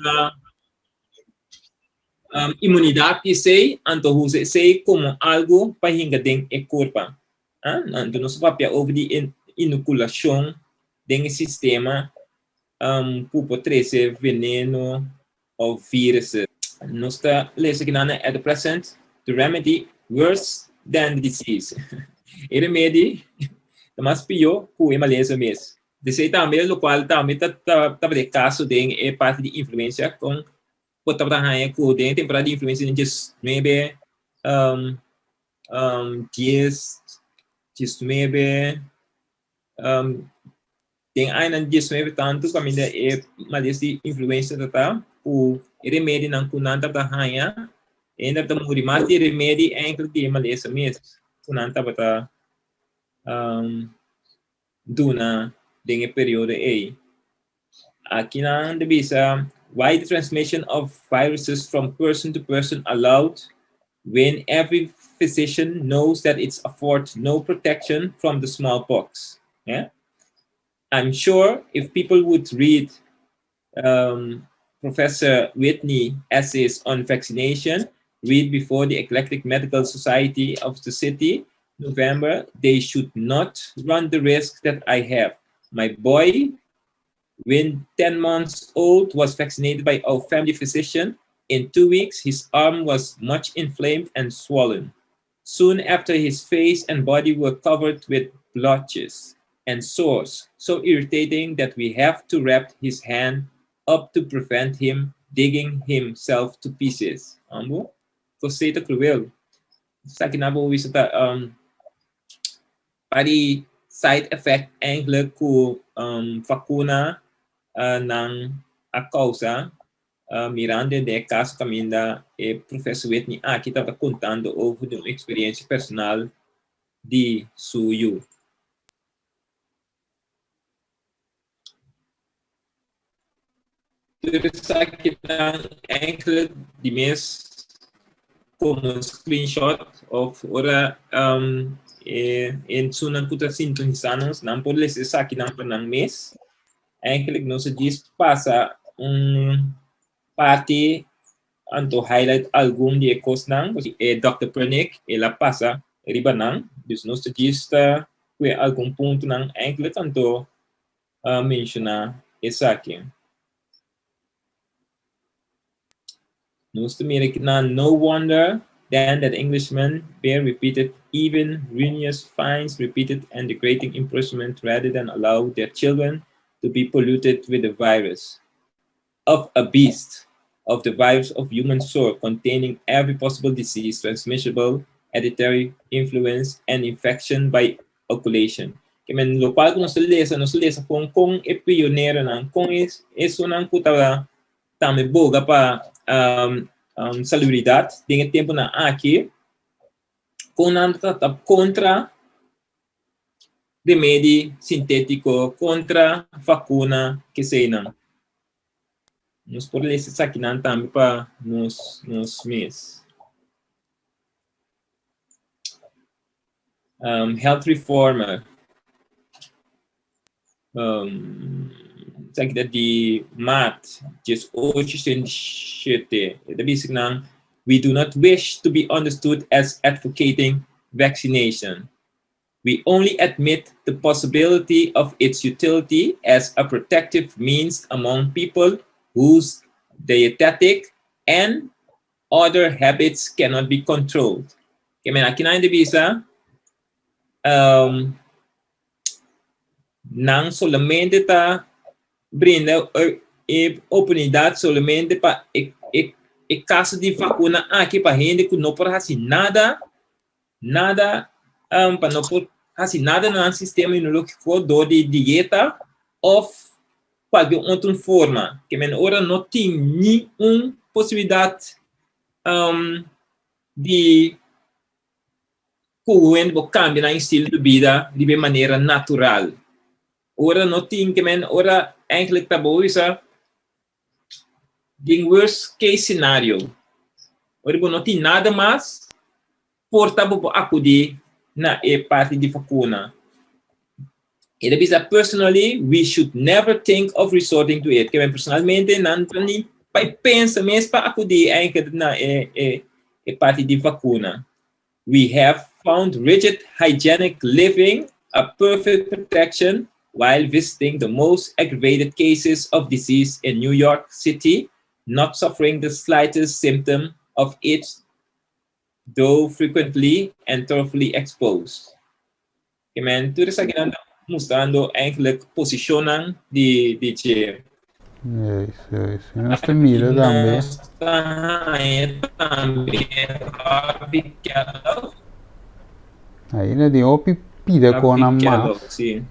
um, inmunidat di esei, anto usa esei komo algu pa hinka den e kurpa. Ah, anto nos papia over di inokulashon den e sistema um, ku por trese veneno òf virussen. Nos ta lesa kinan at the present the remedy worse than the disease. E remedi ta mas pió ku e malesa mes. Desei tambe lokual tambe ta tabata e kaso den e parti di influensia kon bo tabata haña ku den e temporada di influensia den diesnuebe dies diesnuebe den añanan diesnuebe tantu kaminda e malesa di influensia ta ta ku e remedinan ku nan tabata haña e hende tabata muri mas di e remedi enkele di e malesa mes ku nan tabata duna den e periodo ei. Aki nan ta bisa, Why the transmission of viruses from person to person allowed when every physician knows that it affords no protection from the smallpox? Yeah? I'm sure if people would read um, Professor Whitney essays on vaccination, read before the Eclectic Medical Society of the city, November, they should not run the risk that I have. My boy, when 10 months old, was vaccinated by our family physician. In two weeks, his arm was much inflamed and swollen. Soon after, his face and body were covered with blotches and sores, so irritating that we have to wrap his hand up to prevent him digging himself to pieces. Ambo? Kosei ta cruel. Esaki nan bo bisa ta um, pa di side effect eigenlijk ku um, vacuna uh, nan a causa uh, mirando den e caso caminda e professor Whitney aki tabata contando over di un experiencia personal di su yu. Tur esakinan eigenlijk di mes como screenshot of ora um, e, esunnan ku ta sintonisa nos, nan por lesa esakinan pa nan mes. Eigenlijk nos a djis pasa un parti anto highlight algun di e kosnan. E Dòkter Pernick el a pasa riba nan, dus nos ta djis ta kue algun puntonan eigenlijk anto a menshoná esaki. Nos ta mira kinan no wonder then that Englishmen bear repeated even ruinous fines, repeated and degrading imprisonment rather than allow their children to be polluted with the virus of a beast, of the virus of human sort containing every possible disease transmissible, hereditary influence and infection by oculation. Ke men lokual ku nos ta lesa, nos ta lesa kon kon e pioneronan, kon e esunnan ku tabata tambe boga pa um, um, salubridat den e tempunan aki, kon nan ta ta kontra remedi sintétiko, kontra vakuna, keseinan. Nos por lesa esakinan tambe pa nos nos mes. Um, health reformer. Um, esaki ta di maart 1807. E ta bisa nan, we do not wish to be understood as advocating vaccination. We only admit the possibility of its utility as a protective means among people whose dietetic and other habits cannot be controlled. Ke men aki nan ta bisa, um, nan solamente ta brinda e oportunidad solamente pa e, e, e caso di vacuna aki pa hende cu no por haci nada nada um, pa no por hasi nada na nan sistema inmunológiko dor di dieta of kualke otro forma. Ke men ora no tin ni un posibilidat um, di ku hende por kambia nan estilo di bida riba e manera natural. Ora no tin ke men ora eigenlijk ta bo bisa Den worst case scenario, ora bo no tin nada mas, por ta bo por acudi na e parti di vacuna. E ta bisa, Personally, we should never think of resorting to it. Ke personalmente nan ta ni bai pensa mes pa akudí eigenlijk na e, e, e parti di vakuna. We have found rigid hygienic living a perfect protection while visiting the most aggravated cases of disease in New York City, not suffering the slightest symptom of it, though frequently and thoroughly exposed. Ke men tur esakinan ta mustrando eigenlijk posishonnan di di dje. Juist, juist. I nos ta mira tambe. Nos ta haña tambe Harvey Kellogg. Ainda tin hopi pida Harvey konan Kellogg, mas. si.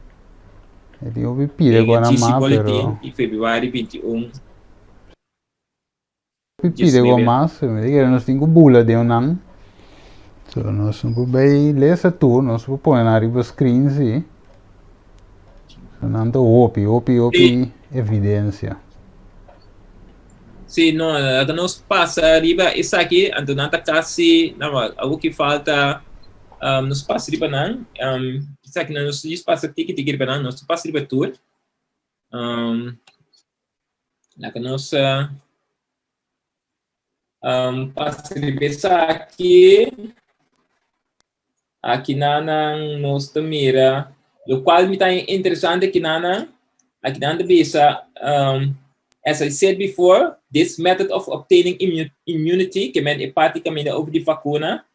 E tin hopi pida Den e konan GC mas, Bulletin pero. di februari 21. Pi pide ku mas, mi ta kere nos tin ku bula den nan. So nos no por bay lesa tur, nos por pone nan riba screen si. So nan ta hopi, hopi, hopi evidencia. Sí, no, laga nos pasa riba esaki, anto nan ta casi, no, algo ki falta, nos pasa riba nan, esaki nan nos djis pasa tiki tiki riba nan, nos ta pasa riba tur. Laga nos um, pasa riba esaki. Aki nanan nos ta mira, lo cual mi ta interesante aki nanan, aki nan ta bisa, as I said before, this method of obtaining immunity, ke men e parti kaminda over di vacuna,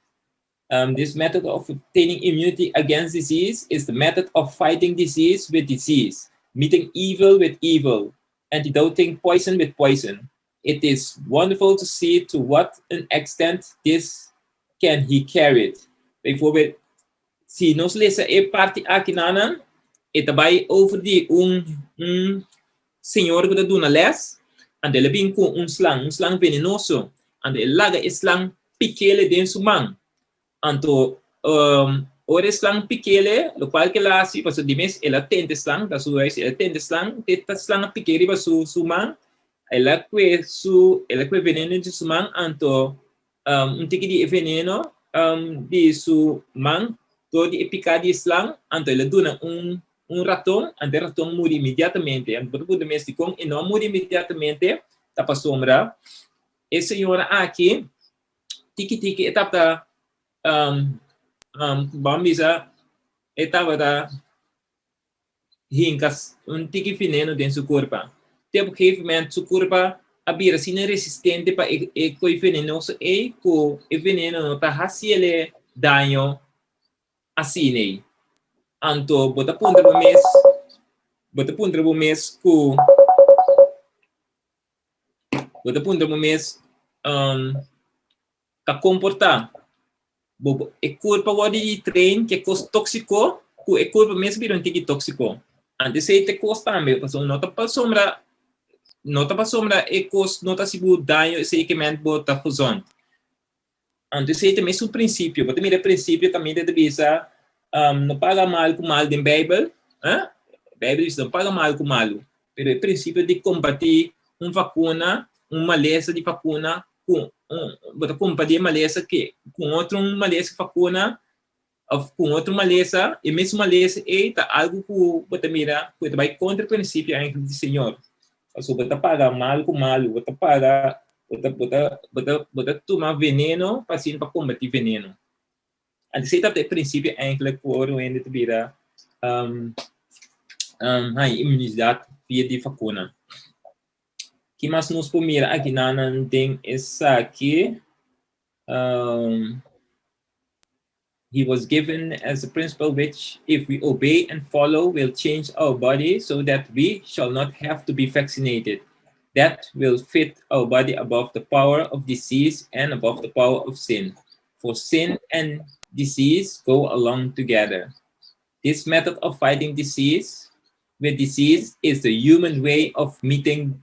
this method of obtaining immunity against disease is the method of fighting disease with disease, meeting evil with evil, antidoting poison with poison. It is wonderful to see to what an extent this can he carried. Bijvoorbeeld, si nos lesa e parti aki nanan, e ta bai over di un, un señor ku ta duna les, anto el a bin ku un slang, un slang venenoso, anto el laga e slang pikele den su man. Anto, ora e slang pikele, lokual ku el a hasi, pasobra di mes el a tenta e slang, ta su huis, el a tenta e slang, te ta slang a pik'é riba su su man, el a kue su, el a kue veneno den su man, anto un tiki di e veneno di su man dor di e piká di e slang, anto el a duna un un raton, anto e raton muri inmediatamente. Anto bo ta puntra mes dikon e no a muri inmediatamente, ta pasobra e señora aki tiki tiki e tabata ban bisa e tabata hinka un tiki veneno den su kurpa. Te op un gegeven moment su kurpa a bira asina resistente pa e koi venenoso ei ku e veneno no ta hasiele daño asin'ei. Anto bo ta puntra bo mes, bo ta puntra bo mes ku Bo ta puntra bo mes, Ta komportá bo e kurpa wòrdu di train ku e kos tóksiko ku e kurpa mes bira un tiki tóksiko? Antes ei ta e kos tambe, pasobra no ta pasobra no ta pasobra e kos no ta hasi bo daño esei ke ment bo ta gezond. Anto esei ta mes un prinsipio. Bo ta mira e prinsipio kaminda ta bisa, no paga mal ku mal den Beibel. Beibel bisa no paga mal ku malu. Pero e prinsipio di kombatí un vakuna, un malesa di vakuna ku un, bo ta kombatí e malesa ke ku un otro malesa vakuna òf ku un otro malesa, e mesun malesa ei ta algu ku bo ta mira ku e ta bai kontra e prinsipio eigenlijk di Señor. Pasobra bo ta paga mal ku malu, bo ta paga, bo ta, bo ta, bo ta, bo ta tuma veneno pa asina pa kombatí veneno. Anto esei tabata e prinsipio eigenlijk ku ora un hende ta bira haña inmunidat via di vakuna. Ki mas nos por mira aki nan den esaki? He was given as a principle which, if we obey and follow, will change our body so that we shall not have to be vaccinated. That will fit our body above the power of disease and above the power of sin. For sin and disease go along together. This method of fighting disease with disease is the human way of meeting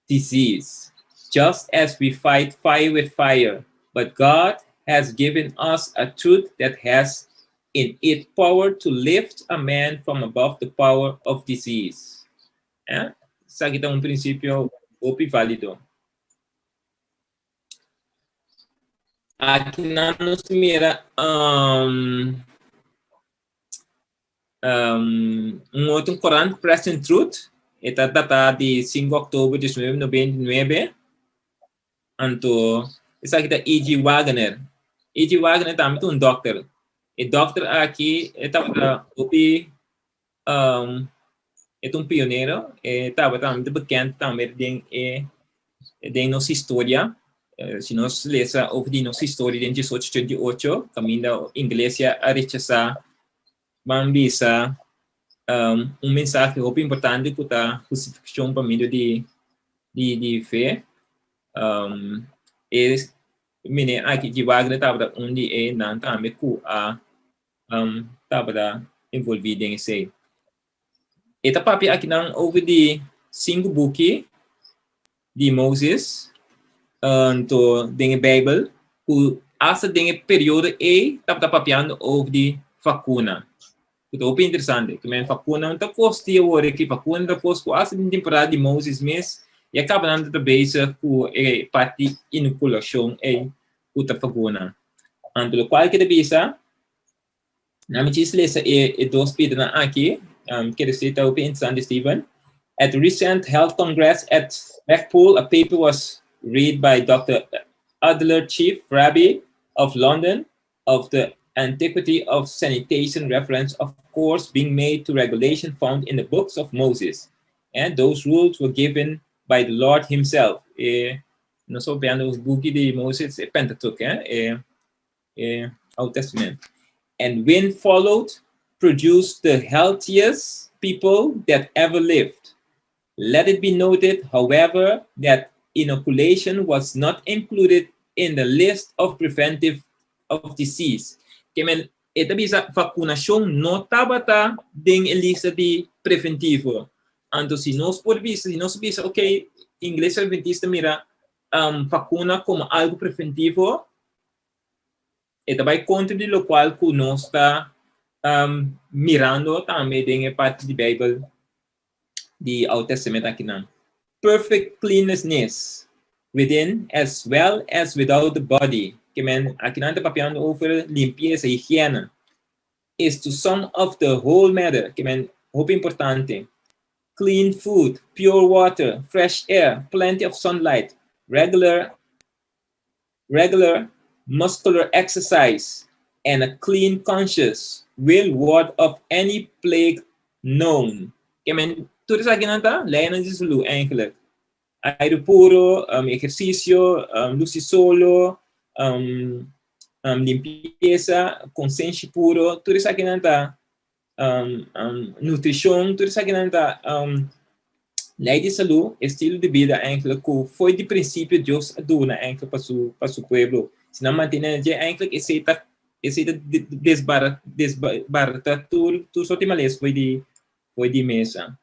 disease, just as we fight fire with fire. But God has given us a truth that has in it power to lift a man from above the power of disease. Eh? Esaki ta un prinsipio hopi válido. Aki nan nos mira um, Un otro korant, Present Truth, e ta datá di 5 òktober 1999. Anto, esaki ta E.G. Waggoner. E.G. Waggoner tambe ta un dòkter. E dòkter aki e tabata hopi, e ta un pionero, e tabata tambe bekend tambe den e den nos historia. Si nos lesa over di nos historia den 1888, kaminda Inglesia a rechasá ban bisa un mensahe hopi importante ku ta hustifikashon pa medio di di di fe. E mene aki di Wagner tabata un di e nan tambe ku a tabata envolví den esei. E ta papia akinan over di sinku buki di Moses, anto den e Bijbel, ku asta den e periodo ei tabata papiando over di vakuna. Ku ta hopi interesante. Ku men vakuna no ta kos di awor aki, vakuna ta kos ku asta den temporada di Moses mes ya kaba nan ta bezig ku e parti di inokulashon ei ku ta vakuna. Anto lokual ke ta bisa, Nami djis lesa e e dos pidanan aki, um, kere si ta hopi interesante, Steven. At the recent health congress at Blackpool, a paper was read by Dr. Adler Chief Rabbi of London of the antiquity of sanitation reference of course being made to regulation found in the books of Moses. And those rules were given by the Lord himself. E, nos papiando buki di Moses, e Pentateuch, eh? E, e Oud Testament. And when followed, produced the healthiest people that ever lived. Let it be noted, however, that inoculation was not included in the list of preventive of disease. Ke men, e ta bisa vakunashon no tabata den e lista di preventivo. Anto si nos por bisa, si nos bisa, ok, Iglesia Adventista mira vakuna komo algu preventivo, E ta bai kontra di lokual ku nos ta mirando tambe den e parti di Beibel di Oud Testament akinan. Perfect cleanliness within as well as without the body. Ke men akinan ta papiando over limpiesa, higiena, is to sum up the whole matter. Ke men hopi importante. Clean food, pure water, fresh air, plenty of sunlight, regular Regular muscular exercise and a clean conscience will ward off any plague known. Ke men tur esakinan ta leinan di salú eigenlijk. Aire puro, ehersisio, lus di solo, limpiesa, konsenshi puro, tur esakinan ta nutrishon, tur esakinan ta lei di salú, estilo di bida eigenlijk ku foi di prinsipio Dios a duna eigenlijk pa su pa su pueblo. Si nan mantené dje eigenlijk esei ta esei ta desbara desbarata tur tur sorti malesa foi di foi di mesa.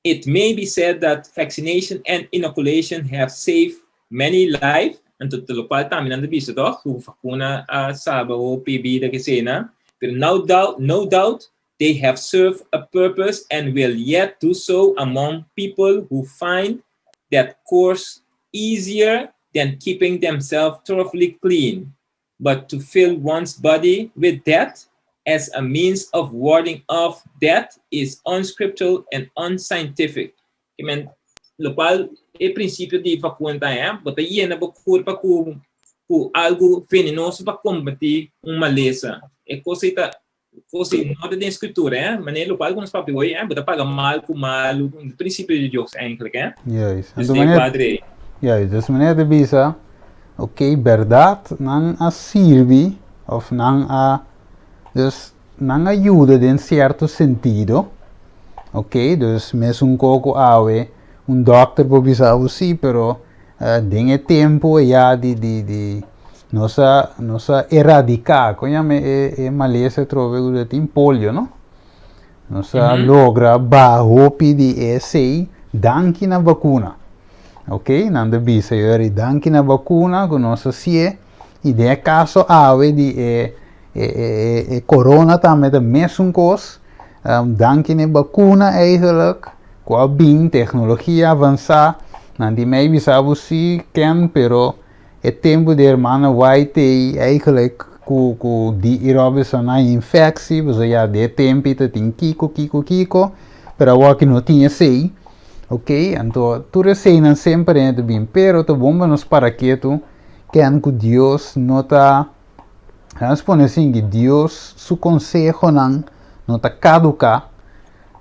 It may be said that vaccination and inoculation have saved many life, anto ta lokual tambe nan ta bisa tòg ku vakuna a salba hopi bida kesena, pero no doubt, no doubt they have served a purpose and will yet do so among people who find that course easier than keeping themselves thoroughly clean. But to fill one's body with death as a means of warding off death is unscriptural and unscientific. Ke men, lokual e prinsipio di vakuna ta, eh? Bo ta yena bo kurpa ku ku algu venenoso pa kombatí un malesa. E kos ei ta kos ei no ta den skritura, eh? Manera lokual ku nos papia hoy, eh? Bo ta paga mal ku malu, prinsipio di Dios eindelijk, eh? Juist. Dus den e kuadro ei. Juist. Dus manera ta bisa, Ok, berdad nan a sirbi of nan a, dus nan a yuda den cierto sentido, ok, dus mesun coco awe un dokter por bisa bo si, pero den e tempo ya di di di nos a nos a eradica, con yama e e malesa atrobe cu ta tin polio no, nos a logra baha hopi di esey danki na vacuna. Ok, nan ta bisa yori danki na bakuna ku nos a sié i den e kaso awe di e e e e corona tambe ta mesun kos, danki na e bakuna eigenlijk ku a bin teknologia avansá, nan tin mei bisa bo si ken pero e tempu di hermana White ei eigenlijk. Ku ku di i Robinson a infectie, pasobra ya di e tempi ta tin kiko kiko kiko, pero awor aki no tin esei, ok, anto tur eseinan semper hende ta bin, pero ta bon pa nos para ketu ken ku Dios no ta, nos pone asin ki Dios su konsehonan no ta kaduká,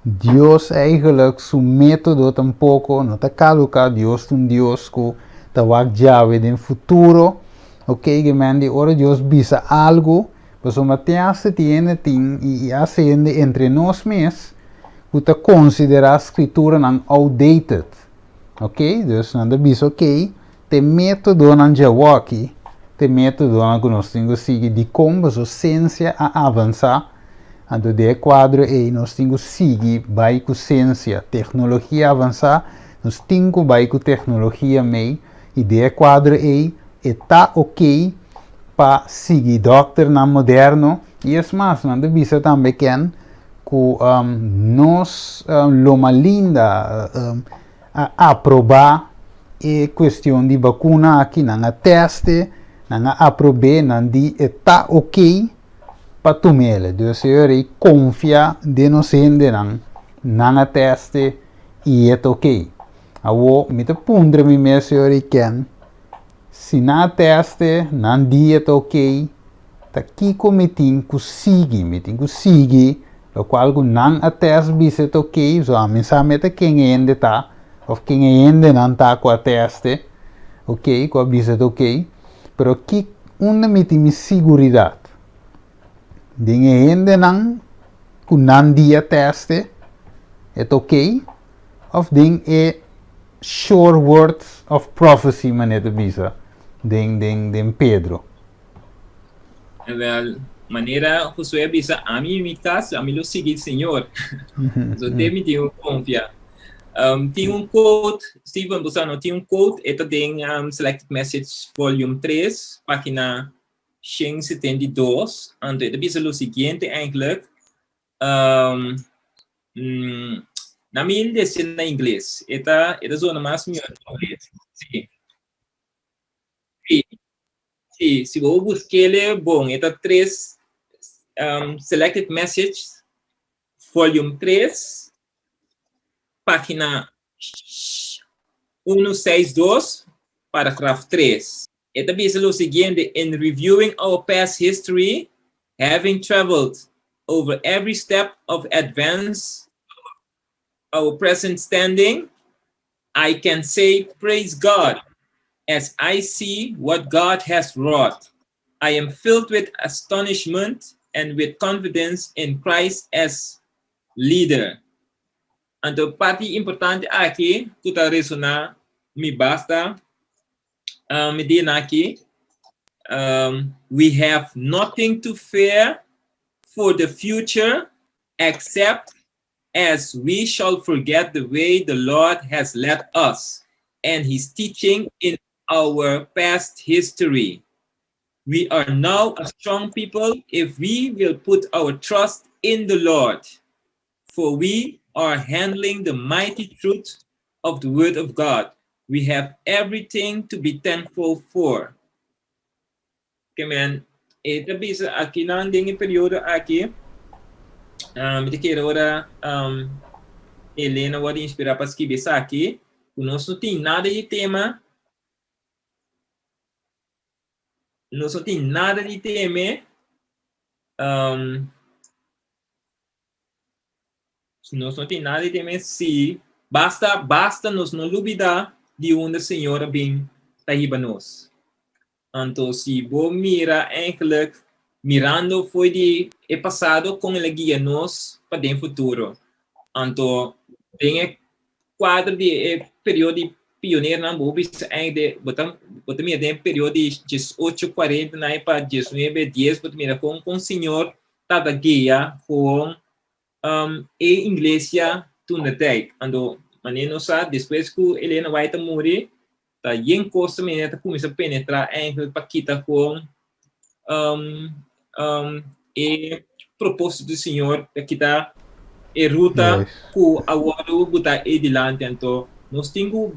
Dios eigenlijk su método tampoko no ta kaduká, Dios ta un Dios ku ta wak djawe den futuro, ok, gemen di ora Dios bisa algu, pasobra te hasta tin hende tin i hasta hende entre nos mes ku ta konsiderá skrituranan outdated, ok, dus nan ta bisa ok, te métodonan djawoki, te métodonan ku nos tin ku sigui, dikon pasobra siensia a avansá, anto den e kuadro ei nos tin ku sigui bai ku siensia, teknologia avansá, nos tin ku bai ku teknologia mei, i den e kuadro ei e ta ok pa sigui dòkternan moderno, i es mas nan ta bisa tambe ken ku nos Loma Linda a aprobá e kuestion di bakuna aki, nan a tèst e, nan a aprob'é, nan di e ta ok pa tum'el. Dus e ora ei konfia den nos hendenan, nan a tèst e i e ta ok. Awor mi ta puntra mi mes e ora ei ken, si nan a tèst e, nan di e ta ok, Ta kiko mi tin ku sigui? Mi tin ku sigui lokual ku nan a tèst bisa e ta okey, so ami sa mi ta ken e hende ta òf ken e hendenan ta ku a tèst e, okey, ku a bisa e ta okey, pero ki unda mi tin mi siguridat? Den e hendenan ku nan dia tèst e, e ta okey, òf den e sure words of prophecy manera ta bisa den den den Pedro? Wel, manera Josué a bisa, ami i mi kas, ami lo sigui Señor. So te mi tin ku konfia. Um, tin un quote, Steven, bo sa no, tin un quote, e ta den um, Selected Message volume 3, pagina 172, anto e ta bisa lo siguiente eigenlijk, um, mm, na mi lese na ingles, e ta, e ta zona mas mihor na ingles. Sí. Sí, sí, si bo buskele bon, e ta 3 um, Selected Message, volume 3, página 162, paragraf 3. E ta bisa lo siguiente, In reviewing our past history, having traveled over every step of advance our present standing, I can say, Praise God, as I see what God has wrought. I am filled with astonishment and with confidence in Christ as leader. Anto parti importante aki ku ta resoná mi basta um, mi di aki. Um, we have nothing to fear for the future except as we shall forget the way the Lord has led us and his teaching in our past history. We are now a strong people if we will put our trust in the Lord, for we are handling the mighty truth of the Word of God. We have everything to be thankful for. Ke men, e ta bisa akinan den e periodo aki, mi ta kere ora um, Elena wòrdu inspirá pa skibi esaki, ku nos no tin nada di tema, nos no tin nada di teme, um, nos no tin nada di teme si basta, basta nos no lubidá di unda Señor a bin ta hiba nos. Anto si bo mira eigenlijk mirando fo'i di e pasado kon el a guia nos pa den futuro. Anto den e kuadro di e periodo di pioneronan bo bisa eigenlijk bo ta bo ta mira den e periodo di diesocho kuarenta nai pa diesnuebe dies bo ta mira kon kon Señor tabata guia kon e iglesia toen de tijd. Anto manera nos sa despues ku Elena White a muri ta yen kos ta manera ta kuminsá penetrá eigenlijk pa kita kon e propósito di Señor, ta kita e ruta ku a wòrdu botá ei dilanti. Anto nos tin ku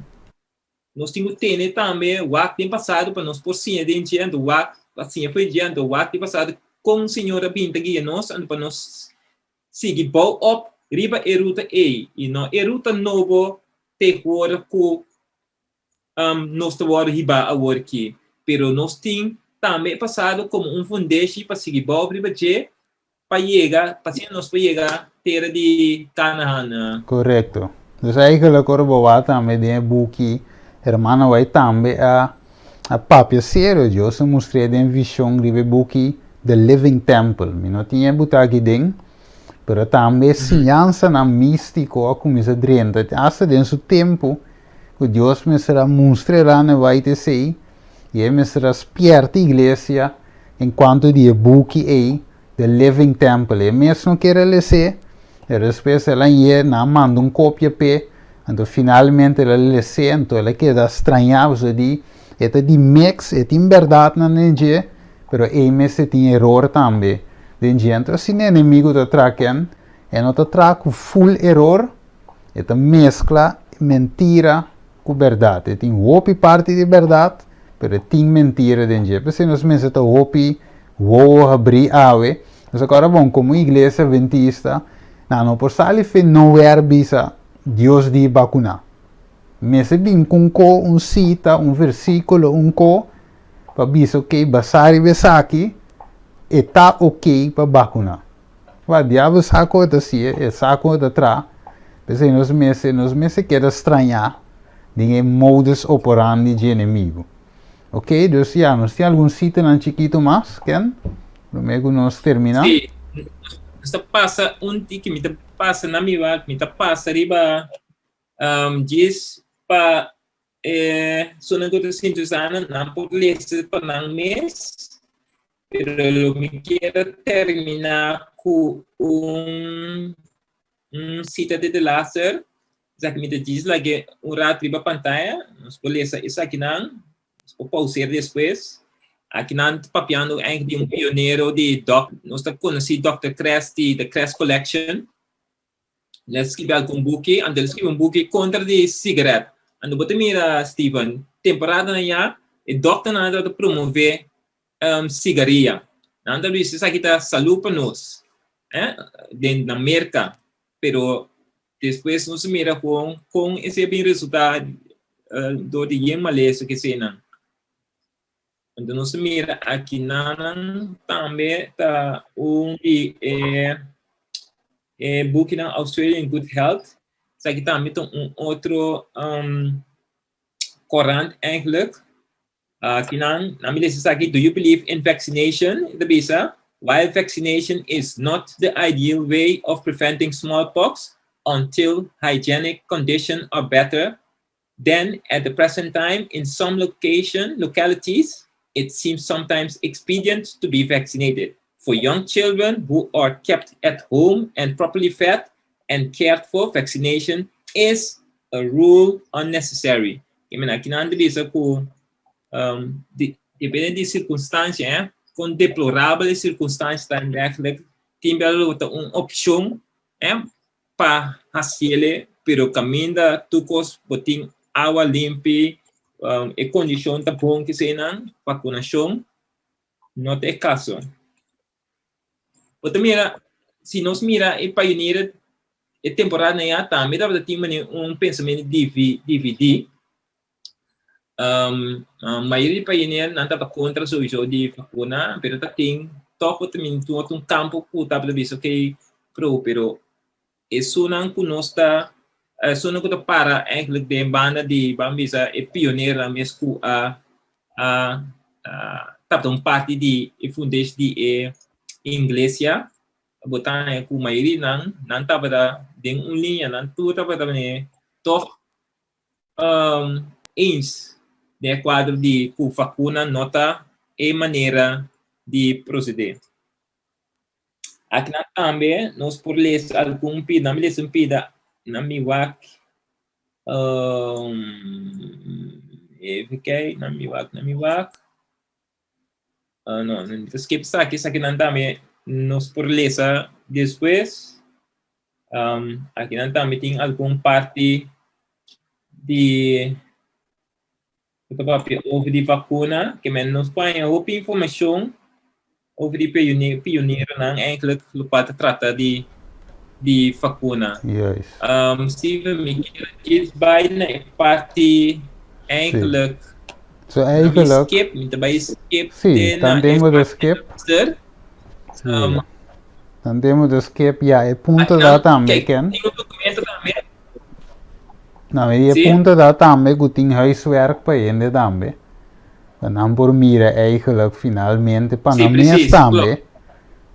nos tin ku tene tambe wak den pasado pa nos por siña den dje, anto wak. pa siña for di dje anto wak di pasado kon Señor a bin ta guia nos anto pa nos sigui bou op riba e ruta ei i no e ruta nobo tegenwoordig ku nos ta wòrdu hibá awor aki. Pero nos tin tambe e pasado komo un fundeshi pa sigui bou riba dje pa yega, pa asina nos por yega tera di Kanahan. Korekto. Dus eigenlijk ora bo wak tambe den e buki Hermana White tambe a a papia serio. Dios a mustr'é den vision riba e buki The Living Temple. Mi no tin e buta aki den, pero tambe siñansanan místiko a kuminsá drenta asta den su tempu ku Dios mester a mustra Hermana White esei i e mester a spièrta iglesia en kuanto di e buki ei The Living Temple. E mes no kier a les'é, pero despues el a yé, nan a manda un kopia p'e, anto finalmente el a les'é, anto el a keda strañá pasobra di e ta di mix, e tin bèrdatnan den dje, pero ei mester tin eror tambe den dje. Anto asina e enemigu ta traha ken, e no ta traha ku ful eror, e ta meskla mentira ku bèrdat. E tin hopi parti di bèrdat, pero e tin mentira den dje. P'esei nos mester ta hopi wowo habrí awe. Nos a kòrda bon, komo iglesia adventista, nan no por sali fe nowhere bisa Dios di bakuná. Mester bin ku un ko, un sita, un versíkulo, un ko, pa bisa okey, basá riba esaki, e ta okey pa bakuná. Wak, diabel sa kon e ta hasié, e sa kon e ta traha. P'esei nos mester, nos mester keda strañá den e modus operandi dje enemigu. Ok, dus ya, nos tin algun sitanan chikitu mas, Ken, promé ku nos terminá. Sí, nos ta pasa un tiki, mi ta pasa na mi wak, mi ta pasa riba djis pa e sunan ku ta sinti usá nan por lesa pa nan mes, pero lo mi kier a terminá ku un un sita di de laster, esaki mi ta djis lag'é un rat riba pantaya, nos por lesa esakinan, nos por pauseer despues. Akinan ta papiando eigenlijk di un pionero di dok, nos ta konosí Dòkter Kress di The Kress Collection. El a skibi algun buki, anto el a skibi un buki kontra di sigaret. Anto bo ta mira, Steven, temporadanan ya e dòkternan a ta promové sigaria. Nan ta bisa esaki ta salú pa nos, eh, den na Merka. Pero despues nos a mira kon kon esei a bin resultá dor di yen malesa ku eseinan. Anto nos a mira akinanan tambe ta un di e e bukinan Australian Good Health. Esaki tambe ta un otro korant eigenlijk. Akinan nan mi lesa esaki, Do you believe in vaccination? E ta bisa, While vaccination is not the ideal way of preventing smallpox until hygienic condition are better, then at the present time in some location localities it seems sometimes expedient to be vaccinated. For young children who are kept at home and properly fed and cared for, vaccination is a rule unnecessary. Ke men akinan ta bisa ku um, di, depende di sirkunstansia, eh, kon deplorabel e sirkunstansia ta eigenlijk, tin bel lo ta un opshon, eh, pa hasiele, pero kaminda tur kos bo tin awa limpi, um, e kondishon ta bon keseinan, vakunashon no ta e kaso. Bo ta mira, si nos mira e pioneer e temporada ya tambe tabata tin mane un pensamiento dividí. Mayoria di pioneer nan tabata kontra sowieso di vakuna, pero ta tin tòg bo ta mira tin otro un kampo ku tabata bisa okay pro, pero esunnan ku nos ta esunnan ku ta para eigenlijk den banda di ban bisa e pioneernan mes ku a a tabata un parti di e fundeshi di e inglesia bo ta haña ku mayoria nan nan tabata den un liña nan tur tabata mane tòg eens den e kuadro di ku vakuna no ta e manera di prosedé. Akinan tambe nos por lesa algun pida, nan mi lesa un pida na mi wak, even kijk, na mi wak, na mi wak. No, mi ta skip esaki, esakinan tambe nos por lesa despues. Akinan tambe tin algun parti di. Ku ta papia over di vakuna, ke men nos por haña hopi informashon over di pioneronan eigenlijk lokual ta trata di di vakuna. Juist. Steven, mi kier djis bai na e parti eigenlijk So eigenlijk, mi skip, mi ta bai skip sí, te na dan e den bo ta parti skip. luister. Sí. Dan den bo ta skip, ya, e punto ta tambe, Kijk, Ken. tin un documento tambe. No, i e Sí. punto ta tambe ku tin huiswerk pa hende tambe. Pa nan por mira eigenlijk finalmente pa Sí, nan mes precies, tambe. klopt.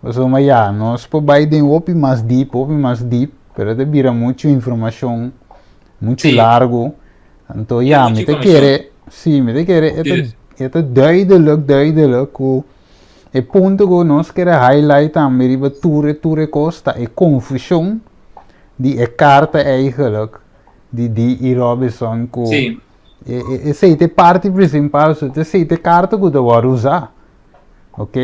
Pasobra ya, nos por bai den hopi mas diep, hopi mas diep, pero ta bira muchu informashon, muchu largu. Anto ya, mi ta kere, sí, mi ta kere e ta, e ta duidelijk, duidelijk ku e punto ku nos kere highlight tambe riba tur e tur e kos ta e konfushon di e karta eigenlijk di D.E. Robinson ku e e esei ta e parti prinsipal, so ta esei ta e karta ku ta wòrdu usá. Ok?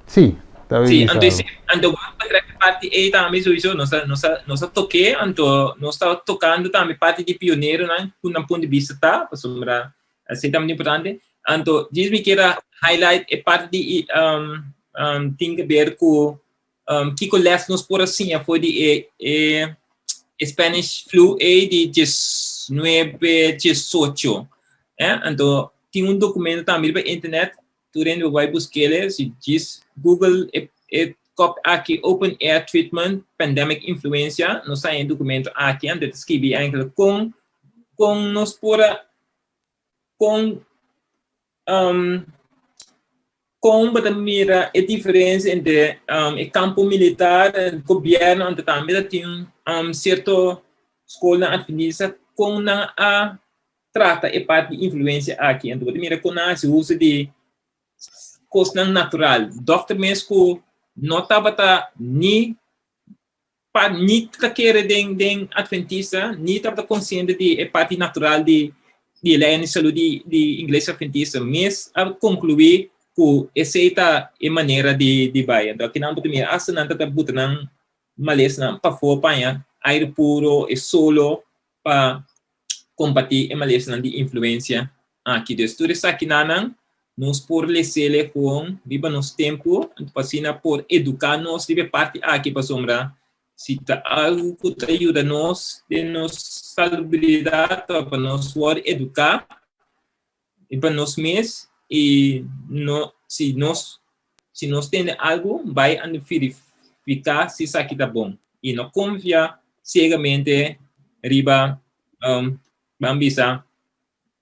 Sí, ta Sí, bisa anto algo. anto wak pa trek parti ei tambe sowieso nos a nos a nos a tok'é, anto nos ta tokando tambe parti di pioneronan ku nan punto di bista ta, pasobra esei ta importante. Anto djis mi kier a highlight e parti di tin ke ber ku kiko les nos por a siña for di e e Spanish flu ei di diesnuebe diesocho. Anto tin un dokumento tambe riba internet Tur hende bo bai busk'ele si djis Google e e kop aki Open Air Treatment Pandemic Influenza nos ta haña e documento aki anto e ta skibi eigenlijk kon kon nos por a kon kon bo ta mira e diferensia entre e kampo militar e gobierno anto tambe ta tin sierto skolnan adventista kon nan a trata e parti di influencia aki. Anto bo ta mira kon nan hasi uso di kosnan natural. Dòkter mes ku no tabata ni pa ni ta kere den den adventista, ni tabata konsiente di e parti natural di di e lei di salud di di Iglesia Adventista mes a konkluí ku esei ta e manera di di bai. Anto akinan bo ta mira asta nan ta ta buta nan malesanan pafó paña aire puro, e solo pa kombatí e malesanan di influensia aki. Dus tur esakinanan nos por lesele kon riba nos tempu, anto pa asina por eduká nos riba e parti aki pasobra si ta algu ku ta yuda nos den nos salubridat ta pa nos wòrdu eduká riba nos mes i no si nos si nos tende algu bai a verifiká si esaki ta bon i no konfia siegamente riba ban bisa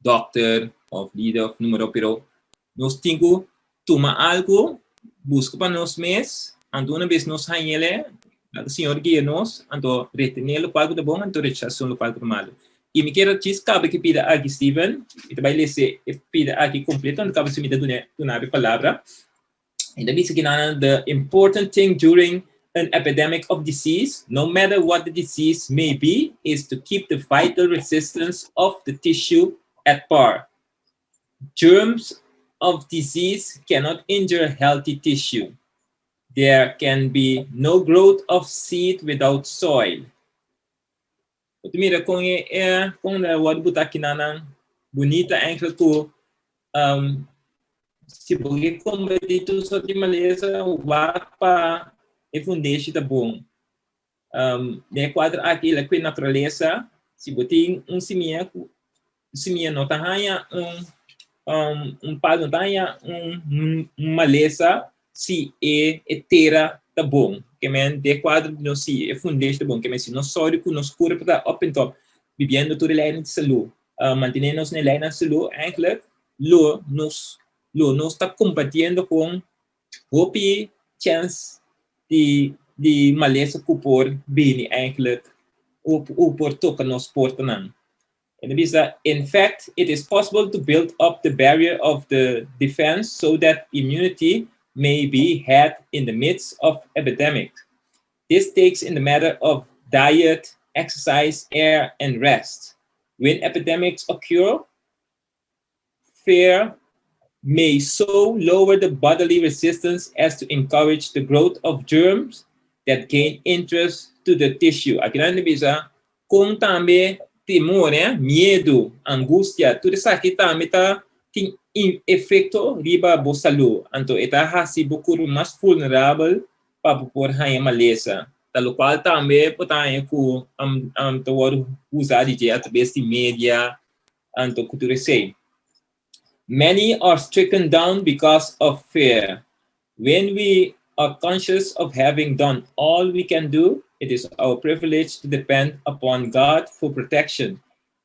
dokter of lider of numero pero nos tin ku tuma algu buska pa nos mes anto una bes nos hañ'ele laga Señor guia nos anto retené lokual ku ta bon anto rechasá lokual ku ta malu. I mi kier a djis kaba ki pida aki Steven, mi ta bai lesa e pida aki kompleto anto kaba si mi ta duna e palabra. E ta bisa kinan the important thing during an epidemic of disease, no matter what the disease may be, is to keep the vital resistance of the tissue at par. Germs of disease cannot injure healthy tissue. There can be no growth of seed without soil. Bo ta mira kon e e kon e wòrdu butá kinanan bunita eigenlijk ku um, si bo ke kombatí tur sort di malesa, wak pa e fundeshi ta bon. Um, den e kuadro aki la ku e naturalesa, si bo tin un simia ku simia no ta haña un um, un palu no ta haña un, un malesa si e e tera ta bon. Ke men den e kuadro di nos si e fundeshi ta bon. Ke men si nos sòru ku nos kurpo ta up en top, bibiendo tur e leinan di salú, mantené nos na e leinan di salú, eigenlijk lo nos lo nos ta kombatiendo kon hopi chèns di di malesa ku por bini eigenlijk o por toka nos portanan. E ta bisa, In fact, it is possible to build up the barrier of the defense so that immunity may be had in the midst of epidemic. This takes in the matter of diet, exercise, air, and rest. When epidemics occur, fear may so lower the bodily resistance as to encourage the growth of germs that gain interest to the tissue. Aki nan ta bisa kon tambe Temor, eh, miedu, angustia, tur esaki tambe ta tin efekto riba bo salú. Anto e ta hasi bo kurpa mas vulnerabel pa bo por haña malesa. Ta lokual tambe bo ta haña ku ta wòrdu usá di dje atrabes di media anto ku tur esei. Many are stricken down because of fear. When we are conscious of having done all we can do, it is our privilege to depend upon God for protection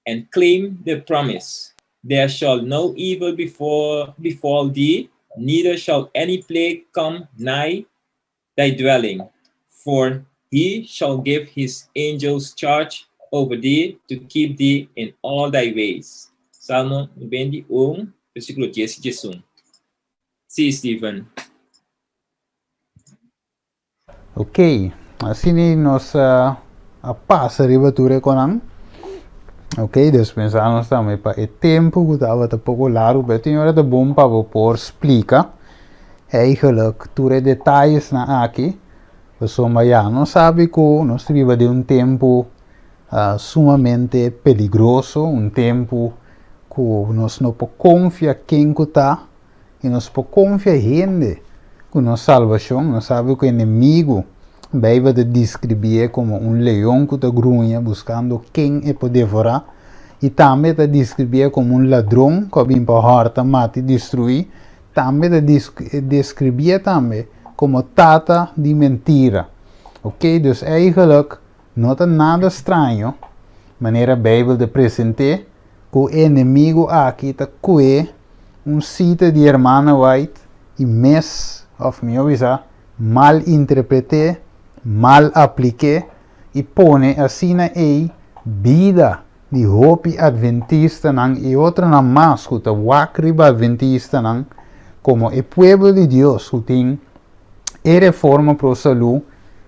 and claim the promise. There shall no evil before, befall thee, neither shall any plague come nigh thy dwelling, for he shall give his angels charge over thee to keep thee in all thy ways. Salmo 91, versíkulo 10 i 11. Sí, Steven. Ok, asina nos a pasa riba tur e konan. Ok, dispensá nos tambe pa e tempu ku tabata poko largu, pero tin ora ta bon pa bo por splika eigenlijk tur e detayesnan aki, pasobra ya nos sabi ku nos ta biba den un tempu sumamente peligroso, un tempu ku nos no por konfia ken ku ta i nos por konfia hende ku nos salbashon. Nos sabi ku enemigu, Beibel ta deskribié komo un leon ku ta gruña buskando ken e por devorá, i tambe ta deskribié komo un ladron ku a bin pa hòrta, mata i destruí. Tambe ta deskribié tambe komo tata di mentira. Oké, dus eigenlijk no ta nada straño manera Beibel ta present'é ku e enemigu aki ta kue un sita di Hermana White i mes, òf mihó bisá, mal interpret'é, mal aplik'é i pone asina ei bida di hopi adventistanan i otronan mas ku ta wak riba adventistanan komo e pueblo di Dios ku tin e reforma pro salú,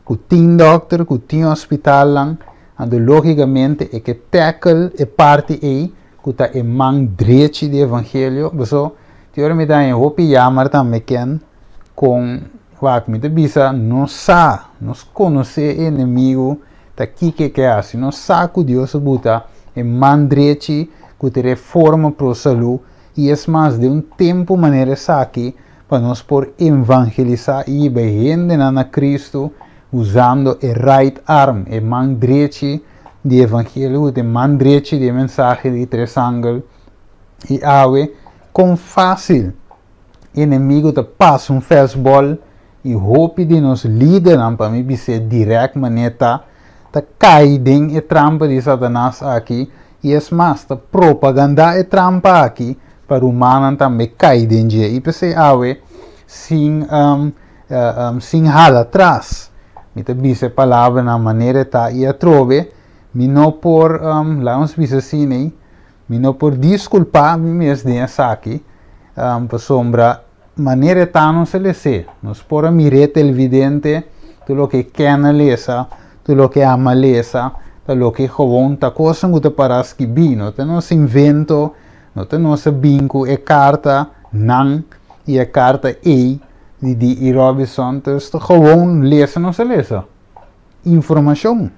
ku tin dòkter, ku tin hospitalnan, anto lógikamente e ke tackle e parti ei ku ta e man drechi di evangelio. Paso tin ora mi ta haña hopi yammer tambe ken kon wak mi ta bisa nos sa, nos konosé e enemigu Ta kiko e ke hasi? Nos sa ku Dios a buta e man drechi ku ta reforma pro salú i es mas den un tempu manera esaki pa nos por evangelisá i hiba e hendenan na Kristu usando e right arm, e man drechi di evangelio ku ta e man drechi di e mensahe di tres angel. I awe kon fásil enemigu ta pasa un fastball I hopi di nos lidernan, pa mi bis'é dirèkt manera ta, ta kai den e trampa di Satanas aki, i es mas, ta propagandá e trampa aki pa rumannan tambe kai den dje. I p'esei awe, sin sin hala tras, mi ta bisa e palabranan manera e ta, i atrobe mi no por, laga nos bisa asina ei, mi no por diskulpá mi mes den esaki, pasobra Manera e ta nos a les'é. Nos por a mir'é televidente, tur loke e ken a lesa, tur loke e ama lesa, ta loke gewoon ta kosnan ku ta pará skibí. No ta nos invento, no ta nos a bin ku e karta nan i e karta ei di DE. Robinson. Dus ta gewoon lesa nos a lesa. Informashon.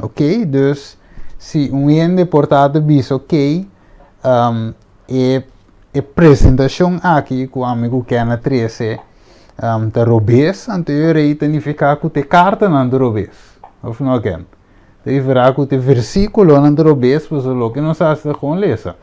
Oké, dus si un hende por ta ta bisa oké, e E presentashon aki ku ami ku Ken a trese ta robes, anto e rei ta nifiká ku ta e kartanan ta robes. Òf no, Ken? Ta nifiká ku ta e versíkulonan ta robes, pasobra loke nos hasi ta kon lesa.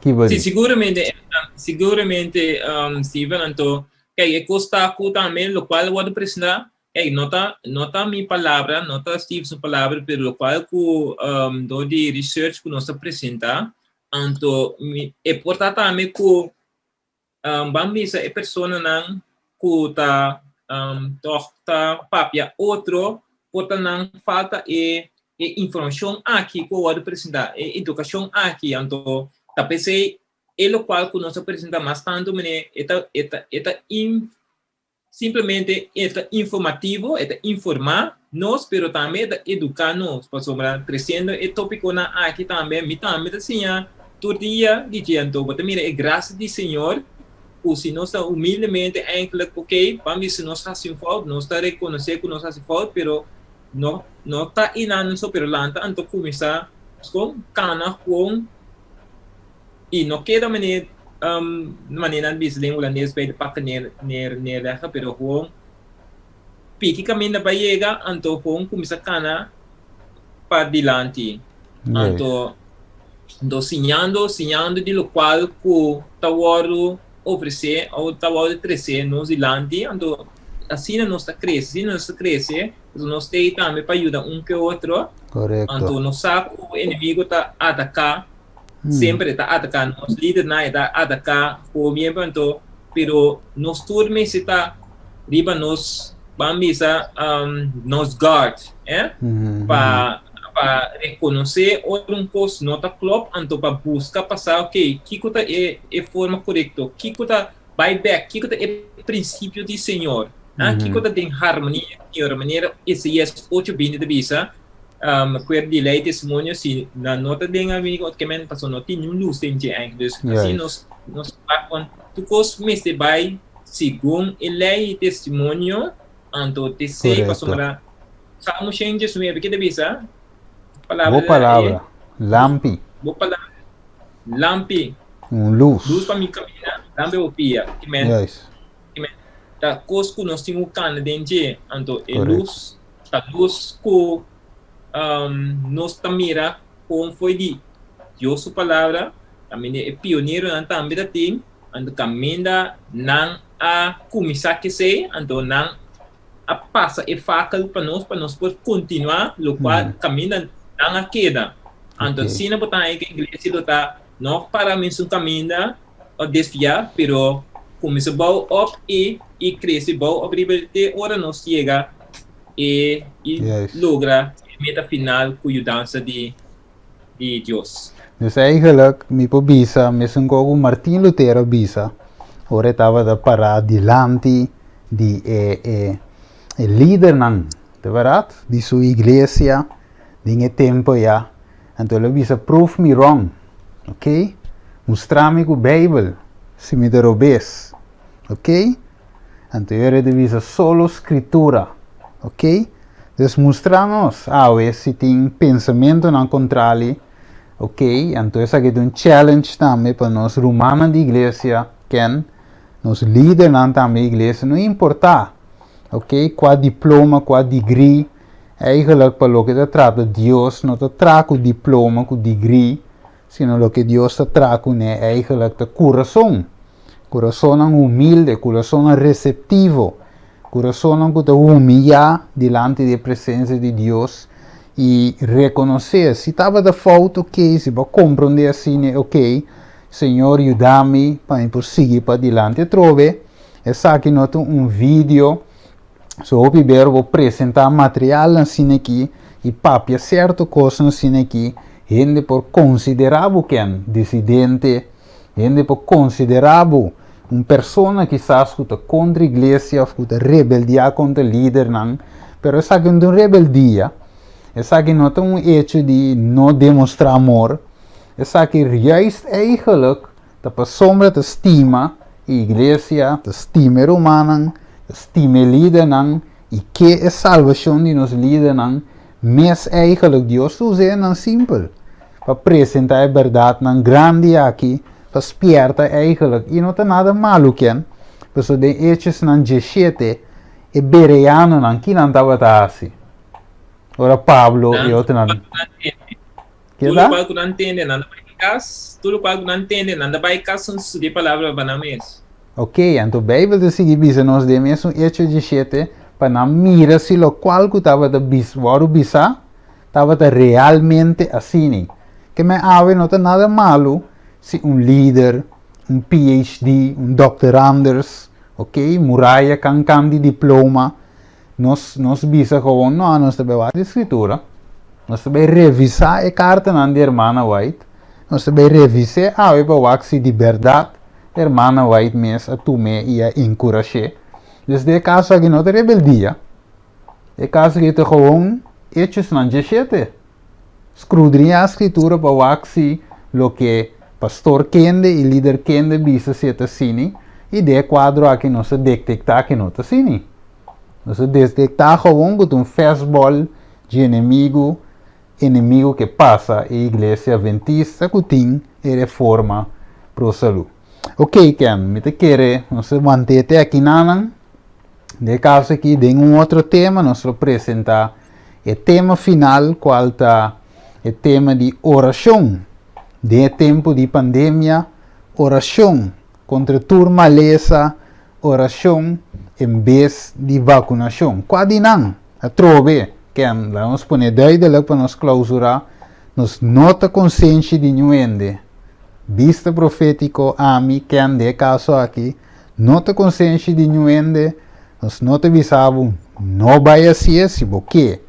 Ki bo Sí, di? siguramente, siguramente, Steven, anto, kijk, e kos ta ku tambe lokual wòrdu presentá, kijk, no ta, no ta mi palabra, no ta Steve su palabra, pero lokual ku dor di research ku nos ta presentá, Anto mi e por ta tambe ku ban bisa e personanan ku ta tòg ta papia otro por ta nan falta e e informashon aki ku a wòrdu presentá, e edukashon aki. Anto ta p'esei e lokual ku nos a presentá mas tantu manera e ta e ta e ta Simplemente e ta informativo, e ta informá nos, pero tambe e ta eduká nos, pasobra tresiendo e tópikonan aki tambe, mi tambe ta siña tur dia di dje. Anto bo ta mira e grasia di Señor ku si nos ta humildemente eindelijk oké, ban bisa nos hasi un fout, nos ta rekonosé ku nos hasi fout, pero no no ta einan so, pero lanta anto kuminsá. Kon kana kon i no keda manera manera nan bisa den hulandes bij de pakken neer neer neerleggen pero gewoon piki kaminda pa yega anto gewoon kuminsá kana pa dilanti anto anto siñando siñando di lokual ku ta wòrdu ofresé òf ta wòrdu tresé nos dilanti anto asina nos ta krese asina nos ta krese Pasobra nos t'ei tambe pa yuda un ke otro. Korekto. Anto nos sa ku e enemigo ta ataká, semper e ta ataká nos lidernan, e ta ataká hobennan, anto pero nos tur mester ta riba nos, ban bisa, nos guard, eh, pa pa rekonosé ora un kos no ta klòp, anto pa buska pa sa, oke, kiko ta e e forma korekto, kiko ta Bai bek, kiko ta e prinsipio di Señor? Kiko ta den harmonia ku Señor? Manera Isaías ocho binti ta bisa, Kuer di lei testimonio si nan no ta den harmonia ku otro kemen, pasobra no tin niun lus den dje eigenlijk. Dus asina nos nos wak kon tur kos mester bai segun e lei i testimonio, anto te sei pasobra Salmo shen diesnuebe ke ta bisa? Palabra Bo palabra, lampi. Bo palabra. Lampi. Un lus. Lus pa mi camina, lampi bo pia. Ki men, Juist. ki men ta cos cu nos tin cu cana den dje. Anto e lus ta lus cu um, nos ta mira con foi di Dios su palabra. Caminda e pioneronan tambe ta tin. Anto caminda nan a cuminsa kesey, anto nan a pasa e fakel pa nos, pa nos por kontinuá lokual kaminda nan a keda. Anto asina bo ta haña ku e iglesia lo ta no para mesun kaminda òf desviá, pero kuminsá bou òp i i krese bou òp riba te ora nos yega e i logra e meta final ku yudansa di di Dios. Dus eigenlijk mi por bisa mesun ku Martin Lutero a bisa ora e tabata pará dilanti di e e e lidernan, ta bèrdat? Di su iglesia den e tempu ya. Anto el a bisa prove me wrong, ok? Mustra mi ku Beibel si mi ta robes, ok? Anto e ora e ta bisa solo scritura, ok? Dus mustra nos awe si tin pensamentonan contrali, ok? Anto esaki ta un challenge tambe pa nos rumannan di iglesia, ken nos lidernan tambe di iglesia, no importa, ok, cua diploma, cua degree, eigenlijk pa loke ta trata Dios no ta tra cu diploma, cu degree, sino loke Dios ta tra cune eigenlijk ta curason. Kurasonnan humilde, kurasonnan reseptivo, kurasonnan ku ta humiyá dilanti di e presensia di Dios i rekonosé si tabata fout oke, si bo a komprondé asina e oke, Señor yuda mi pa mi por sigui padilanti atrobe. Esaki no ta un video, so hopi bero bo presentá materialnan asina aki i papia sierto kosnan asina aki, hende por konsiderá bo ken disidente. Hende por konsiderá bo un persona kisas ku ta kontra iglesia òf ku ta rebeldiá kontra lidernan, pero esaki no ta un rebeldia, esaki no ta un echo di no demostrá amor, esaki juist eigenlijk ta pasobra ta stima e iglesia, ta stima e rumannan, ta stima e lidernan i ke e salbashon di nos lidernan mes eigenlijk Dios ta usa e nan simpel. Pa presenta e berdadnan grandi aki, pa spierta eigenlijk, i no ta nada malu ken, pasobra den Hechosnan diesshete, e bereanonan, ki nan tabata hasi? Ora Pablo i otronan. Tur lokual ku nan tende, nan ta bai kas, tur lokual ku nan tende, nan ta bai kas un studia e palabra pa nan mes. Ok, anto Beibel ta sigui bisa nos den mesun Hecho diesshete, pa nan mira si lokual ku tabata bis, wòrdu bisá, Tabata realmente asini. Ke men awe no ta nada malu si un lider, un PhD, un doctoranders, ok, muraya kan kan di diploma, nos nos bisa gewoon no, nos ta bai wak di scritura, nos ta bai revisa e kartanan di hermana White, nos ta bai revis'é awe pa wak si di berdad hermana White mes a tum'é i a enkurash'é. Dus den e kaso aki no ta rebeldia. E kaso aki ta gewoon Hechosnan 17. Skrudriñá Skritura pa wak si loke pastor kende i lider kende bisa si e ta sini, i den e kuadro aki nos ta detektá ke no ta sini. Nos ta detektá gewoon ku ta un fèstbòl dje enemigu. enemigu ke pasa e iglesia Adventista ku tin e reforma pro salú. Ok Ken, mi ta kere nos ta want'é te akinanan. Den e kaso aki den un otro tema nos lo presentá e tema final kual ta e tema di orashon den e tempu di pandemia, orashon kontra tur malesa, orashon en bes di vakunashon. Kua di nan? Atrobe, Ken, laga nos pone duidelijk pa nos klausurá, nos no ta konsenshi di niun hende. Bista profétiko, ami, Ken, den e kaso aki, no ta konsenshi di niun hende, nos no ta bisa bo, no bai hasié si bo ke.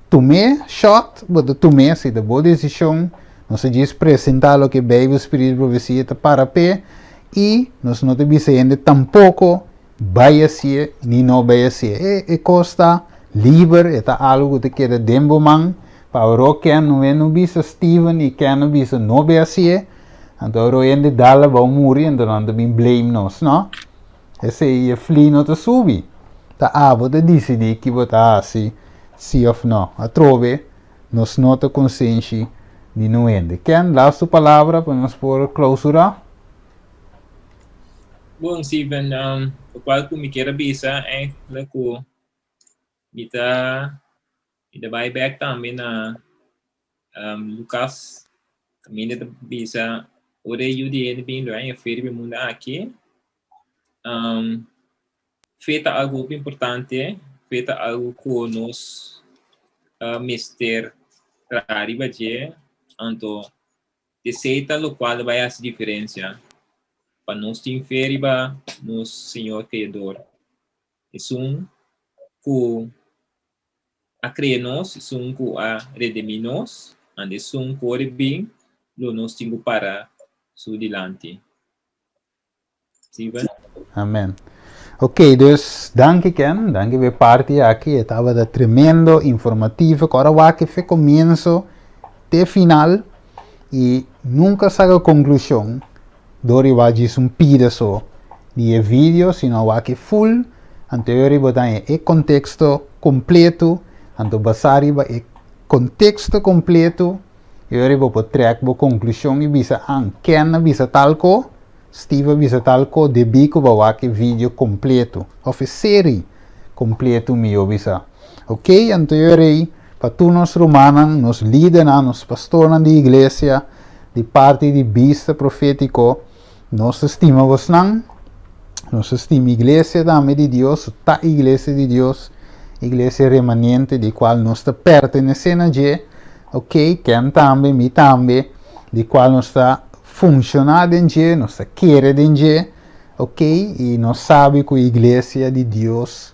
Tum'é shòt, bo ta tum'é, si ta bo desishon, nos ta djis presentá loke Beibel Spiritu di Profesia ta para p'e, i nos no ta bisa hende tampoko bai hasié ni no bai hasié. E e kos ta liber, e ta algu ku ta keda den bo man, pa awor ken no no bisa Steven i ken no bisa no bai hasié, anto awor hende dal abou muri anto nan ta bin blame nos, no. Esei e fli no ta subi. Ta abo ta disidí ki bo ta hasi, si òf nò. Atrobe, nos no ta konsenshi di no hende. Ken, lastu palabra pa nos por klousurá? Bon, Steven, lokual ku mi kier a bisa eigenlijk ku mi ta mi ta bai bèk tambe na Lukas kaminda ta bisa ora e yu di hende bin lo haña fe riba e mundu aki. Fe ta algu hopi importante, fe ta algu ku nos mester traha riba dje, anto esei ta lokual ta bai hasi diferensia pa nos tin fe riba nos Señor Kreador, esun ku a krea nos, esun ku a redemí nos, anto esun ku ora e bin lo nos tin ku para su dilanti. Steven. Amen. Ok, dus danki Ken, danki pa e parti aki, e tabata tremendo, informativo, ku ora wak fe komienso te final i nunka saka konklushon dor di wak djis un pida so di e video, sino wak e full, anto e ora bo ta haña e konteksto kompleto, anto basá riba e konteksto kompleto E ora bo por trek bo konklushon i bisa, An, Ken a bisa tal ko, Steve a bisa tal ko, debí ku bo a wak e video kompleto, òf e seri kompleto mihó bisa. Oke, anto e ora ei, pa tur nos rumannan, nos lidernan, nos pastornan di iglesia, di parti di Bista Profétiko, nos ta stima bosnan, nos ta stima iglesia tambe di Dios, ta iglesia di Dios, iglesia remanente di kual nos ta pertenesé na dje, Ok, Ken tambe, mi tambe, di cual nos ta funciona den dje, nos ta kere den dje, ok, y nos sabi cu Iglesia di Dios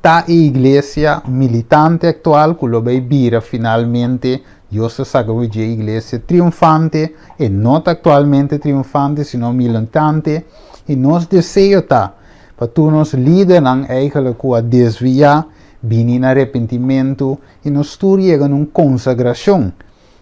ta e Iglesia militante actual cu lo bay bira finalmente, Dios ta saca cu dje Iglesia triunfante, e no ta actualmente triunfante, sino militante, y nos deseo ta pa tur nos lidernan eigenlijk cu a desvia bini na arepentimentu, I nos tur yega na un konsagrashon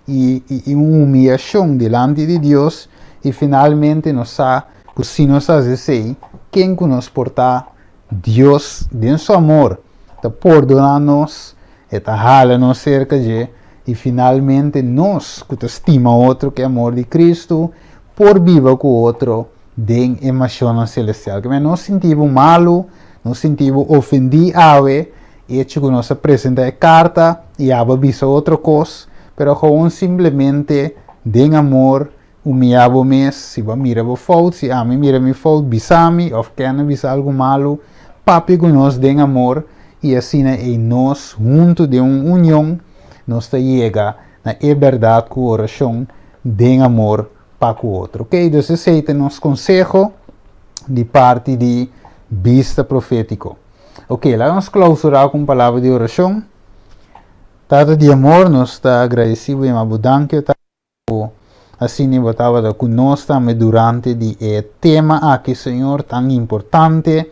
i i un humiyashon dilanti di Dios, i finalmente nos sa ku si nos hasi esei, ken ku nos por ta, Dios den su amor ta pordoná nos, e ta hala nos serka dje, i finalmente nos ku ta stima otro ku e amor di Kristu por biba ku otro den e mashonnan selestial. Kimen no sinti bo malu, no sinti bo ofendí awe, Hecho ku nos a presentá e karta i abo a bisa otro kos, pero gewoon simplemente den amor humiyá bo mes, si bo a mira bo fout, si ami mira mi fout, bisa mi òf Ken a bisa algu malu, papia ku nos den amor i asina ei nos huntu den un union nos ta yega na e bèrdat ku orashon den amor pa ku otro. Ok, dus esei ta nos konseho di parti di Bista Profétiko. Ok, laga nos klausurá ku un palabra di orashon. Tata di amor, nos ta agradesí bo i yama bo danki, o Tata, ku asina bo tabata ku nos tambe durante di e tema aki, Señor, tan importante.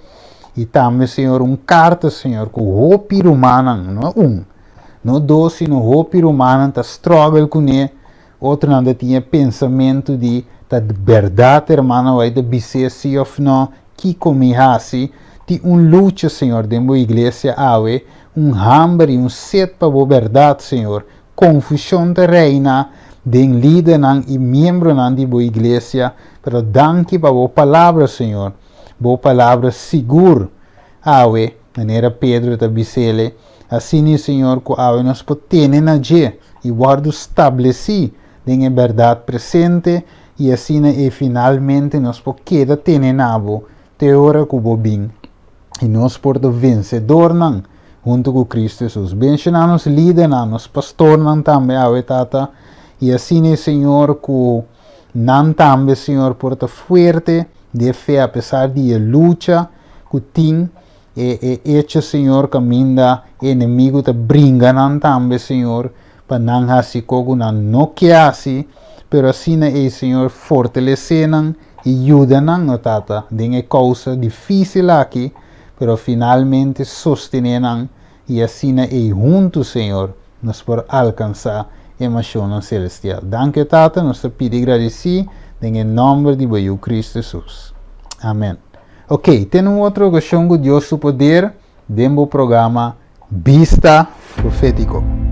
I tambe, Señor, un karta, Señor, ku hopi rumannan, no un, no dos, sino hopi rumannan ta struggle kuné. Otronan ta tin e pensamentu di, Ta bèrdat hermano White ta bis'é si òf nò? Kiko mi hasi? Tin un lucha, Señor, den bo iglesia awe, un hamber i un set pa bo bèrdat, Señor. konfushon ta reina den lidernan i miembronan di bo iglesia, pero danki pa bo palabra, Señor. Bo palabra sigur awe, manera Pedro ta bis'ele, asina, Señor, ku awe nos por tene na dje i wòrdu stablesí den e bèrdat presente i asina ei finalmente nos por keda tene na bo te ora ku bo bin i nos por ta vensedornan huntu ku Kristu Hesus. Benshoná nos lidernan, nos pastornan tambe awe, Tata, i asina, Señor, ku nan tambe, Señor, por ta fuerte den fe apesar di e lucha ku tin e e echo, Señor, kaminda e enemigu ta bringa nan tambe, Señor, pa nan hasi kos ku nan no ke hasi, pero asina ei, Señor, fortalesé nan i yuda nan, o Tata, den e kousa difísil aki, pero finalmente sostené nan i asina ei huntu, Señor, nos por alkansá e mashonnan selestial. Danki, Tata, nos ta pidi gradisí den e nòmber di bo Yu Kristu Hesus. Amèn. Ok, te na un otro okashon ku Dios su poder den bo programa Bista Profétiko.